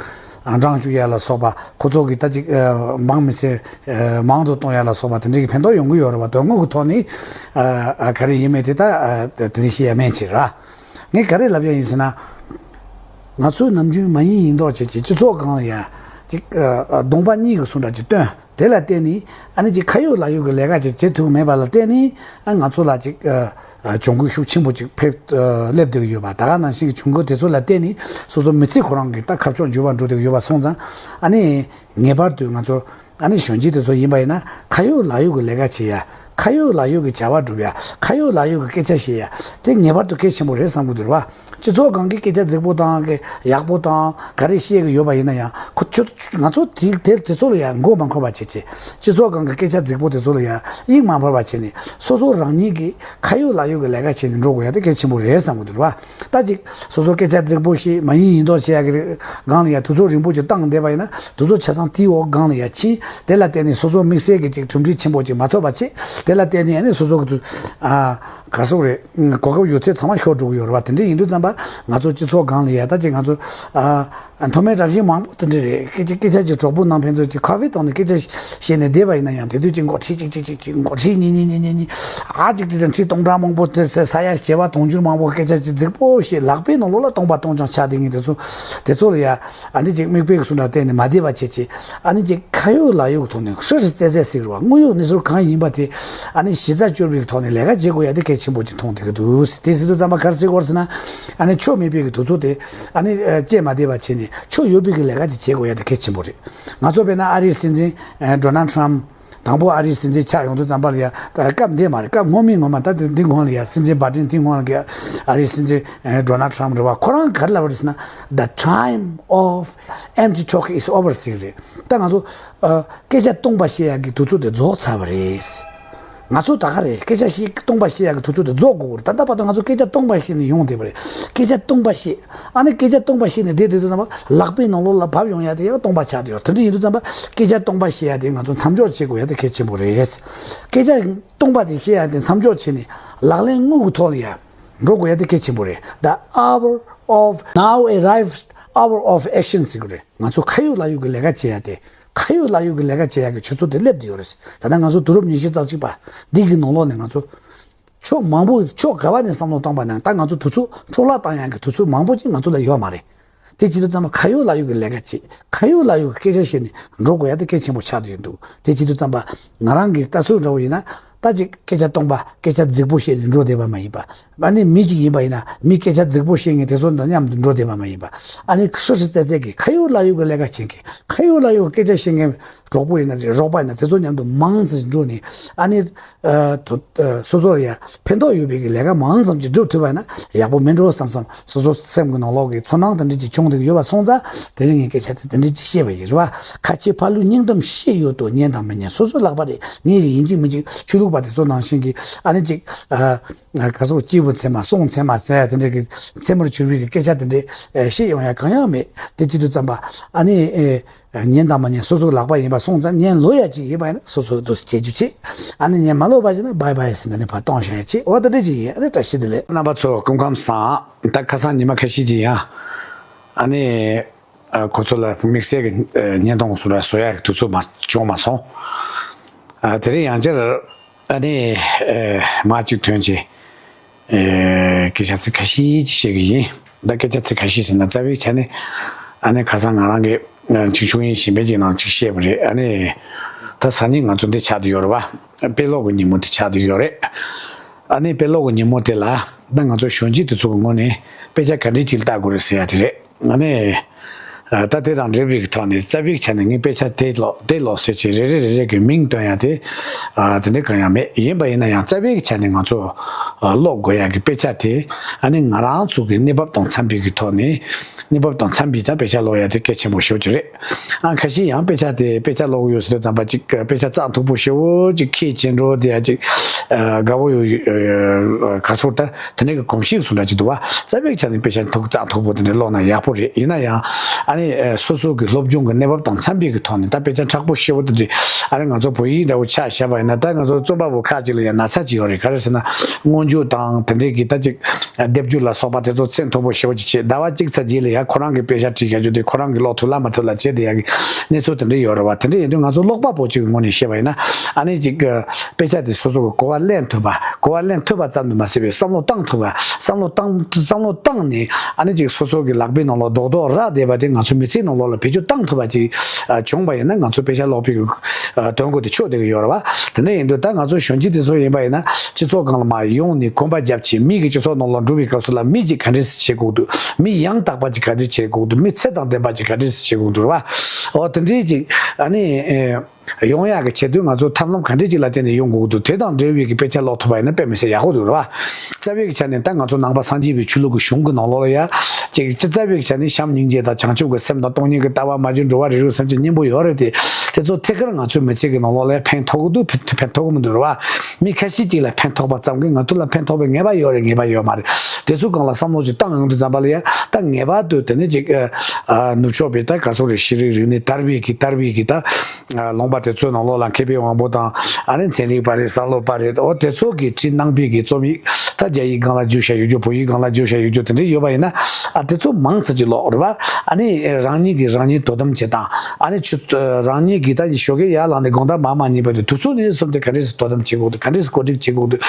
འབྲང་བཅུག་ཡ་ལ་སོགས་པ། ཁོ་ཚོ་གི་ད་ཅིག་འབངས་མི་སེར་མང་དུ་གཏོང་ཡ་ལ་སོགས་པ་དེ་འདྲ་གི་ཕན་ཐོགས་ཡོང་གི་ཡོད་རེད་བ། དོན་དངོས་ཀྱི་ཐོག་ནས་ག་རེ་ཡིན་མེད་དེ་ད་དེ་རིང་བཤད་ཡ་མེད་ཅིག་ར། ངས་ག་རེ་ལབ་ཡ་ཡིན་ཟེར་ན། ང་ཚོས་ནམ་རྒྱུན་མ་ཡིན་ཡིན་མདོག་བྱེད་ཀྱི་སྤྱི་ཚོགས་སྒང་ལ་ཡ་ཅིག་གདོང་པ་གཉིས་ཀྱི་བཟོ་འདྲ་ཅིག་སྟོན། དེ་ལ་བརྟེན་ནས་ཨ་ནི་ཅིག་ཁ་ཡོད་ལག་ཡོད་ཀྱི་ལས་ཀ་ཅིག་བྱེད་ཐུབ་མེད་པ་ལ་བརྟེན་ནས་ཨ་ང་ཚོ་ལ་ཅིག་གྱོང་གུད་ཤུགས་ཆེན་པོ་ཅིག་ཕེབས་སླེབས་བསྡད་ཀྱི་ཡོད་པ། ད་ག་ནང་བཞིན་གྱི་གྱོང་གུད་དེ་ཚོ་ལ་བརྟེན་ནས་སོ་སོ་མི་ཚེ་ཁོ་རང་གི་ད་ཁ་ཕྱོགས་འགྱུར་བ་འགྲོ་བསྡད་ཀྱི་ཡོད་པ་སོང་ཙང་ཨ་ནི་ངེས་པར་དུ་ང་ཚོ་ཨ་ནི་གཞོན་སྐྱེས་དེ་ཚོ་ཡིན་པ་ཡིན་ན་ཁ་ཡོད་ལག་ཡོད་ཀྱི་ལས་ཀ་བྱེད་ཡ། ཁ་ཡོད་ལག་ཡོད་ཀྱི་བྱ་བ་སྒྲུབ་ཡ། ཁ་ཡོད་ལག་ཡོད་ཀྱི་སྐད་ཆ་བཤད་ཡ་དེ་ངེས་པར་དུ་གལ་ཆེན་པོ་རེད་བསམ་གྱི་འདུག་ར་བ། སྤྱི་ཚོགས་སྒང་གི་སྐད་ཆ་རྫིག་པོ་དང་གི་ཡག་པོ་དང་ག་རེ་བཤད་ཀྱི་ཡོད་པ་ཡིན་ན་ཡང་ཁོ་ཚོ་ང་ཚོ་དེ་དེ་དེ་ཚོ་ལ་ཡང་མགོ་མ་འཁོར་བ་བྱེད་ཅིག་སྤྱི་ཚོགས་སྒང་གི་སྐད་ཆ་རྫིག་པོ་དེ་ཚོ་ལ་ཡང་ཡིད་མ་འཕར་བ་བྱས་ནས་སོ་སོ་རང་ཉིད་ཀྱི་ཁ་ཡོད་ལག་ཡོད་ཀྱི་ལས་ཀ་བྱས་ནས་འགྲོ་དགོས་ཡ་དེ་གལ་ཆེན་པོ་རེད་བསམ་གྱི་འདུག་ར་བ། ད་ཅིག་སོ་སོ་སྐད་ཆ་རྫིག་པོ་བཤད་མ་ཡིན་ཡིན་མདོག་བཤད་ཡ་གི་སྒང་ལ་ཡང་དུས་ཚོད་རིང་པོ་ཅིག་བཏང་བསྡད་པ་ཡིན་ན་དུས་ཚོད་ཆ་ཚང་དེའི་འོག་སྒང་ལ་ཡང་ཕྱིན། དེ་ལ་བརྟེན་ནས་སོ་སོ་དམིགས་བསལ་གྱི་ཅིག་གྲུབ་འབྲས་ཆེན་པོ་ཅིག་མ་ཐོབ་པ་བྱས། དེ་ལ་བརྟེན་ནས་ཨ་ནི་སོ་སོ་གི་ཚུལ་ཨ་ག་རེ་ཟེར་དགོས་རེད། གོ་སྐབས་ཡོད་ཚད་ཚང་མ་ཤོར་འགྲོ་གི་ཡོད་རེད་བ། དེ་འདྲ་ཡིན་དུས་ཙམ་པ་ང་ཚོ་སྤྱི་ཚོགས་སྒང་ལ་ཡ་ད་ཅིག་ང་ཚོ་ཨ་མཐོ་དམན་རང་བཞིན་མང་པོ་དེ་འདྲ་རེད། སྐད་ཆ་སྐད་ཆ་ཅིག་གྲོགས་པོ་ནང་ཕན་ཚུན་ཅིག་ཁ་ཧྥེ་བཏང་ནས་སྐད་ཆ་བཤད་ནས་བསྡད་པ་ཡིན་ན་ཡང་དེ་དུས་ཅིག་མགོ་ཁྲིད་ཅིག་ཅིག་ཅིག་ཅིག་མགོ་ཁྲིད་གཉིས་གཉིས་གཉིས་གཉིས་གཉིས་ཨ་ཅིག་དེ་དང་ཁྲིད་སྟོང་ཕྲག་མང་པོ་དེ་ས་ཡ་བྱེ་བ་དུང་ཕྱུར་མང་པོ་སྐད་ཆ་ཅིག་རྫིག་པོ་བཤད། ལག་པའི་ནང་ལོགས་ལ་སྟོང་པ་སྟོང་རྐྱང་ཆགས་བསྡད་མཁན་དེ་ཚོ་དེ་ཚོ་ལ་ཡ་ཨ་ནི་ཅིག་མིག་དཔེ་གི་བཟོ་འདྲ་བསྟན་ནས་མ་བསྡད་པ་བྱེད་ཅིག་ཨ་ནི་ཅིག་ཁ་ཡོད་ལག་ཡོད་ཀྱི་ཐོག་ནས་ཧྲི་ཧྲི་ཙེ་ཙེ་ཟེར་བ་དངོས་ཡོད་གནས་ཚུལ་གང་ཡིན་པ་དེ་ཨ་ནི་གཞི་རྩ་གཅོད་པའི་ཐོག་ནས་ལས་ཀ་བྱེད་དགོས་ཡ་དེ་གལ་ཆེན་པོ་ཅིག་མཐོང་བསྡད་ཀྱི་འདུག་དེ་ཟེར་དུས་ཙམ་པ་ག་རེ་ཟེར་དགོས་ཟེར་ན། ཨ་ནི་ཆོ་མེད་པའི་གི་དུས་ཚོད་དེ་ཨ་ནི་ཨ་བཅད་མ་བསྡད་པ་བྱས་ནས་ཆོ་ཡོད་པའི་གི་ལས་ཀ་དེ་བྱེད་དགོས་ཡ་དེ་གལ་ཆེན་པོ་རེད། ང་ཚོ་དཔེར་ན་ཨ་རིའི་སྲིད་འཛིན་ཨ་ཌོ་ནལ་ཊམ་དང་པོ་ཨ་རིའི་སྲིད་འཛིན་ཆགས་ཡོང་དུས་ཙམ་པ་ལ་ཡ་ད་སྐབས་འདི་མ་རེད། སྐབས་སྔོན་མའི་སྔོན་མ་ད་དེ་འདི་སྔོན་ལ་ཡ་སྲིད་འཛིན་བྷའི་ཌེན་དེ་སྔོན་ལ་གི་ཨ་རིའི་སྲིད་འཛིན་ཨ་ཌོ་ནལ་ཊམ་རེད་བ། ཁོ་རང་ག་རེ་ལབ་པ་རེད་ཟེར་ན། The time of empty talk is over ཟེར་གི་རེད། ད་ང་ཚོ་ཨ་སྐད་ཆ་སྟོང་པ་བཤད་ཡག་གི་དུས་ཚོད་དེ་རྫོགས་ཚར་བ་རེད། ང་ཚོ་ད་ག་རེད། སྐད་ཆ་བཤད་སྟོང་པ་བཤད་ཡག་གི་དུས་ཚོད་དེ་རྫོགས་དགོས་རེད། ད་ལྟ་བར་དུ་ང་ཚོ་སྐད་ཆ་སྟོང་པ་བཤད་ནས་ཡོང་བསྡད་པ་རེད། སྐད་ཆ་སྟོང་པ་བཤད། ཨ་ནི་སྐད་ཆ་སྟོང་པ་བཤད་ནས་བསྡད་བསྡད་དུས་ཙམ་པ་ལག་པའི་ནང་ལོགས་ལ་བབས་ཡོང་ཡ་དེ་ཡང་སྟོང་པ་ཆགས་བསྡད་ཡོད། དེ་འདྲ་ཡིན་དུས་ཙམ་པ་སྐད་ཆ་སྟོང་པ་བཤད་ཡ་དེ་ང་ཚོ་མཚམས་འཇོག་བྱེད་དགོས་ཡ་དེ་གལ་ཆེན་པོ་རེད། སྐད་ཆ་སྟོང་པ་དེ་བཤད་ཡ་དེ་མཚམས་འཇོག་བྱས་ནས་ལག་ལེན་དངོས་ཀྱི་ཐོག་ལ་ཡ་འགྲོ་དགོས་ཡ་དེ་གལ་ཆེན་པོ་རེད། The hour of now arrives, hour of action ཟེར་གི་རེད། ང་ཚོ་ཁ་ཡོད་ལག་ཡོད་ཀྱི་ལས་ཀ་བྱེད་ཡ་དེ། ཁ་ཡོད་ལག་ཡོད་ཀྱི་ལས་ཀ་བྱེད་ཡག་གི་ཆུ་ཚོད་དེ་སླེབས་བསྡད་ཡོད་རེད། ད་ལྟ་ང་ཚོ་དུས་རབས་ཉི་ཤུ་རྩ་གཅིག་པ་འདི་གི་ནང་ལོགས་ནས་ང་ཚོ་ཕྱོགས་མང་པོ་ཕྱོགས་ག་བ་ནས་བསམ་བློ་བཏང་པ་ན་ད་ང་ཚོ་དུས་ཚོད་འཕྲོ་བརླག་བཏང་ཡག་གི་དུས་ཚོད་མང་པོ་ཅིག་ང་ཚོ་ལ་ཡོད་མ་རེད། དེ་བྱེད་དུས་ཙམ་པ་ཁ་ཡོད་ལག་ཡོད་ཀྱི་ལས་ཀ་བྱེད། ཁ་ཡོད་ལག་ཡོད་ཀྱི་སྐད་ཆ་བཤད་ནས་འགྲོ་དགོས་ཡ་དེ་གལ་ཆེན་པོ་ཆགས་བསྡད་ཡོད་འདུག་དེ་བྱེད་དུས་ཙམ་པ་ང་རང་གི་ལྟ་ཚུལ་འདྲ་བོ་ཡིན་ན། ད་ཅིག་སྐད་ཆ་སྟོང་པ་སྐད་ཆ་རྫིག་པོ་བཤད་ནས་འགྲོ་བསྡད་པ་མ་ཡིན་པ། ཨ་ནི་མི་གཅིག་ཡིན་པ་ཡིན་ན་མི་སྐད་ཆ་རྫིག་པོ་བཤད་མཁན་དེ་ཚོ་དང་མཉམ་དུ་འགྲོ་བསྡད་པ་མ་ཡིན་པ། ཨ་ནི་ཧྲི་ཧྲི་ཙེ་ཙེ་གི་ཁ་ཡོད་ལག་ཡོད་ཀྱི་ལས་ཀ་བྱེད་མཁན། ཁ་ཡོད་ལག་ཡོད་ཀྱི་སྐད་ཆ་བཤད་མཁན་གྲོགས་པོ་ཡིན་ན་རེད། རོགས་པ་ཡིན་ན། དེ་ཚོ་མཉམ་དུ་མང་ཙམ་འགྲོ་ནས་ཨ་ནི་ཨ་དུ་ཨ་སོ་སོ་ལ་ཡ་ཕན་ཐོགས་ཡོད་པའི་གི་ལས་ཀ་མང་ཙམ་ཅིག་སྒྲུབ་ཐུབ་པ་ཡིན་ན་ཡག་པོ་མིན་འགྲོ་བསམ་བསམ། སོ་སོ་སེམས་ཀྱི་ནང་ལོགས་ཀྱི་ཚོར་སྣང་དེ་འདྲ་ཅིག་བྱུང་བསྡད་ཡོད་པ་སོང་ཙང་དེ་རིང་ངས་སྐད་ཆ་དེ་དེ་འདྲ་ཅིག་བཤད་པ་ཡིན། རེད་བ། ཁ་ཆེ་ཕ་ལུའི་སྙིང་གཏམ་བཤད་ཡོད་དོ། ཉན་དང་མི་ཉན་སོ་སོའི་ལག་པ་རེད། ངས་གི་ཡིན་གཅིག་མིན་གཅིག་ཆོས་ལུགས་ པ་དེ་ཚོ་ནང་བཞིན་གྱི་ཨ་ནི་ཅིག་ཨ་ག་ཚོད་སྐྱེས་བུ་ཚད་མ་སྲོང་ཚད་མ་ཟེར་ཡ་དེ་འདྲ་གི་མཚན་མོར་གྱུར་པའི་གི་སྐད་ཆ་དེ་འདྲ་བཤད་ཡོང་ཡ་གང་ཡང་མེད། དེ་བྱེད་དུས་ཙམ་པ་ཨ་ནི། ཉན་དང་མ་ཉན་སོ་སོའི་ལག་པ་ཡིན་པ་སོང་ཙང་ཉན་ལོ་ཡ་ཅིག་ཡིན་པ་ཡིན་ན་སོ་སོའི་འདུག་སེ་བྱེད་རྒྱུ་བྱེད། ཨ་ནི་ཉན་མ་ལོ་བ་ཅིག་ན་བྷའི་བྷའི་ཟེར་ནས་ནི་ཕར་གཏོང་བྱ་ཡ་བྱེད། འོ་དེ་འདྲ་ཅིག་ཡིན། ཨ་ནི་བཀྲ་ཤིས་བདེ་ལེགས། རྣམ་པ་ཚོ་སྐུ་ཁམས་བཟང་། ད་ཁ་སང་ཉི་མ་ཁ་ཤས་ཅིག་ཡང་ཨ་ནི་ཁོ་ཚོ་ལ་དམིགས་བསལ་གྱི་བརྙན་ཐུང་སུ་ར་བཟོ་ཡ་གི་དུས་ཚོད་མ་བྱུང་མ་སོང་། དེ་རིང་ཡང་བསྐྱར་ཨ་ནི་མ་གཅིག་ཐོན་ཅིག་སྐད་ཆ་ཚིག་ཁ་ཤས་ཅིག་བཤད་གི་ཡིན། ད་སྐད་ཆ་ཚིག་ཁ་ཤས་ཟེར་ན་རྩ་བའི་ཆ་ནས་ཨ་ནི་ཁ་སང་ང་རང་གི་ཅིག་ཆོས་དབྱིངས་གཞན་ཕན་གྱི་ནང་ཅིག་བཤད་པ་རེད། ཨ་ནི་ད་སང་ཉིན་ང་ཚོ་འདི་ཆགས་བསྡད་ཡོད་རེད་བ། དཔེ་ཀློག་གི་ཉིན་མོ་དེ་ཆགས་བསྡད་ཡོད་རེད། ཨ་ནི་དཔེ་ཀློག་གི་ཉིན་མོ་དེ་ལ་ད་ང་ཚོ་གཞོན་སྐྱེས་དེ་ཚོ་གི་ངོས་ནས་དཔེ་ཆ་ག་འདྲས་ཅིག་ལྟ་དགོས་རེད་ཟེར་ཡ་དེ་རེད། ཨ་ནི། ད་དེ་དང་འབྲེལ་བའི་ཐོག་ནས་རྩ་བའི་ཆ་ནས་ངས་དཔེ་ཆ་དེ་ཀློག་དེ་ཀློག་ཟེར་བྱས་རེ་རེ་རེ་རེ་གི་མིང་བཏོན་ཡ་དེ། དེ་འདྲ་གང་ཡང་མེད། ཡིན་པ་ཡིན་ན་ཡང་རྩ་བའི་ཆ་ནས་ང་ཚོ་ཀློག་དགོས་ཡ་གི་དཔེ་ཆ་དེ་ཨ་ནི་ང་རང་ཚོ་གི་གནས་བབ་དང་འཚམ་པའི་གི་ཐོག་ནས་གནས་བབ་དང་འཚམ་པའི་ད་དཔེ་ཆ་ཀློག་ཡ་དེ་གལ་ཆེན་པོ་ཞེ་པོ་ཅིག་རེད། ཨ་ཁ་ཤས་ཡང་དཔེ་ཆ་དེ་དཔེ་ཆ་ཀློག་ཡོད་ཟེར་དུས་ཙམ་པ་ཅིག་དཔེ་ཆ་རྩ་མཐུག་པོ་ཞེ་པོ་ཅིག་ཁྱེད་བྱེད་འགྲོ་དེ་ཡ་ཅིག་དགའ་བོ་ཡོད་ག་ཚོད་ད། དེ་འདྲ་གི་གོམས་གཤིས་སུ་འདྲ་ཅིག་འདུག་བ། རྩ་བའི་ཆ་ནས་དཔེ་ཆ་མཐུག་རྩ་མཐུག་པོ་དེ་འདྲ་ཀློག་ན་ཡག་པོ་རེད། ཡིན་ན་ཡང་ཨ་ནི་སོ་སོ་གི་སློབ་སྦྱོང་གི་གནས་བབ་དང་འཚམ་པའི་གི་ཐོག་ནས་ད་དཔེ་ཆ་མཁྲེགས་པོ་ཞེ་པོ་དེ་འདྲ་ཨ་ནི་ང་ཚོ་བོད་ཡིག་འདྲ་བོ་ཆ་བཞག་པ་ཡིན་ན། ད་ང་ཚོ་རྩོམ་པ་པོ་ཁག་ཅིག་ལ་ཡང་ན་ཚ་ཅིག་ཡོད་རེད། ག་རེ་ཟེར་ན་སྔོན་འཇུག་དང་དེ་འདྲའི་གི་ད་ཅིག་སྡེབ་སྦྱོར་ལ་སོགས་པ་དེ་ཚོ་ཚད་མཐོ་པོ་ཞེ་པོ་ཅིག་བྱེད། ཟླ་བ་གཅིག་ཙམ་རྗེས་ལ་ཡང་ཁོ་རང་གི་དཔེ་ཆ་བྲིས་བཞག་རྒྱུ་དེ་ཁོ་རང་གི་ཀློག་ཐུབ་ལ་མ་ཐུབ་ལ་བྱེད་དེ་ཡ་གི་གནས་ཚུལ་དེ་འདྲ་ཡོད་རེད་བ། དེ་འདྲ་ཡིན་དུས་ང་ཚོ་ཀློག་པ་པོ་ཅིག་གི་ངོས་ནས་བཤད་པ་ཡིན་ན་ཨ་ནི་ཅིག་དཔེ་ཆ་དེ་སོ་སོ་གི་གོ་བ་ལེན་ཐུབ་པ། གོ་བ་ལེན་ཐུབ་པ་ཙམ་དུ་མ་ཟད་པའི་བསམ་བློ་བཏང་ཐུབ་པ། བསམ་བློ་བཏང་བསམ་བློ་བཏང་ནས་ཨ་ནི་ཅིག་སོ་སོ་གི་ལག་པའི་ནང་ལོགས་རྡོག་རྡོག་རག་བསྡད་པ་དེ་ང་ཚོ་མི་ཚེའི་ནང་ལོགས་ལ་བེད་སྤྱོད་བཏང་ཐུབ་པ་ཅིག་བྱུང་བ་ཡིན་ན་ང་ཚོ་དཔེ་ཆ་ཀློག་པའི་གི་དོན་དགོས་དེ་ཆོག་བསྡད་ཀྱི་ཡོད་རེད་བ། དེ་འདྲ་ཡིན་དུས་ད་ང་ཚོ་གཞོན་སྐྱེས་དེ་ཚོ་ཡིན་པ་ཡིན་ན་སྤྱི་ཚོགས་སྒང་ལ་མར་ཡོང་ནས་གོམ་པ་རྒྱབ་བྱས་མི་གི་སྤྱི་ཚོགས་ནང་ལོགས་འགྲོ་བའི་སྐབས་སུ་ལ་མི་ཅིག་ག་འདྲས་སེ་བྱེད་དགོས་འདུག་མི་ཡང་དག་པ་ཅིག་ག་འདྲས་སེ་བྱེད་དགོས་འདུག་མི་ཚད་དང་ལྡན་པ་ཅིག་ག་འདྲས་སེ་བྱེད་དགོས་འདུག་རེད་བ། འོ་དེ་འདྲས་ཅིག་ཨ་ནི། ཡོང་ཡག་གི་ཆེད་དུ་ང་ཚོ་ཐབས་ལམ་ག་འདྲས་ཅིག་ལ་བརྟེན་ནས་ཡོང་དགོས་ཀྱི་འདུག་དེ་དང་འབྲེལ་བའི་གི་དཔེ་ཆ་ཀློག་ཐུབ་པ་ཡིན་ན་དཔེ་མི་སྲིད་ཡག་པོ་འདུག་རེད་བ། རྩ་བའི་གི་ཆ་ནས་ད་ང་ཚོ་ནང་པ་སངས་རྒྱས་པའི་ཆོས་ལུགས་ཀྱི་གཞུང་གི་ནང་ལོགས་ལ་ཡ། ཅིག་སྤྱི་རྩ་བའི་གི་ཆ་ནས་བྱམས་སྙིང་རྗེ་དང་བྱང་ཆུབ་ཀྱི་སེམས་དང་སྟོང་ཉིད་ཀྱི་ལྟ་བ་མ་བཅོས་འགྲོ་བ་རིགས་དྲུག་སེམས་ཅན་གཉེན་པོ་ཡོད་རེད་དེ། དེ་ཚོ་ཐད་ཀར་ང་ཚོའི་མི་ཚེ་གི་ནང་ལོགས་ལ་ཡ་ཕན་ཐོགས་ཀྱི་འདུག་ཕན་ཕན་ཐོགས་ཀྱི་མི་འདུག་རེད་བ། མི་ཁ་ཤས་ཅིག་ལ་ཕན་ཐོགས་པ་ཙམ་གྱིས་ང་ཚོ་ལ་ཕན་ཐོགས་པའི་ངེས་པ་ཡོད་རེད་ངེས་པ་ཡོད་མ་རེད། དེ་ཚོ་སྒང་ལ་བསམ་བློ་ཅིག་བཏང་ཡོང་དུས་ཙམ་པ་ལ་ཡ་ད་ངེས་པར་དུ་དེ་ནས་ཅིག་ནུབ་ཕྱོགས་པའི་ད་ག་ཚོད་རེད། ཤེས་རིག་རིག་གནས་དར་བའི་གི་དར་བའི་གི་ད། ལུང་པ་དེ་ཚོའི་ནང་ལོགས་ལ་མཁས་པའི་དབང་པོ་དང་ཨ་ནི་ཚན་རིག་པ་རེད། བསམ་བློ་པ་རེད། འོ་དེ་ཚོ་གིས་བྲིས་གནང་པའི་གི་རྩོམ་ཡིག་ད་རྒྱ་ཡིག་སྒང་ལ་བསྒྱུར་བྱས་ཡོད་རྒྱུ། བོད་ཡིག་སྒང་ལ་བསྒྱུར་བྱས་ཡོད་རྒྱུ་དེ་འདྲ་ཡོད་པ་ཡིན་ན་ཨ་དེ་ཚོ་མང་ཙམ་ཅིག་ཀློག་རེད་བ། ཨ་ནི་རང་ཉིད་ཀྱིས་རང་ཉིད་དོ་དམ་བྱེད་སྟངས། ཨ་ནི་ཆུ་རང་ཉིད་ཀྱིས་ད་ཞོགས་ཀས་ཡར་ལངས་ནས་དགོང་དག་མར་མ་ཉལ་བར་དུ་དུས་ཚོད་ནས་བཟུང་སྟེ་ག་འདྲས་སེ་དོ་དམ་བྱེད་དགོས་འདུག་ག་འདྲས་སེ་གོ་སྒྲིག་བྱེད་དགོས་འདུག་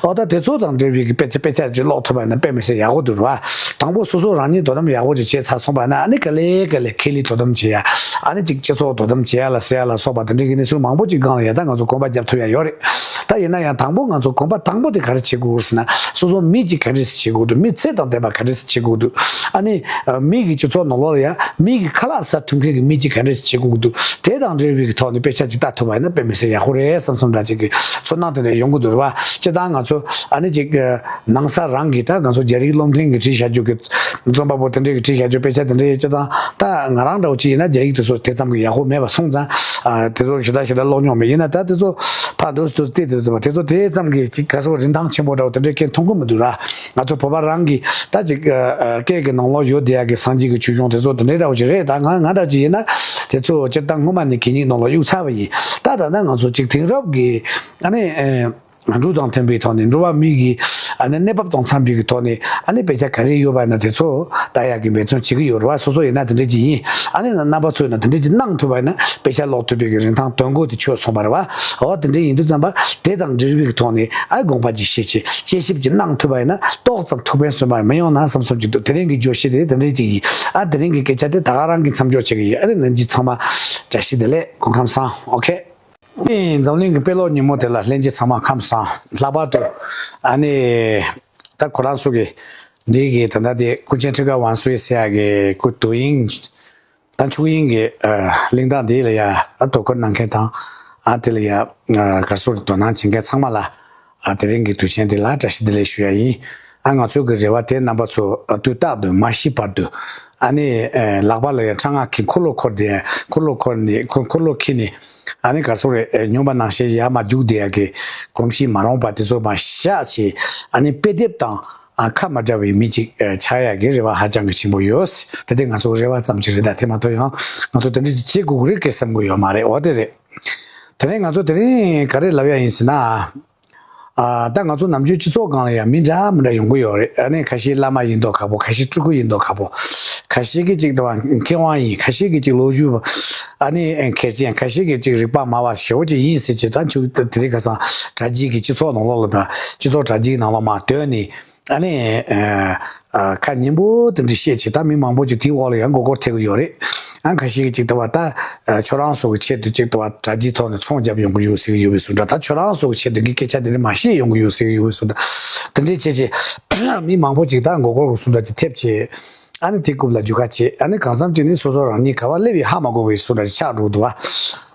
འོ་ད་དེ་ཚོ་དང་འབྲེལ་བའི་གི་དཔེ་ཆ་དཔེ་ཆ་ཅིག་ཀློག་ཐུབ་པ་ཡིན་ན་དཔེ་མི་སྲིད་ཡག་པོ་འདུག་རེད་བ། དང་པོ་སོ་སོ་རང་ཉིད་དོ་དམ་ཡག་པོ་ཅིག་བྱས་ཚར་སོང་པ་ན་ཨ་ནི་ག་ལེ་ག་ལེ་ཁེ་ལས་དོ་དམ་བྱེད་ཡ། ཨ་ནི་ཅིག་སྤྱི་ཚོགས་དོ་དམ་བྱེད་ཡ་ལ་ཟེར་ཡ་ལ་སོགས་པ་དེ་འདྲའི་གི་གནས་ཚུལ་མང་པོ་ཅིག་སྒང་ལ་ཡ་ད་ང་ཚོ་གོམ་པ་རྒྱབ་ཐུབ་ཡ་ཡོད་རེད། ད་ཡིན་ན་ཡང་དང་པོ་ང་ཚོ་གོམ་པ་དང་པོ་དེ་ག་རེ་བྱེད་དགོས་ཟེར་ན་སོ་སོ་མི་ཅིག་ག་འདྲས་སེ་བྱེད་དགོས་འདུག་མི་ཚད་དང་ལྡན་པ་ག་འདྲས་སེ་བྱེད་དགོས་འདུག་ཨ་ནི་མི་གི་སྤྱི་ཚོགས་ནང་ལོགས་ལ་ཡ་མི་གི་ཁ་ལག་ཟ་ཐུབ་མཁན་གི་མི་ཅིག་ག་འདྲས་སེ་བྱེད་དགོས་འདུག་དེ་དང་འབྲེལ་བའི་གི་ཐོག་ནས་དཔེ་ཆ་ཅིག་ལྟ་ཐུབ་པ་ཡིན་ན་དཔེ་མི་སྲིད་ཡག་པོ་རེད་བསམ་བསམ་འདྲ་ཅིག་གི་ཚོར་སྣང་དེ་འདྲ་ཡོང་གི་འདུག་རེད་བ། སྤྱིར་བཏང་ང་ཚོ་ཨ་ནི་ཅིག་ནང་ས་རང་གི་ད་ང་ཚོ་རྒྱ་རིགས་སློབ་འབྲིང་གི་བྲིས་བཞག་རྒྱུ་གི་རྩོམ་པ་པོ་དེ་འདྲས་ཀྱི་བྲིས་བཞག་རྒྱུ་དཔེ་ཆ་དེ་འདྲས་ཡོད་ཅེ་དང་། ད་ང་རང་འདྲ་བོ་ཅིག་ཡིན་ན་རྒྱ་ཡིག་དེ་ཚོ་དེ་ཙམ་གྱི་ཡག་པོ་མེད་པ་སོང་ཙང་། ཨ་དེ་ཚོ་ཞེ་དྲག་ཞེ་དྲག་ཀློག་མྱོང་མེད། ཡིན་ན་ད་དེ་ཚོ་ཕར་འདུག་འདུག་བལྟས་དེ་ཚོ་དེ་ཚོ་དེ་ཙམ་གྱི་ཅིག་ག་ཚོད་རིན་ཐང་ཆེན་པོ་འདྲ་བོ་དེ་འདྲས་ཀྱང་མཐོང་གི་མི་འདུག་ར། ང་ཚོ་བོད་པ་རང་གི་ད་ཅིག་ཨ་ཨ་སྐད་ཀྱི་ནང་ལོགས་ཡོད་བསྡད་ཡག་གི་སངས་རྒྱས་ཀྱི་ཆོས་གཞུང་དེ་ཚོ་དེ་འདྲས་འདྲ་བོ་ཅིག་རེད། ད་ང་ང་འདྲ་བོ་ཅིག་ཡིན་ན་དེ་ཚོ་སྤྱིར་བཏང་སྔོན་མ་ནས་གད་སྙིགས་ནང་ལོགས་གཡུག་ཚར་བ་ཡིན། ད་ད་ལྟ་ང་ཚོ་ཅིག་དེང་རབས་ཀྱི་ཨ་ནི་ཨེ། འགྲོ་དང་མཐུན་པའི་ཐོག་ནས་འགྲོ་བ་མི་གི་ཨ་ནི་གནས་བབ་དང་འཚམ་པའི་གི་ཐོག་ནས་ཨ་ནི་དཔེ་ཆ་ག་རེ་ཡོད་པ་ན་དེ་ཚོ་ལྟ་ཡག་གི་འབད་བརྩོན་བྱེད་ཀྱི་ཡོད་རེད་བ། སོ་སོ་ཡིན་ན་དེ་འདྲ་ཅིག་ཡིན། ཨ་ནི་རྣམ་པ་ཚོ་ཡིན་ན་དེ་འདྲ་ཅིག་གནང་ཐུབ་པ་ཡིན་ན་དཔེ་ཆ་ཀློག་ཐུབ་པའི་གི་རིན་ཐང་དོན་གོ་དེ་ཆོད་སོང་བ་རེད་བ། འོ་དེ་འདྲ་ཡིན་དུས་ཙམ་པ་དེ་དང་འབྲེལ་བའི་གི་ཐོག་ནས་ཨ་དགོངས་པ་ཅིག་བཞེས་བྱས་དཔྱད་ཞིབ་ཅིག་གནང་ཐུབ་པ་ཡིན་ན་ཏོག་ཙམ་ཐུགས་ཕན་གསོས་པ་མི་ཡོང་ན་བསམ་བསམ་ཅིག་འདུག་དེ་རིང་གི་བརྗོད་གཞི་དེ་དེ་འདྲ་ཅིག་ཡིན། ཨ་དེ་རིང་གི་སྐད་ཆ་དེ་ད་ག་རང་གི་མཚམས་འཇོག་བྱེད་ཀྱི་ཡིན། ཨ་ནི་ལྷན་རྒྱས་ཚང་མ་བཀྲ་ཤིས་བདེ་ལེགས། སྐུ་ཁམས་བཟང་། ཨོ་ཁེ། ཨེ། འཛམ་གླིང་གི་དཔེ་ཀློག་ཉིན་མོ་དེ་ལ་ལྷན་རྒྱས་ཚང་མ་ཁམས་བཟང་། ལྷག་པར་དུ་ཨ་ནི་ད་ཁོ་རང་ཚོ་གི་འདི་གི་ད་ལྟ་དེ་སྐུ་ཆེན་ཁྲི་ཀ་ཝང་སུའེ་ཟེར་ཡ་གི་སྐུ་དོ་དབྱིངས་ད་ཆོས་དབྱིངས་ཀྱི་ཨ་གླིང་ཐང་དེ་ལ་ཡ་ཨ་དོ་ཁུར་གནང་མཁན་དང་ཨ་དེ་ལ་ཡ་ཨ་གར་སོར་དོ་སྣང་བྱེད་མཁན་ཚང་མ་ལ་ཨ་དེ་རིང་གི་དུས་ཆེན་དེ་ལ་བཀྲ་ཤིས་བདེ་ལེགས་ཞུ་ཡ་ཡིན། ད་ང་ཚོའི་གི་རེ་བ་དེ་རྣམ་པ་ཚོ་དུས་རྟག་ཏུ་མ་ཤི་བར་དུ། ཨ་ནི་ལག་པ་ལ་ཡང་ཁྲག་རྔ་འཁྱེར། འཁོར་ལོ་འཁོར་ཏེ། འཁོར་ལོ་འཁོར་ནས། འཁོར་འཁོར་ལོ་འཁྱེར་ནས། ཨ་ནི་ག་རེ་ཟེར་དགོས་རེད། སྨྱོན་པ་ནང་བཞིན་ཡར་མར་རྒྱུག་བསྡད་ཡག་གི་གོམས་གཤིས་མ་རུང་བ་དེ་ཚོ་མར་བཞག་བྱས། ཨ་ནི་དཔེ་དེབ་དང་ཁ་མ་བྲལ་བའི་མི་ཅིག་ཆགས་ཡག་གི་རེ་བ་ཧ་ཅང་གི་ཆེན་པོ་ཡོད། དེ་དེ་ང་ཚོ་རེ་བ་ཙམ་ཅིག་རེད། ད་དེ་མ་གཏོགས་ཡང་ང་ཚོ་དེ་འདྲ་ཅིག་བྱེད་དགོས་ཀྱི་རེད་བསམ་གྱི་ཡོད་མ་རེད། འོ་དེ་རེད། དེ་ནས་ང་ཚོ་དེ་རིང་ག་རེ་ལབ་ཡག་ཡིན་ཟེར་ན། ཨ། ད་ང་ཚོ་ནམ་རྒྱུན་སྤྱི་ཚོགས་སྒང་ལ་ཡང་མི་འདྲ་མི་འདྲ་ཡོང་གི་ཡོད་རེད། ཨ་ནི་ཁ་ཤས་བླ་མ་ཡིན་མདོག་ཁ་པོ། ཁ་ཤས་སྤྲུལ་སྐུ་ཡིན་མདོག་ཁ་པོ། ཁ་ཤས་ཀྱིས་ཅིག་ད་བ་མཁས་དབང་ཡིན། ཁ་ཤས་ཀྱིས་ཅིག་ལོ་རྒྱུས་ཨ་ནི་མཁས་ཅན། ཁ་ཤས་ཀྱིས་ཅིག་རིག་པ་སྨྲ་བ་ཞེ་པོ་ཅིག་ཡིན་ཟེར་གྱི། ད་ཆུ་དེ་རིང་ཁ་སང་དྲ་རྒྱའི་གི་སྤྱི་ཚོགས་ནང་ལོགས་ལ། ད་སྤྱི་ཚོགས་དྲ་རྒྱའི་ནང་ལོགས་མར་བཏོན་ནས། ཨ་ནི་ཨ་ཁ་སྙན་པོ་དེ་འདྲ་བཤད་བྱས། ད་མི་མང་པོ་ཅིག་དེའི་འོག་ལ་ཡང་མགོ་སྐོར་ཐེབས་ཀྱི་ཡོད་རེད། ཨ། ཁ་ཤས་ཀྱིས་ཅིག་ད་བ་ད་ཨ་ཁྱོད་རང་ཚོ་གི་ཆེད་དུ་ཅིག་ད་བ་དྲ་རྒྱའི་ཐོག་ནས་ཚོང་རྒྱབ་ཡོང་གི་ཡོད་ཟེར་གྱི་ཡོད་པའི་བཟོ་འདྲ། ད་ཁྱོད་རང་ཚོ་གི་ཆེད་དུ་གི་སྐད་ཆ་དེ་འདྲ་མར་བཤད་ཡོང་གི་ཡོད་ཟེར་གྱི་ཡོད་པའི་བཟོ་འདྲ། དེ་འདྲ་བྱས་བྱས་མི་མང་པོ་ཅིག་ད་མགོ་སྐོར་གྱི་བཟོ་འདྲ་ཅིག་ཐེབས་བྱས། ཨ་ནི་དེ་རྐུབ་ལ་རྒྱུག་ཁ་བྱས། ཨ་ནི་གང་འཚམ་ཅིག་ནི་སོ་སོ་རང་ཉིད་ག་བ་སླེབས་ཡིན་ཧ་མ་གོ་བའི་བཟོ་འདྲ་ཅིག་ཆགས་འགྲོ་འདུག་བ།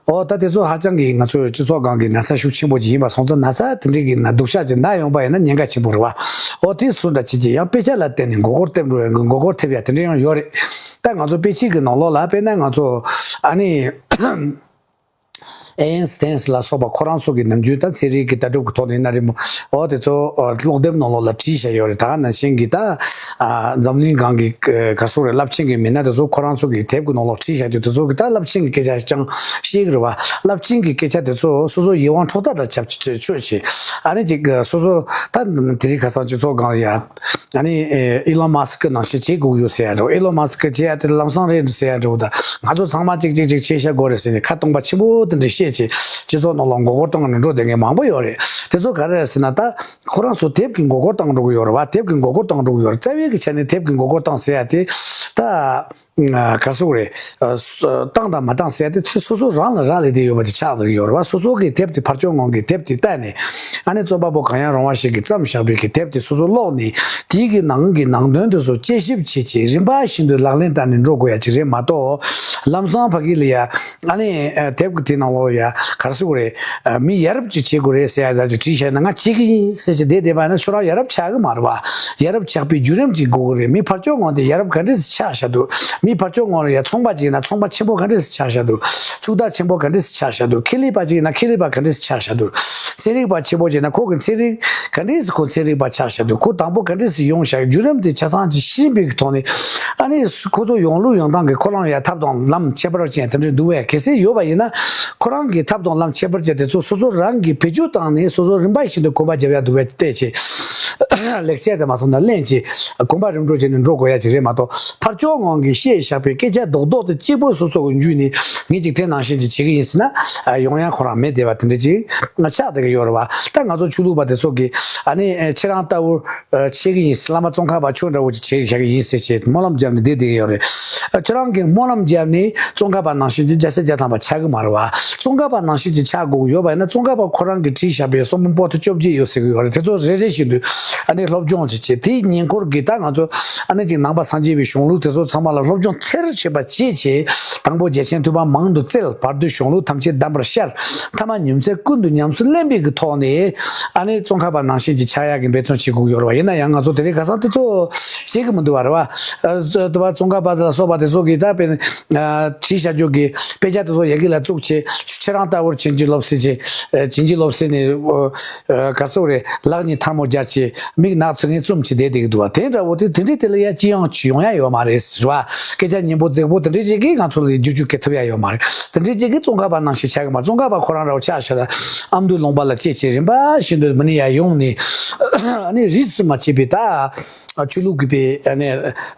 ཨོ། ད་དེ་ཚོ་ཧ་ཅང་གི་ང་ཚོའི་སྤྱི་ཚོགས་སྒང་གི་ན་ཚ་ཤུགས་ཆེན་པོ་ཅིག་ཡིན་པ་སོང་ཙང་། ན་ཚ་དེ་འདྲའི་གི་ན་སྡུག་ཤག་ཅིག་ན་ཡོང་པ་ཡིན་ན་ཉེན་ཁ་ཆེན་པོ་རེད་བ། ཨོ། དེ་བཟོ་འདྲ་ཅིག་ཅིག་ཡང་དཔེ་ཆ་ལ་བརྟེན་ནས་མགོ་སྐོར་ཐེབས་འགྲོ་ཡ་གི་མགོ་སྐོར་ཐེབས་ཡ་དེ་འདྲ་ཡང་ཡོད་རེད། ད་ང་ཚོ་དཔེ་ཆའི་གི་ནང་ལོགས་ལ། དཔེར་ན་ང་ཚོ་ཨ་ནི་ཨེ་ཡན་སི་ཐན་ལ་སོགས་པ་ཁོ་རང་ཚོ་གི་ནམ་རྒྱུན་ད་ཚན་རིག་གི་ལྟ་གྲུབ་ཀྱི་ཐོག་ནས་ཡིན་ན་རེད་མོ། ཨོ། དེ་ཚོ་ཨ་ཀློག་དེབ་ནང་ལོགས་ལ་བྲིས་བཞག་ཡོད་རེད། ད་ག་ནང་བཞིན་གྱི་ད་ཨ་འཛམ་གླིང་སྒང་གི་ག་རེ་ཟེར་དགོས་རེད། རླབས་ཆེན་གྱི་མི་སྣ་དེ་ཚོ་ཁོ་རང་ཚོ་གི་དེབ་ཀྱི་ནང་ལོགས་བྲིས་བཞག་རྒྱུ་དེ་ཚོ་གི་ད་རླབས་ཆེན་གྱི་སྐད་ཆ་ཅང་བཤད་ཀྱི་རེད་བ། རླབས་ཆེན་གྱི་སྐད་ཆ་དེ་ཚོ་སོ་སོ་ཡིད་དབང་འཕྲོག་ཐབས་འདྲ་ཆགས་ཆོག་བྱས། ཨ་ནི་ཅིག་སོ་སོ་ད་དེ་རིང་ཁ་སང་སྤྱི་ཚོགས་སྒང་ལ་ཡ། ཨ་ནི་ཨེ་ཨི་ལོན་མཱ་སི་ཀི་ནང་བཞིན་བྱེད་དགོས་ཡོད་ཟེར་ཡ་འདྲ་བོ། ཨི་ལོན་མཱ་སི་ཀི་བྱེད་ཡ་དེ་ལམ་སང་རེད་ཟེར་ཡ་འདྲ་བོ། ད་ང་ཚོ་ཚང་མ་གཅིག་གཅིག་གཅིག་བྱེད་ཤ་དགོས་རེད་ཟེར་ནས་ཁ་སྟོང་པ་ཆེན་པོ་དེ་འདྲ་བཤད་བྱས། སྤྱི་ཚོགས་ནང་ལ་མགོ་སྐོར་གཏོང་ནས་འགྲོ་བསྡད་མཁན་མང་པོ་ཡོད་རེད། དེ་ཚོ་ག་རེ་རེད་ཟེར་ན། ད་ཁོ་རང་ཚོ་དེབ་ཀྱི་མགོ་སྐོར་བཏང་འགྲོ་གི་ཡོད་རེད་བ། དེབ་ཀྱི་མགོ་སྐོར་བཏང་འགྲོ་གི་ཡོད་རེད། རྩ་བའི་གི་ཆ་ནས་དེབ་ཀྱི་མགོ་སྐོར་བཏང་ཟེར་ཡ་དེ་ད། ཨ། ག་རེ་ཟེར་དགོས་རེད། ཨ། སོ། བཏང་དང་མ་བཏང་ཟེར་ཡ་དེ་ཚོ་སོ་སོ་རང་ལ་རག་ལས་བསྡད་ཡོད་པ་དེ་ཆགས་བསྡད་ཀྱི་ཡོད་རེད་བ། སོ་སོ་གི་དེབ་དེ་ཕར་ཕྱོགས་ངོས་ཀྱི་དེབ་དེ་བལྟས་ནས། ཨ་ནི་རྩོམ་པ་པོ་གང་ཡང་རུང་བ་ཞིག་གིས་བརྩམས་བཞག་པའི་གི་དེབ་དེ་སོ་སོ་ཀློག་ནས། དེའི་གི་ནང་གི་ནང་དོན་དེ་ཚོ་དཔྱད་ཞིབ་བྱེད་བྱེད། རིམ་པ་བཞིན་དུ་ལག་ལེན་བསྟར་ནས་འགྲོ་དགོས་ཡ་ཅིག་རེད་མ་གཏོགས། ལམ་སང་ཕ་གི་ལ་ཡ། ཨ་ནི་ཨ་དེབ་ཀྱི་དེ་ནང་ལོགས་ཡ་ག་རེ་ཟེར་དགོས་རེད། ཨ། མི་ཡ་རབས་ཅིག་བྱེད་དགོས་རེད་ཟེར་ཡ་ཅིག་བྲིས་བཞག་ན། ང་བྱེད་ཀྱི་ཡིན་ཟེར་བྱས་བསྡད་བསྡད་པ་ཡིན་ན་ཁྱོད་རང་ཡ་རབས་ཆགས་ཀྱི་མ་རེད་བ། ཡ་རབས་ཆགས་པའི་བརྒྱུད་རིམ་ཅིག་དགོས་ཀྱི་རེད། མི་ཕར་ཕྱོགས་ངོས་དེ་ཡ་རབས་ག་འདྲས་སེ་ཆགས་བཞག་འདུག་མི་ཕར་ཕྱོགས་ངོས་ལ་ཡ་ཚོང་པ་ཅིག་ཡིན་ན་ཚོང་པ་ཆེན་པོ་ག་འདྲས་སེ་ཆགས་བཞག་འདུག་ཕྱུག་བདག་ཆེན་པོ་ག་འདྲས་སེ་ཆགས་བཞག་འདུག་ཁེ་ལས་པ་ཅིག་ཡིན་ན་ཁེ་ལས་པ་ག་འདྲས་སེ་ཆགས་བཞག་འདུག་ཚན་རིག་པ་ཆེན་པོ་ཅིག་ཡིན་ན་ཁོ་གི་ཚན་རིག་ག་འདྲས་སེ་ཁོ་ཚན་རིག་པ་ཆགས་བཞག་འདུག་ཁོ་དང་པོ་ག་འདྲས་སེ་ཡོང་བཞག་བརྒྱུད་རིམ་དེ་ཆ་ཚང་ཅིག་ཤེས་པའི་གི་ཐོག་ནས། ཨ་ནི་ཁོ་ཚོ་ཡོང་ལུགས་ཡོང་སྟངས་ཀྱི་ཁོ་རང་ཡ་ཐབས་དང་ལམ་ཁྱད་པར་ཅན་དེ་འདྲ་འདུག་བས། གལ་སྲིད་ཡོད་པ་ཡིན་ན། ཁོ་རང་གི་ཐབས་དང་ལམ་ཁྱད་པར་ཅན་དེ་ཚོ་སོ་སོ་རང་གིས་བེད་སྤྱོད་བཏང་ནས་སོ་སོ་རིམ་པ་བཞིན་དུ་གོམ་པ་རྒྱབ་ཡ་འདུག་བས། བལྟས་བྱས། ལེགས་བཤད་དེ་མ་སོང་ན་ལེན་བྱས། གོམ་པ་རིམ་གྲོ་བྱས་ནས་འགྲོ་དགོས་ཡ་ཅིག་རེད་མ་གཏོགས། ཕར་ཕྱོགས་ངོས་ཀྱིས་བཤད་བཞག་པའི་སྐད་ཆ་རྡོག་རྡོག་དེ་གཅིག་པོ་སོ་སོ་གི་འཇུས་ནས་ངས་ཅིག་དེ་ནང་བཞིན་ཅིག་བྱེད་ཀྱི་ཡིན་ཟེར་ན། ཡོང་ཡ་ཁོ་རང་མེད་བསྡད་པ་དེ་འདྲ་ཅིག་ཆགས་བསྡད་ཀྱི་ཡོད་རེད་བ། ད་ང་ཚོ་ཆོས་ལུགས་པ་དེ་ཚོ་གིས་ཨ་ནི་ཁྱེད་རང་ལྟ་བུ་བྱེད་ཀྱི་ཡིན། བླ་མ་ཙོང་ཁ་པ་ཁྱོད་འདྲ་བོ་ཅིག་བྱེད་བཞག་གི་ཡིན་ཟེར་བྱས་སྨོན་ལམ་བརྒྱབ་ནས་བསྡད་བསྡད་ཀྱི་ཡོད་རེད། ཁྱེད་རང་གིས་སྨོན་ལམ་བརྒྱབ་ནས་ཙོང་ཁ་པ་ནང་བཞིན་གྱི་བརྒྱ་ཆ་བརྒྱ་ཐམ་པ་ཆགས་ཀྱི་མ་རེད་བ། ཙོང་ཁ་པ་ནང་བཞིན་གྱི་ཆགས་དགོས་ཀྱི་ཡོད་པ་ཡིན་ན། ཙོང་ཁ་པ་ཁོ་རང་གིས་བྲིས་བཞག་པའི་གསུང་འབུམ་པོ་ཏི་བཅོ་བརྒྱད་ཡོད་ཟེར་གྱི་ཡོད་རེད། དེ་ཚོ་རེ་རེ་བཞིན་དུ་ཨ་ནི་སློབ་སྦྱོང་བྱེད་བྱེད། དེའི་ཉེ་འཁོར་གྱི་ད་ང་ཚོ་ཨ་ནི་ཅིག་ནང་པ་སངས་རྒྱས་པའི་གཞུང་ལུགས་དེ་ཚོ་ཚང་མ་ལ་སློབ་སྦྱོང་མཐིལ་ཕྱིན་པ་བྱེད་བྱེད། དང་པོ་རྒྱལ་ཆེན་ཐུབ་པ་མང་དུ་བཙལ། བར་དུ་གཞུང་ལུགས་ཐམས་ཅད་གདམས་པར་ཤར། ཐ་མ་ཉུང་ཚད་ཀུན་ཏུ་ཉམས་སུ་ལེན་པའི་གི་ཐོག་ནས་ཨ་ནི་ཙོང་ཁ་པ་ནང་བཞིན་གྱི་ཆགས་ཡག་གི་འབད་བརྩོན་བྱེད་དགོས་ཀྱི་ཡོད་རེད་བ། ཡིན་ན་ཡང་ང་ཚོ་དེ་རིང་ཁ་སང་དེ་ཚོ་བྱེད་ཀྱི་མི་འདུག་བ་རེད་བ། ཨ། དེ་བ་ཙོང་ཁ་པ་ལ་སོགས་པ་དེ་ཚོ་གིས་ད་དཔེར་ན་ཨ་བྲིས་བཞག་རྒྱུ་གི་དཔེ་ཆ་དེ་ཚོ་ཡ་གི་ལ་བཙུགས་བྱས། ཁྱེད་རང་ལྟ་བུར་བྱིན་གྱིས་རློབས་ཟེར་བྱས། ཨ། བྱིན་གྱིས་རློབས་ཟེར་ནས། ཨ། ག་རེ་ཟེར་དགོས་རེད། ལག་གཉིས་ཐལ་མོ་སྦྱར་བྱས། མིག་ནག་ཚིག་ངན་བཙུམ་བྱས་བསྡད་བསྡད་ཀྱི་འདུག་བ། དེ་འདྲ་བོ་དེ་དེ་འདྲའི་དེ་ལ་ཡ་ཅི་ཡང་ཡོང་ཡ་ཡོད་མ་རེད་ཟེར་བ། སྐད་ཆ་སྙན་པོ་མཛེས་པོ་དེ་འདྲའི་ཅིག་གིས་ང་ཚོ་ལ་བསྒྱུར་བཅོས་སྐྱེལ་ཐུབ་ཡ་ཡོད་མ་རེད། དེ་འདྲའི་ཅིག་གིས་ཙོང་ཁ་པ་ནང་བཞིན་ཆགས་ཀྱི་མ་རེད། ཙོང་ཁ་པ་ཁོ་རང་འདྲ་བོ་ཆགས་བཞག་ན། ཨ་མདོའི་ལུང་པ་ལ་སྐྱེས་བྱས་རིམ་པ་བཞིན་དུ་མི་ནི་ཡ་ཡོང་ནས། ཨ་ནི་རིས་སུ་མ་ཆད་པའི་ད་ཆོས་ལུགས་ཀྱི་པའི་ཨ་ནི་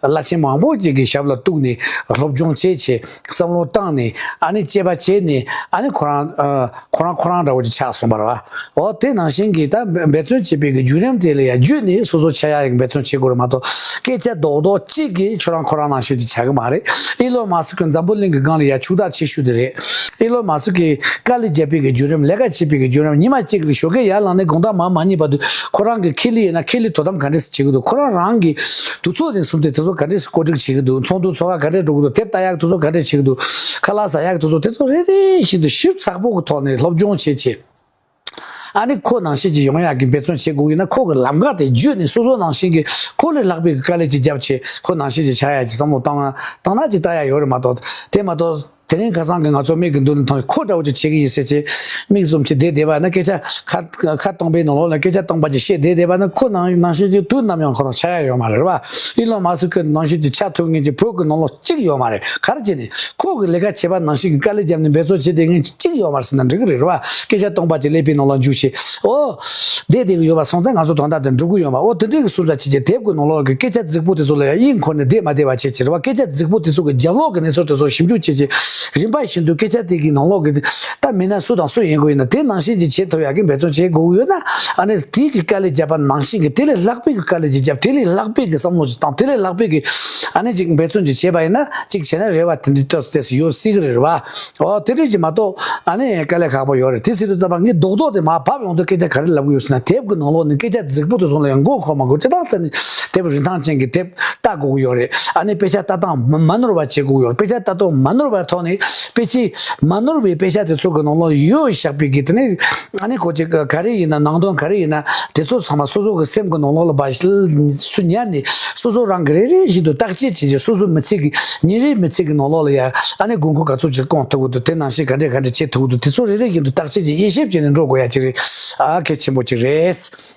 བླ་ཆེན་མང་པོ་ཅིག་གི་ཞབས་ལ་གཏུགས་ནས་སློབ་སྦྱོང་བྱས་བྱས། བསམ་བློ་བཏང་ནས། ཨ་ནི་དཔྱད་པ་བྱས་ནས། ཨ་ནི་ཁོ་རང་ཨ་ཁོ་རང་ཁོ་རང་འདྲ་བོ་ཅིག་ཆགས་སོང་བ་རེད་བ། འོ། དེ་ནང་བཞིན་གྱི་ད་འབད་བརྩོན་བྱེད་པའི་གི་བརྒྱུད་རིམ་དེ་ལ་ཡ་བརྒྱུད་ནས་སོ་སོ་ཆགས་ཡག་གི་འབད་བརྩོན་བྱེད་དགོས་རེད་མ་གཏོགས། སྐད་ཆ་རྡོག་རྡོག་གཅིག་གིས་ཁྱོད་རང་ཁོ་རང་ནང་བཞིན་ཅིག་ཆགས་ཀྱི་མ་རེད། ཨི་ལོན་མཱ་སི་ཀི་འཛམ་བུ་གླིང་གི་སྒང་ལ་ཡ་ཕྱུག་བདག་ཆེ་ཤོས་དེ་རེད། ཨི་ལོན་མཱ་སི་ཀི་དཀའ་ལས་བརྒྱབ་པའི་གི་བརྒྱུད་རིམ། ལས་ཀ་བྱེད་པའི་གི་བརྒྱུད་རིམ། ཉི་མ་གཅིག་ལ་ཞོགས་ཀས་ཡར་ལངས་ནས་དགོང་དག་མར་མ་ཉལ་བར་དུ་ཁོ་རང་གི་ཁེ་ལས་ཡིན་ན་ཁེ་ལས་དོ་དམ་ག་འདྲས་སེ་བྱེད་ཀྱི་འདུག་ཁོ་རང་རང་གི་དུས་ཚོད་དེ་སུམ་དེ་དེ་ཚོ་ག་འདྲས་སེ་བཀོད་སྒྲིག་བྱེད་ཀྱི་འདུག་ཚོགས་འདུ་ཚོགས་ཁ་ག་འདྲས་འགྲོ་གི་འདུག་དེབ་ལྟ་ཡག་དེ་ཚོ་ག་འདྲས་བྱེད་ཀྱི་འདུག་ཁ་ལག་ཟ་ཡག་དེ་ཚོ། དེ་ཚོ་རེ་རེ་བཞིན་དུ་ཞིབ་ཚགས་པོ་གི་ཐོག་ནས་སློབ་སྦྱོང་བྱེད་བྱེད། ཨ་ནི་ཁོ་ནང་བཞིན་ཅིག་ཡོང་ཡག་གི་འབད་བརྩོན་བྱེད་དགོས་ཡིན་ན། ཁོ་གི་ལམ་ཁ་དེ་བརྒྱུད་ནས་སོ་སོ་ནང་བཞིན་གྱི་ཁོ་ལས་ལྷག་པའི་གི་དཀའ་ལས་ཅིག་བརྒྱབ་བྱས། ཁོ་ནང་བཞིན་ཅིག་ཆགས་ཡག་གི་བསམ་བློ་བཏང་བཏང་ན་ཅིག་ལྟ་ཡག་ཡོད་རེད་མ་གཏོགས། དེ་མ་གཏོགས། དེ་རིང་ཁ་སང་གི་ང་ཚོ་མིག་གི་མདུན་དུ་མཐོང་ཁོ་འདྲ་བོ་ཅིག་བྱེད་ཀྱི་ཡིན་ཟེར་བྱས་མིག་བཙུམ་བྱས་བསྡད་བསྡད་པ་ན། སྐད་ཆ་ཁ་ཁ་སྟོང་པའི་ནང་ལོགས་ལ་སྐད་ཆ་སྟོང་པ་ཅིག་བཤད་བསྡད་བསྡད་པ་ན། ཁོ་ནང་ནང་བཞིན་ཅིག་དུས་ནམ་ཡང་ཁོ་རང་ཆགས་ཡག་ཡོད་མ་རེད། རེད་པ། ཨི་ལོན་མཱ་སི་ཀི་ནང་བཞིན་ཅིག་ཆགས་ཐུབ་མཁན་གྱི་བོད་ཀྱི་ནང་ལོགས་གཅིག་ཡོད་མ་རེད། ག་རེ་བྱས་ནས་ཁོ་གི་ལས་ཀ་བྱེད་པ་ནང་བཞིན་གྱི་དཀའ་ལས་བརྒྱབ་ནས་འབད་རྩོལ་བྱེད་བསྡད་མཁན་གཅིག་ཡོད་མ་རེད་ཟེར་ན་འགྲིག་གི་རེད། རེད་པ། སྐད་ཆ་སྟོང་པ་ཅིག་ཀླད་པའི་ནང་ལ་འཇུག་བྱས། ཨོ། བསྡད་བསྡད་ཀྱི་ཡོད་པ་སོང་ཙང་ང་ཚོ་དོན་དག་དེ་འགྲུབ་ཀྱི་ཡོད་མ། ཨོ། དེ་འདྲའི་གི་སུ་འདྲ་བྱེད་ཀྱི་དེབ་ཀྱི་ནང་ལོགས་ཀྱི་སྐད་ཆ་རྫིག་པོ་དེ་ཚོ་ལ་ཡང་དབྱིངས་འཁོར་ནས་བསྡད་མ་བསྡད་པ་བྱེད་ཀྱི་རེད་པ། སྐད་ཆ་རྫིག་པོ་དེ་ཚོ་གི་རྒྱབ་ལོགས་ཀྱི་གནས་ཚུལ་དེ་ཚོ་ཞིབ་འཇུག་བྱེད་ཀྱི། རིམ་པ་བཞིན་དུ་སྐད་ཆ་དེ་གི་ནང་ལོགས་ཀྱི་ད་མིན་ན་སུ་དང་སུ་ཡིན་དགོས་ཡིན་ན། དེ་ནང་བཞིན་གྱི་བྱེད་ཐུབ་ཡག་གི་འབད་བརྩོན་བྱེད་དགོས་ཀྱི་ཡོད་ན། ཨ་ནི་དེ་གི་དཀའ་ལས་བརྒྱབ་པ་ནང་བཞིན་གྱི་དེ་ལས་ལྷག་པའི་གི་དཀའ་ལས་ཅིག་བརྒྱབ། དེ་ལས་ལྷག་པའི་གི་བསམ་བློ་ཅིག་བཏང་། དེ་ལས་ལྷག་པའི་གི་ཨ་ནི་ཅིག་འབད་བརྩོན་ཅིག་བྱས་པ་ཡིན་ན། ཅིག་བྱས་ན་རེ་བ་དེ་འདྲའི་ཏོག་ཙམ་ཡོད་སྲིད་ཀྱི་རེད། རེད་པ། ཨོ། དེ་འདྲ་ཅིག་མ་གཏོགས་ཨ་ནི་དཀའ་ལས་ཁག་པོ་ཡོད་རེད། དེ་ཟེར་དུས་ཙམ་པ་ངས་རྡོག་རྡོག་དེ་མར་བབས་ཡོང་དུས་སྐད་ཆ་ག་རེ་ལབ་ཀྱི་ཡོད་ཟེར་ན། དེབ་ཀྱི་ནང་ལོགས་ནས་སྐད་ཆ་རྫིག་པོ་དེ་ཚོ་ལ་ཡང་མགོ་འཁོར་མ་དགོས། ཅི་ལྟར་ཟེར་ན་དེབ་རིན་ཐང་ཅན་གྱི་དེབ་ལྟ་དགོས་ཀྱི་ཡོད་རེད། ཨ་ནི་དཔེ་ཆ་ལྟ་སྟངས་མ་མ་ནོར་བ་བྱེད་དགོས་ཀྱི་ཡོད་རེད། དཔེ་ཆ་ལྟ་སྟངས་མ་ནོར་བའི་ཐོག་ནས། དཔེ་ཆ་མ་ནོར་བའི་དཔེ་ཆ་དེ་ཚོ་གི་ནང་ལོགས་ཡོད་བཞག་པའི་གི་དེ་ནས། ཨ་ནི་ཁོ་ཅིག་ག་རེ་ཡིན་ན། ནང་དོན་ག་རེ་ཡིན་ན། དེ་ཚོ་ཚང་མ་སོ་སོ་གི་སེམས་ཀྱི་ནང་ལོགས་ལ་བ་སུ་ཉར་ནས། སོ་སོ་རང་གི་རེ་རེ་བཞིན་དུ་བརྟག་དཔྱད་བྱེད་ཀྱི། སོ་སོ་མི་ཚེ་གི་ཉིན་རེ་མི་ཚེ་གི་ནང་ལོགས་ལ་ཡ་ཨ་ནི་དགོས་མཁོ་ག་ཚོད་ཅིག་སྐོང་ཐུབ་ཀྱི་འདུག་དེ་ནང་བཞིན་ག་འདྲས་ག་འདྲས་བྱེད་ཐུབ་ཀྱི་འདུག་དེ་ཚོ་རེ་རེ་བཞིན་དུ་བརྟག་དཔྱད་ཀྱིས་དབྱེ་ཞིབ་བྱས་ནས་འགྲོ་དགོས་ཡ་ཅིག་རེད། ཨ། གལ་ཆེན་པོ་ཅིག་རེད།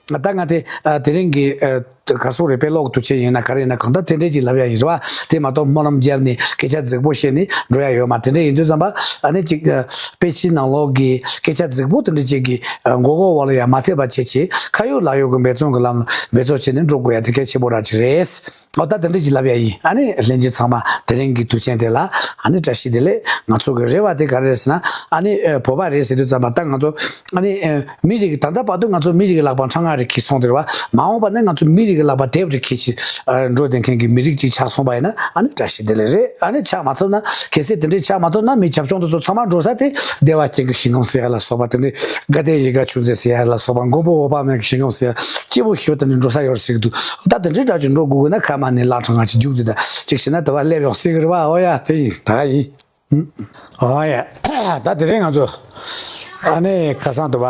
ད་ང་དེ་ཨ་དེ་རིང་གི་ཨ་ག་སོག་རེད། དཔེ་ཀློག་དུས་ཆེན་ཡིན་ན་ག་རེ་ཡིན་ན་གང་ལྟར་དེ་འདྲས་ཅིག་ལབ་ཡ་ཡིན། རེད་པ། དེ་མ་གཏོགས་སྨོན་ལམ་བརྒྱབ་ནས་སྐད་ཆ་རྫིག་པོ་བཤད་ནས་འགྲོ་ཡ་ཡོད་མ། དེ་འདྲས་ཡིན་དུས་ཙམ་པ་ཨ་ནི་ཅིག་ཨ་དཔེ་ཆའི་ནང་ལོགས་ཀྱི་སྐད་ཆ་རྫིག་པོ་དེ་འདྲས་ཅིག་གི་ཨ་མགོ་སྐོར་འོག་ལ་ཡ་མ་ཐེབས་པ་བྱེད་ཆེད། ཁ་ཡོད་ལག་ཡོད་ཀྱི་འབད་བརྩོན་གྱི་ལམ་འབད་རྩོལ་བྱས་ནས་འགྲོ་དགོས་ཡ་དེ་གལ་ཆེན་པོ་ར་ཅིག་རེད། ཨོ། ད་དེ་འདྲས་ཅིག་ལབ་ཡ་ཡིན། ཨ་ནི་ལྷན་རྒྱས་ཚང་མ་དེ་རིང་གི་དུས་ཆེན་དེ་ལ་ཨ་ནི་བཀྲ་ཤིས་བདེ་ལེགས། ང་ཚོ་གི་རེ་བ་དེ་ག་རེ་རེད་ཟེར་ན། ཨ་ནི་ཨ་བོད་པ་རེད་ཟེར་དུས་ཙམ་པ་ད་ང་ཚོ་ཨ་ནི་ཨ་མི་རིགས་ཀྱི། ད་ལྟ་བར་དུ་ང་ཚོ་མི་རིགས་ཀྱི་ལག་པར་འཕྲང་ང་རེ་འཁྱེར་སོང་དེ་རེད་པ། མ་འོངས་པ་ན་ང་ཚོ་མི་རིགས་ཀྱི་ལག་པར་དེབ་རེ་འཁྱེར་བྱས་ཨ་འགྲོ་བསྡད་མཁན་གྱི་མི་རིགས་ཅིག་ཆགས་སོང་པ་ཡིན་ན་ཨ་ནི་བཀྲ་ཤིས་བདེ་ལེགས་རེད། ཨ་ནི་ཆགས་མ་ཐུབ་ན། གལ་སྲིད་དེ་འདྲས་ཆགས་མ་ཐུབ་ན་མི་བྱབ་ཆུང་དེ་ཚོ་ཚང་མ་འགྲོ་ས་དེ་བདེ་བ་ཅན་གྱི་ཞིང་ཁམས་ཟེར་ཡ་ལ་སོགས་པ། དེ་འདྲས་དགའ་ལྡན་གཞིས་ཀ་ཆོས་མཛད་ཟེར་ཡ་ལ་སོགས་པ། མགོན་པོ་འོད་དཔག་མེད་ཀྱི་ཞིང་ཁམས་ཟེར་ཡ། སྐྱིད་པོ་ཞེ་པོ་དེ་འདྲས་འགྲོ་ས་ཡོད་རེད་ཟེར་གྱི་འདུག་ད་དེ་འདྲས་འདྲ་ཅིག་འགྲོ་དགོས་དགོས་ན་ཁ་མ་ནས་ལག་འཕྲང་ང་ཅིག་རྒྱུགས་དེ་ད་ཅིག་བྱས་ན་དེ་བ་སླེབས་ཡོང་སྲིད་ཀྱི་རེད་པ། ཨོ་ཡ། དེ་ཡིན། ད་ག་ཡིན། ཨོ་ཡ། ད་དེ་རིང་ང་ཚོ་ཨ་ནི་ཁ་སང་དུ་བ་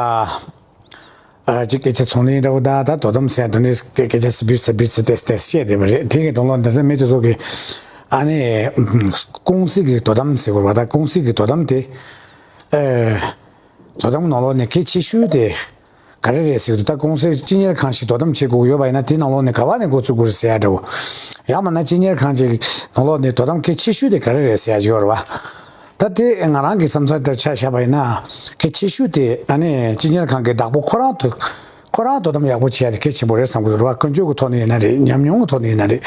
ཨ་ཅིག་སྐད་ཆ་ཚོང་ལས་འདྲ་བོ། ད་ད་དོ་དམ་ཟེར་དེ་འདྲའི་སྐད་ཆ་སི་བིར་སི་བིར་སི་ཏེ་སི་ཏེ་སི་བཤད་བསྡད་པ་རེད། དེ་གི་དོན་ལ་འདི་ལྟར་མི་དེ་ཚོ་གི་ཨ་ནི་ཀུང་སི་གི་དོ་དམ་ཟེར་དགོས་པ། ད་ཀུང་སི་གི་དོ་དམ་དེ་ཨེ་དོ་དམ་ནང་ལོགས་ནས་གལ་ཆེ་ཤོས་དེ་ག་རེ་རེད་ཟེར་དུས། ད་ཀུང་སིར་སྤྱི་གཉེར་ཁང་ཞིག་དོ་དམ་བྱེད་དགོས་ཡོད་པ་ཡིན་ན། དེ་ནང་ལོགས་ནས་ག་བ་ནས་འགོ་བཙུགས་དགོས་རེད་ཟེར་ཡ་འདྲ་བོ། ཡང་མིན་ན་སྤྱི་གཉེར་ཁང་ཅིག་ནང་ལོགས་ནས་དོ་དམ་གལ་ཆེ་ཤོས་དེ་ག་རེ་རེད་ཟེར་ཡ་ཅིག་ཡོད་རེད་པ། ད་དེ་ང་རང་གི་བསམ་ཚུལ་ལྟར་ཆ་བཞག་པ་ཡིན་ན། གལ་ཆེ་ཤོས་དེ་ཨ་ནི་སྤྱི་གཉེར་ཁང་གི་བདག་པོ་ཁོ་རང་དུ་ཁོ་རང་དོ་དམ་ཡག་པོ་བྱེད་ཡ་དེ་གལ་ཆེན་པོ་རེད་བསམ་གྱི་འདུག་རེད་པ། ཀུན་སྤྱོད་ཀྱི་ཐོག་ནས་ཡིན་ན་རེད། ཉམས་མྱོང་གི་ཐོག་ནས་ཡིན་ན་རེད།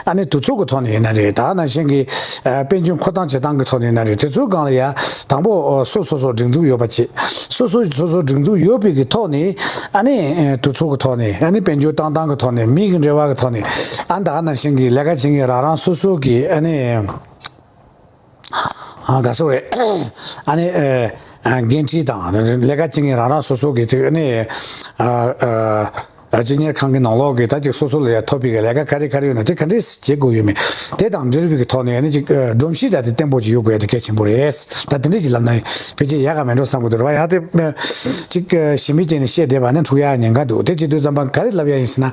ཨ་ནི་དུས་ཚོད་ཀྱི་ཐོག་ནས་ཡིན་ན་རེད། ད་ག་ནང་བཞིན་གྱི་ཨ་དཔལ་འབྱོར་འཁོར་སྟངས་བྱེད་སྟངས་ཀྱི་ཐོག་ནས་ཡིན་ན་རེད། དེ་ཚོའི་སྒང་ལ་ཡ་དང་པོ་སོ་སོ་སོ་སྒྲིག་འཛུགས་ཡོད་པ་བྱེད། སོ་སོ་སོ་སོ་སྒྲིག་འཛུགས་ཡོད་པའི་གི་ཐོག་ནས་ཨ་ནི་དུས་ཚོད་ཀྱི་ཐོག་ནས། ཨ་ནི་དཔལ་འབྱོར་བཏང་སྟངས་ཀྱི་ཐོག་ནས། མི་གི་འབྲེལ་བ་གི་ཐོག་ནས། ཨ་ནི་ད་ག་ནང་བཞིན་གྱི་ལས་ཀ་བྱེད་མཁན་རང་རང་སོ་སོ་གི་ཨ་ནི། ཨ་ག་སོ་རེད། ཨ་ནི་ཨ་ཨ་འགན་འཁྲི་དང་ལས་ཀ་བྱེད་མཁན་རང་རང་སོ་སོ་གི་དེ་ཨ་ནི་ཨ་ཨ་སྤྱི་གཉེར་ཁང་གི་ནང་ལོགས་ཀྱི་ད་ཅིག་སོ་སོ་ལ་ཡ་ཐོབ་པའི་གི་ལས་ཀ་ག་རེ་ག་རེ་ཡོད་ན་དེ་ག་འདྲས་བྱེད་དགོས་ཡོད་མེད། དེ་དང་འབྲེལ་བའི་གི་ཐོག་ནས་ཨ་ནི་ཅིག་ཨ་སྒྲོམ་གཞི་འདྲ་དེ་བརྟན་པོ་ཅིག་ཡོད་དགོས་ཡ་དེ་གལ་ཆེན་པོ་རེད། ད་དེ་འདྲས་ཅིག་ལབ་ན་ཕལ་ཆེར་ཡག་ག་མེད་འགྲོ་བསམ་གི་འདུག་རེད་པ། ཡང་དེ་ཨ་ཅིག་ཨ་ཞིབ་མོ་བྱས་ནས་བཤད་བསྡད་པ་ན་འཁྲུག་ཡ་ཉེན་ཁ་འདུག་དེ་བྱེད་དུས་ཙམ་པ་ག་རེ་ལབ་ཡ་ཡིན་ཟེར་ན།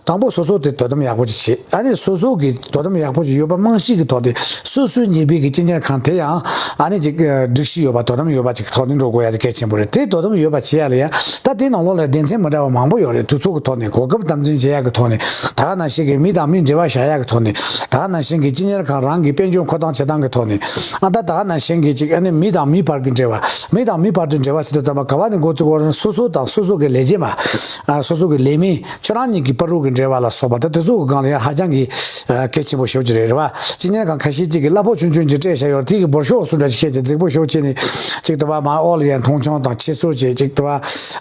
དང་པོ་སོ་སོ་དེ་དོ་དམ་ཡག་པོ་ཅིག་བྱེད། ཨ་ནི་སོ་སོ་གི་དོ་དམ་ཡག་པོ་ཅིག་ཡོད་པ་རྨང་གཞི་གི་ཐོག་དེ། སོ་སོའི་ཉེ་སྦིས་ཀྱི་སྤྱི་གཉེར་ཁང་དེ་ཡང་ཨ་ནི་ཅིག་ཨ་སྒྲིག་གཞི་ཡོད་པ། དོ་དམ་ཡོད་པ་ཅིག་གི་ཐོག་ནས་འགྲོ་དགོས་ཡ་དེ་གལ་ཆེན་པོ་རེད། དེ་དོ་དམ་ཡོད་པ་བྱེད་ཡ་ལ་ཡ་ད་དེའི་ནང་ལོགས་ལ་སྡེ་ཚན་མི་འདྲ་བ་མང་པོ་ཡོད་རེད། དུས་ཚོད་ཀྱི་ཐོག་ནས་གོ་སྐབས་དམ་འཛིན་བྱེད་ཡ་གི་ཐོག་ནས། ད་ག་ནང་བཞིན་གྱི་མི་དང་མི་འབྲེལ་བ་བཞག་ཡ་གི་ཐོག་ནས། ད་ག་ནང་བཞིན་གྱི་སྤྱི་གཉེར་ཁང་རང་གི་དཔལ་འབྱོར་འཁོར་སྟངས་བྱེད་སྟངས་ཀྱི་ཐོག་ནས། ཨ་ད་ད་ག་ནང་བཞིན་གྱི་ཅིག་ཨ་ནི་མི་དང་མི་བར་གྱི་འབྲེལ་བ། མི་དང་མི་བར་དུ་འབྲེལ་བ་ཟེར་དུས་ཙམ་པ་ག་བ་ནས་འགོ་བཙུགས་དགོས་རེད་ན། སོ་སོ་དང་སོ་སོ་གི་ལས་བྱེད་པ། ཨ་སོ་སོ་གི་ལས་མི། ཁྱོད་རང་གཉིས་ཀྱི་བར་དུ་གི་འབྲེལ་བ་ལ་སོགས་པ། ད་དེ་ཚོ་གི་སྒང་ལ་ཡང་ཧ་ཅང་གི་ཨ་གལ་ཆེན་པོ་ཞེ་པོ་ཅིག་རེད། རེད་པ། སྤྱི་གཉེར་ཁང་ཁ་ཤས་ཅིག་གིས་གླ་ཕོགས་ཆུང་ཆུང་ཅིག་སྤྲད་བཞག་ཡོད་རེད། དེ་གི་འབོར་ཤོག་སུ་འདྲ་ཞིག་བཤད་ཅིག་རྫིག་པོ་ཞེ་པོ་བྱས་ནས་ཅིག་དེ་བ་མ་ཨོ་ལ་ཡང་མཐོང་ཆུང་དང་ཁྱད་གསོད་བྱས། ཅིག་དེ་བ་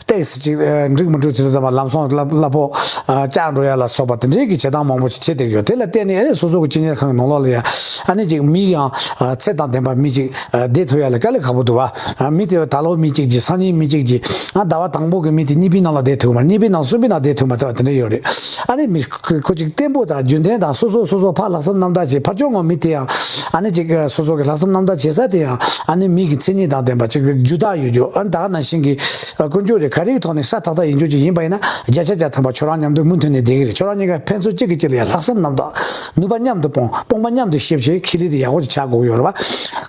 ཏེག་སི་ཅིག་ཨ་འགྲིག་མི་འགྲིག་དེ་ཚོ་དང་མ་ལམ་སང་གླ་གླ་ཕོགས་ཨ་བཅག་འགྲོ་ཡ་ལ་སོགས་པ་དེ་འདྲའི་གི་བྱེད་སྟངས་མང་པོ་ཅིག་བྱེད་བསྡད་ཡོད། དེ་ལ་བརྟེན་ནས་ཨ་ནི་སོ་སོ་གི་སྤྱི་གཉེར་ཁང་གི་ནང་ལོགས་ལ་ཡང་ཨ་ནི་ཅིག་མི་ཡང་ཨ་ཚད་དང་ལྡན་པ་མི་ཅིག་ཨ་བསྡད་ཐུབ་ཡ་ལ་དཀའ་ལས་ཁག་པོ་འདུག་པ། ཨ་མི་དེ་ད་ལོ་མི་གཅིག་གིས། སང་ཉིན་མི་གཅིག་གིས། ཨ་ཟླ་བ་དང་པོ་གི་མི་དེ་གཉིས་པའི་ནང་ལ་བསྡད་ཐུབ་མ། གཉིས་པའི་ནང་གསུམ་པའི་ནང་བསྡད་ཐུབ་མ་ཐུབ་པ་དེ་འདྲ་ཡོད་རེད། ཨ་ནི་མི་ཁོ་ཁོ་ཅིག་བརྟན་པོ་དང་རྒྱུན་ལྡན་དང་སོ་སོ་སོ་སོ་ཕར་ལྷག་བསམ་རྣམ་དག་བྱེད། ཕར་ཕྱོགས་ངོ་མི་དེ་ཡང་ཨ་ནི་ཅིག་སོ་སོ་གི་ལྷག་བསམ་རྣམ་དག་བྱེད་ས་དེ་ཡང་ཨ་ནི་མི་གི་མཚན་ཉིད་དང་ལྡན་པ་ཅིག་རྒྱུ་དག་ཡོད་རྒྱུ། ཨ་ནི་ད་ག་ནང་བཞིན་གྱི་ ཀུན་སྤྱོད་རེད། ག་རེ་གི་ཐོག་ནས་ཧྲ་ཐག་ཐག་ཡིན་རྒྱུ་ཅིག་ཡིན་པ་ཡིན་ན། བརྒྱ་ཆ་བརྒྱ་ཐམ་པ་ཁྱོད་རང་མཉམ་དུ་མུ་མཐུད་ནས་བསྡད་ཀྱི་རེད། ཁྱོད་རང་གཉིས་ཀ་ཕན་ཚུན་གཅིག་གིས་གཅིག་ལ་ཡ་ལྷག་བསམ་རྣམ་དག་ནུས་པ་མཉམ་དུ་སྤུངས། དཔུང་པ་མཉམ་དུ་གཤིབ་བྱས་ཁེ་ལས་དེ་ཡག་པོ་ཅིག་ཆགས་དགོས་ཡོད་རེད་བ།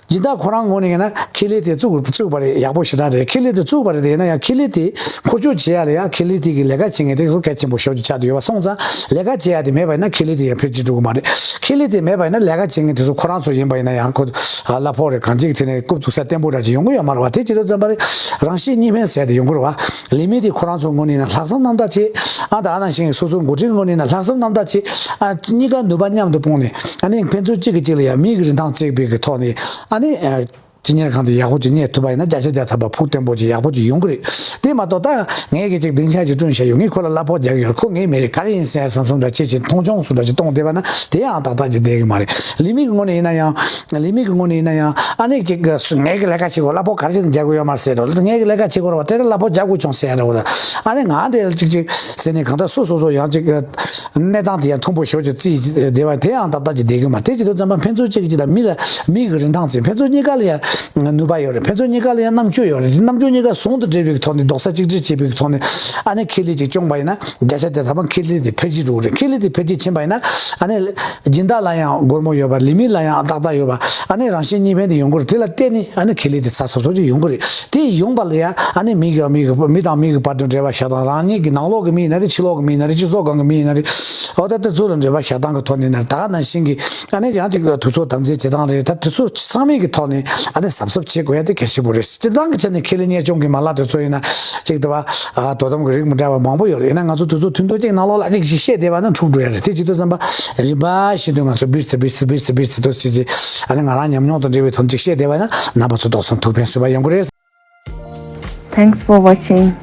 སྦྱིན་བདག་ཁོ་རང་ངོས་ནས་ཡིན་ན་ཁེ་ལས་དེ་བཙུགས་བཙུགས་པ་རེད། ཡག་པོ་ཞེ་དྲག་རེད། ཁེ་ལས་དེ་བཙུགས་པ་རེད། དེ་ཡིན་ན་ཡང་ཁེ་ལས་དེ་འཁོར་སྐྱོད་བྱེད་ཡ་ལ་ཡ་ཁེ་ལས་དེ་གི་ལས་ཀ་བྱེད་མཁན་དེ་ཚོ་གལ་ཆེན་པོ་ཞེ་པོ་ཅིག་ཆགས་བསྡད་ཡོད་པ་སོང་ཙང་། ལས་ཀ་བྱེད་ཡ་དེ་མེད་པ་ཡིན་ན་ཁེ་ལས་དེ་ཡང་འཕེལ་རྒྱས་འགྲོ་གི་མ་རེད། ཁེ་ལས་དེ་མེད་པ་ཡིན་ན་ལས་ཀ་བྱེད་མཁན་དེ་ཚོ་ཁོ་རང་ཚོ་ཡིན་པ་ཡིན་ན་ཡང་ཁོ་གླ་ཕོགས་རེད། གང་ཅིག་དེ་ནས་རྐུབ་བཙུགས་ས་བརྟན་པོ་འདྲ་ཅིག་ཡོང་གི་ཡོད་མ་རེད་བ། དེ་བྱེད་དུས་ཙམ་པ་རེད། རང་གཤིས་གཉིས་ཕན་ཟེར་ཡ་དེ་ཡོང་གི་རེད་བ། ལས་མི་དེ་ཁོ་རང་ཚོའི་ངོས་ནས་ཡིན་ན་ལྷག་བསམ་རྣམ་དག་བྱེད། ཨ་ད་ཨ་ནང་བཞིན་སོ་སོའི་འགོ་ཁྲིད་ངོས་ནས་ཡིན་ན་ལྷག་བསམ་རྣམ་དག་བྱེད། ཨ་གཉིས་ཀ་ནུས་པ་མཉམ་དུ་སྤུངས་ནས་ཨ་ནི་ཕན་ཚུན་གཅིག་གིས་གཅིག་ལ་ཡ་མིག་གི་རིན་ཐང་བརྩེགས་པའི་གི་ཐོག་ནས་ཨ་ནི་ཨ་སྤྱི་གཉེར་ཁང་དེ་ཡག་པོ་ཅིག་གཉེར་ཐུབ་པ་ཡིན་ན་བརྒྱ་ཆ་བརྒྱ་ཐམ་པ་ཕུགས་བརྟན་པོ་ཅིག་ཡག་པོ་ཅིག་ཡོང་གི་རེད། དེ་མ་གཏོགས་ད་ངས་གི་ཅིག་སྡིངས་ཆ་ཅིག་བསྐྲུན་བྱས་ཡོད། ངས་ཁོ་ལ་གླ་ཕོགས་རྒྱག་གི་ཡོད། ཁོ་ངའི་མི་རེད། ག་རེ་ཡིན་ཟེར་བསམ་བསམ་འདྲ་ཅིག་བྱས་མཐོང་ཆུང་སུ་འདྲ་ཅིག་གཏོང་བསྡད་པ་ན་དེ་ཡང་ཏག་ཏག་ཅིག་བསྡད་གི་མ་རེད། ལས་མི་གི་ངོས་ནས་ཡིན་ན་ཡང་། ལས་མི་གི་ངོས་ནས་ཡིན་ན་ཡང་ཨ་ནི་ཅིག་ངས་གི་ལས་ཀ་བྱེད་དགོས། གླ་ཕོགས་ག་རེ་བྱས་ནས་རྒྱག་དགོས་ཡོད་མ་རེད་ཟེར་རོ། ངས་གི་ལས་ཀ་བྱེད་དགོས་རེད་བ། དེ་ལ་གླ་ཕོགས་རྒྱག་དགོས་བྱུང་ཟེར་ཡ་འདྲ་བོ་ལ། ཨ་ནི་ང་དེ་ལ་ཅིག་ཅིག་ཟེར་ནས་གང་ལྟར་སོ་སོ་སོ་ཡང་ཅིག་གནས་སྟངས་དེ་ཡང་མཐུན་པོ་ཞེ་པོ་ཅིག་བརྩིས་བསྡད་པ་དེ་ཡང་ཏག་ཏག་ཅིག་བསྡད་གི་མ་རེད། དེ་བྱེད་དུས་ཙམ་པ་ཕན་ཚུན་གཅིག་གིས་གཅིག་ལ་མི་ལ་མིག་གི་རིན་ཐང་བརྩི། ཕན་ཚུན་གཉིས་ཀ་ལ་ཡང་ནུས་པ་ཡོད་རེད། ཕན་ཚུན་གཉིས་ཀ་ལ་ཡང་རྣམ་དཔྱོད་ཡོད་རེད། རྣམ་དཔྱོད་གཉིས་ཀ་ཟུང་དུ་འབྲེལ་བའི་ཐོག་ནས་རྡོག་རྩ་གཅིག་སྒྲིལ་བྱེད་པའི་ཐོག་ནས་ཨ་ནི་ཁེ་ལས་ཅིག་བསྐྱངས་པ་ཡིན་ན་བརྒྱ་ཆ་བརྒྱ་ཐམ་པ་ཁེ་ལས་དེ་འཕེལ་རྒྱས་འགྲོ་གི་རེད། ཁེ་ལས་དེ་འཕེལ་རྒྱས་ཕྱིན་པ་ཡིན་ན་ཨ་ནི་སྦྱིན་བདག་ལ་ཡང་སྒོར་མོ་ཡོད་པ། ལས་མི་ལ་ཡང་ཏག་ཏག་ཡོད་པ། ཨ་ནི་རང་གཤིས་གཉིས་ཕན་དེ་ཡོང་གི་རེད། དེ་ལ་བརྟེན་ནས་ཨ་ནི་ཁེ་ལས་དེ་ཚ་སོབ་སོབ་ཅིག་ཡོང་གི་རེད། དེ་ཡོང་པ་ལ་ཡང་ཨ་ནི་མི་གི་མི་གི་མི་དང་མི་གི་བར་དུ་འབྲེལ་བ་བཞག་སྟངས། རང་ཉིད་ཀྱི་ནང་ལོགས་ཀྱི་མི་ཡིན་ན་རེད། ཕྱི་ལོགས་ཀྱི་མི་ཡིན་ན་རེད། སྤྱི་ཚོགས་སྒང་གི་མི་ཡིན་ན་རེད། འོ་ད་དེ་ཚོ་ལ་འབྲེལ་བ་བཞག་སྟངས་ཀྱི་ཐོག་ནས་ན་ད་ག་ནང་བཞིན་གྱི་ཨ་ནི་ཡང་དེ་གི་དུས་ཚོད་དམ་འཛིན་བྱེད་སྟངས་རེད། ད་དེ་ཚོ་ཚང་མའི་གི་ཐོག་ནས་ཨ་ནི་གཟབ་གཟབ་བྱེད་དགོས་ཡ་དེ་གལ་ཆེན་པོ་རེད། སྤྱིར་བཏང་གི་ཆ་ནས་ཁེ་ལས་གཉེར་སྐྱོང་གི་མ་ལག་དེ་ཚོ་ཡིན་ན་ཅིག་དེ་བ་ཨ་དོ་དམ་གྱི་རིགས་མི་འདྲ་བ་མང་པོ་ཡོད་རེད། ཡིན་ན་ང་ཚོ་དུས་ཚོད་ཐུང་ཐུང་ཅིག་ནང་ལོགས་ལ་ཅིག་ཞིག་བཤད་བསྡད་པ་ན་འཁྲུག་འགྲོ་ཡ་རེད། དེ་བྱེད་དུས་ཙམ་པ་རིམ་པ་བཞིན་དུ་ང་ཚོ་བིར་ཚེ་བིར་ཚེ་བིར་ཚེ་བིར་ཚེ་དུ་ཅིག་ཅིག་ཨ་ནི་ང་རང་ཉམས་མྱོང་དང་འབྲེལ་བའི་ཐོག་ཅིག་བཤད་བསྡད་པ་ན་རྣམ་པ་ཚོ་རྡོག་རྩ་ཐུགས་ཕན་གསོས་པ་ཡོང་གི་རེད། Thanks for watching.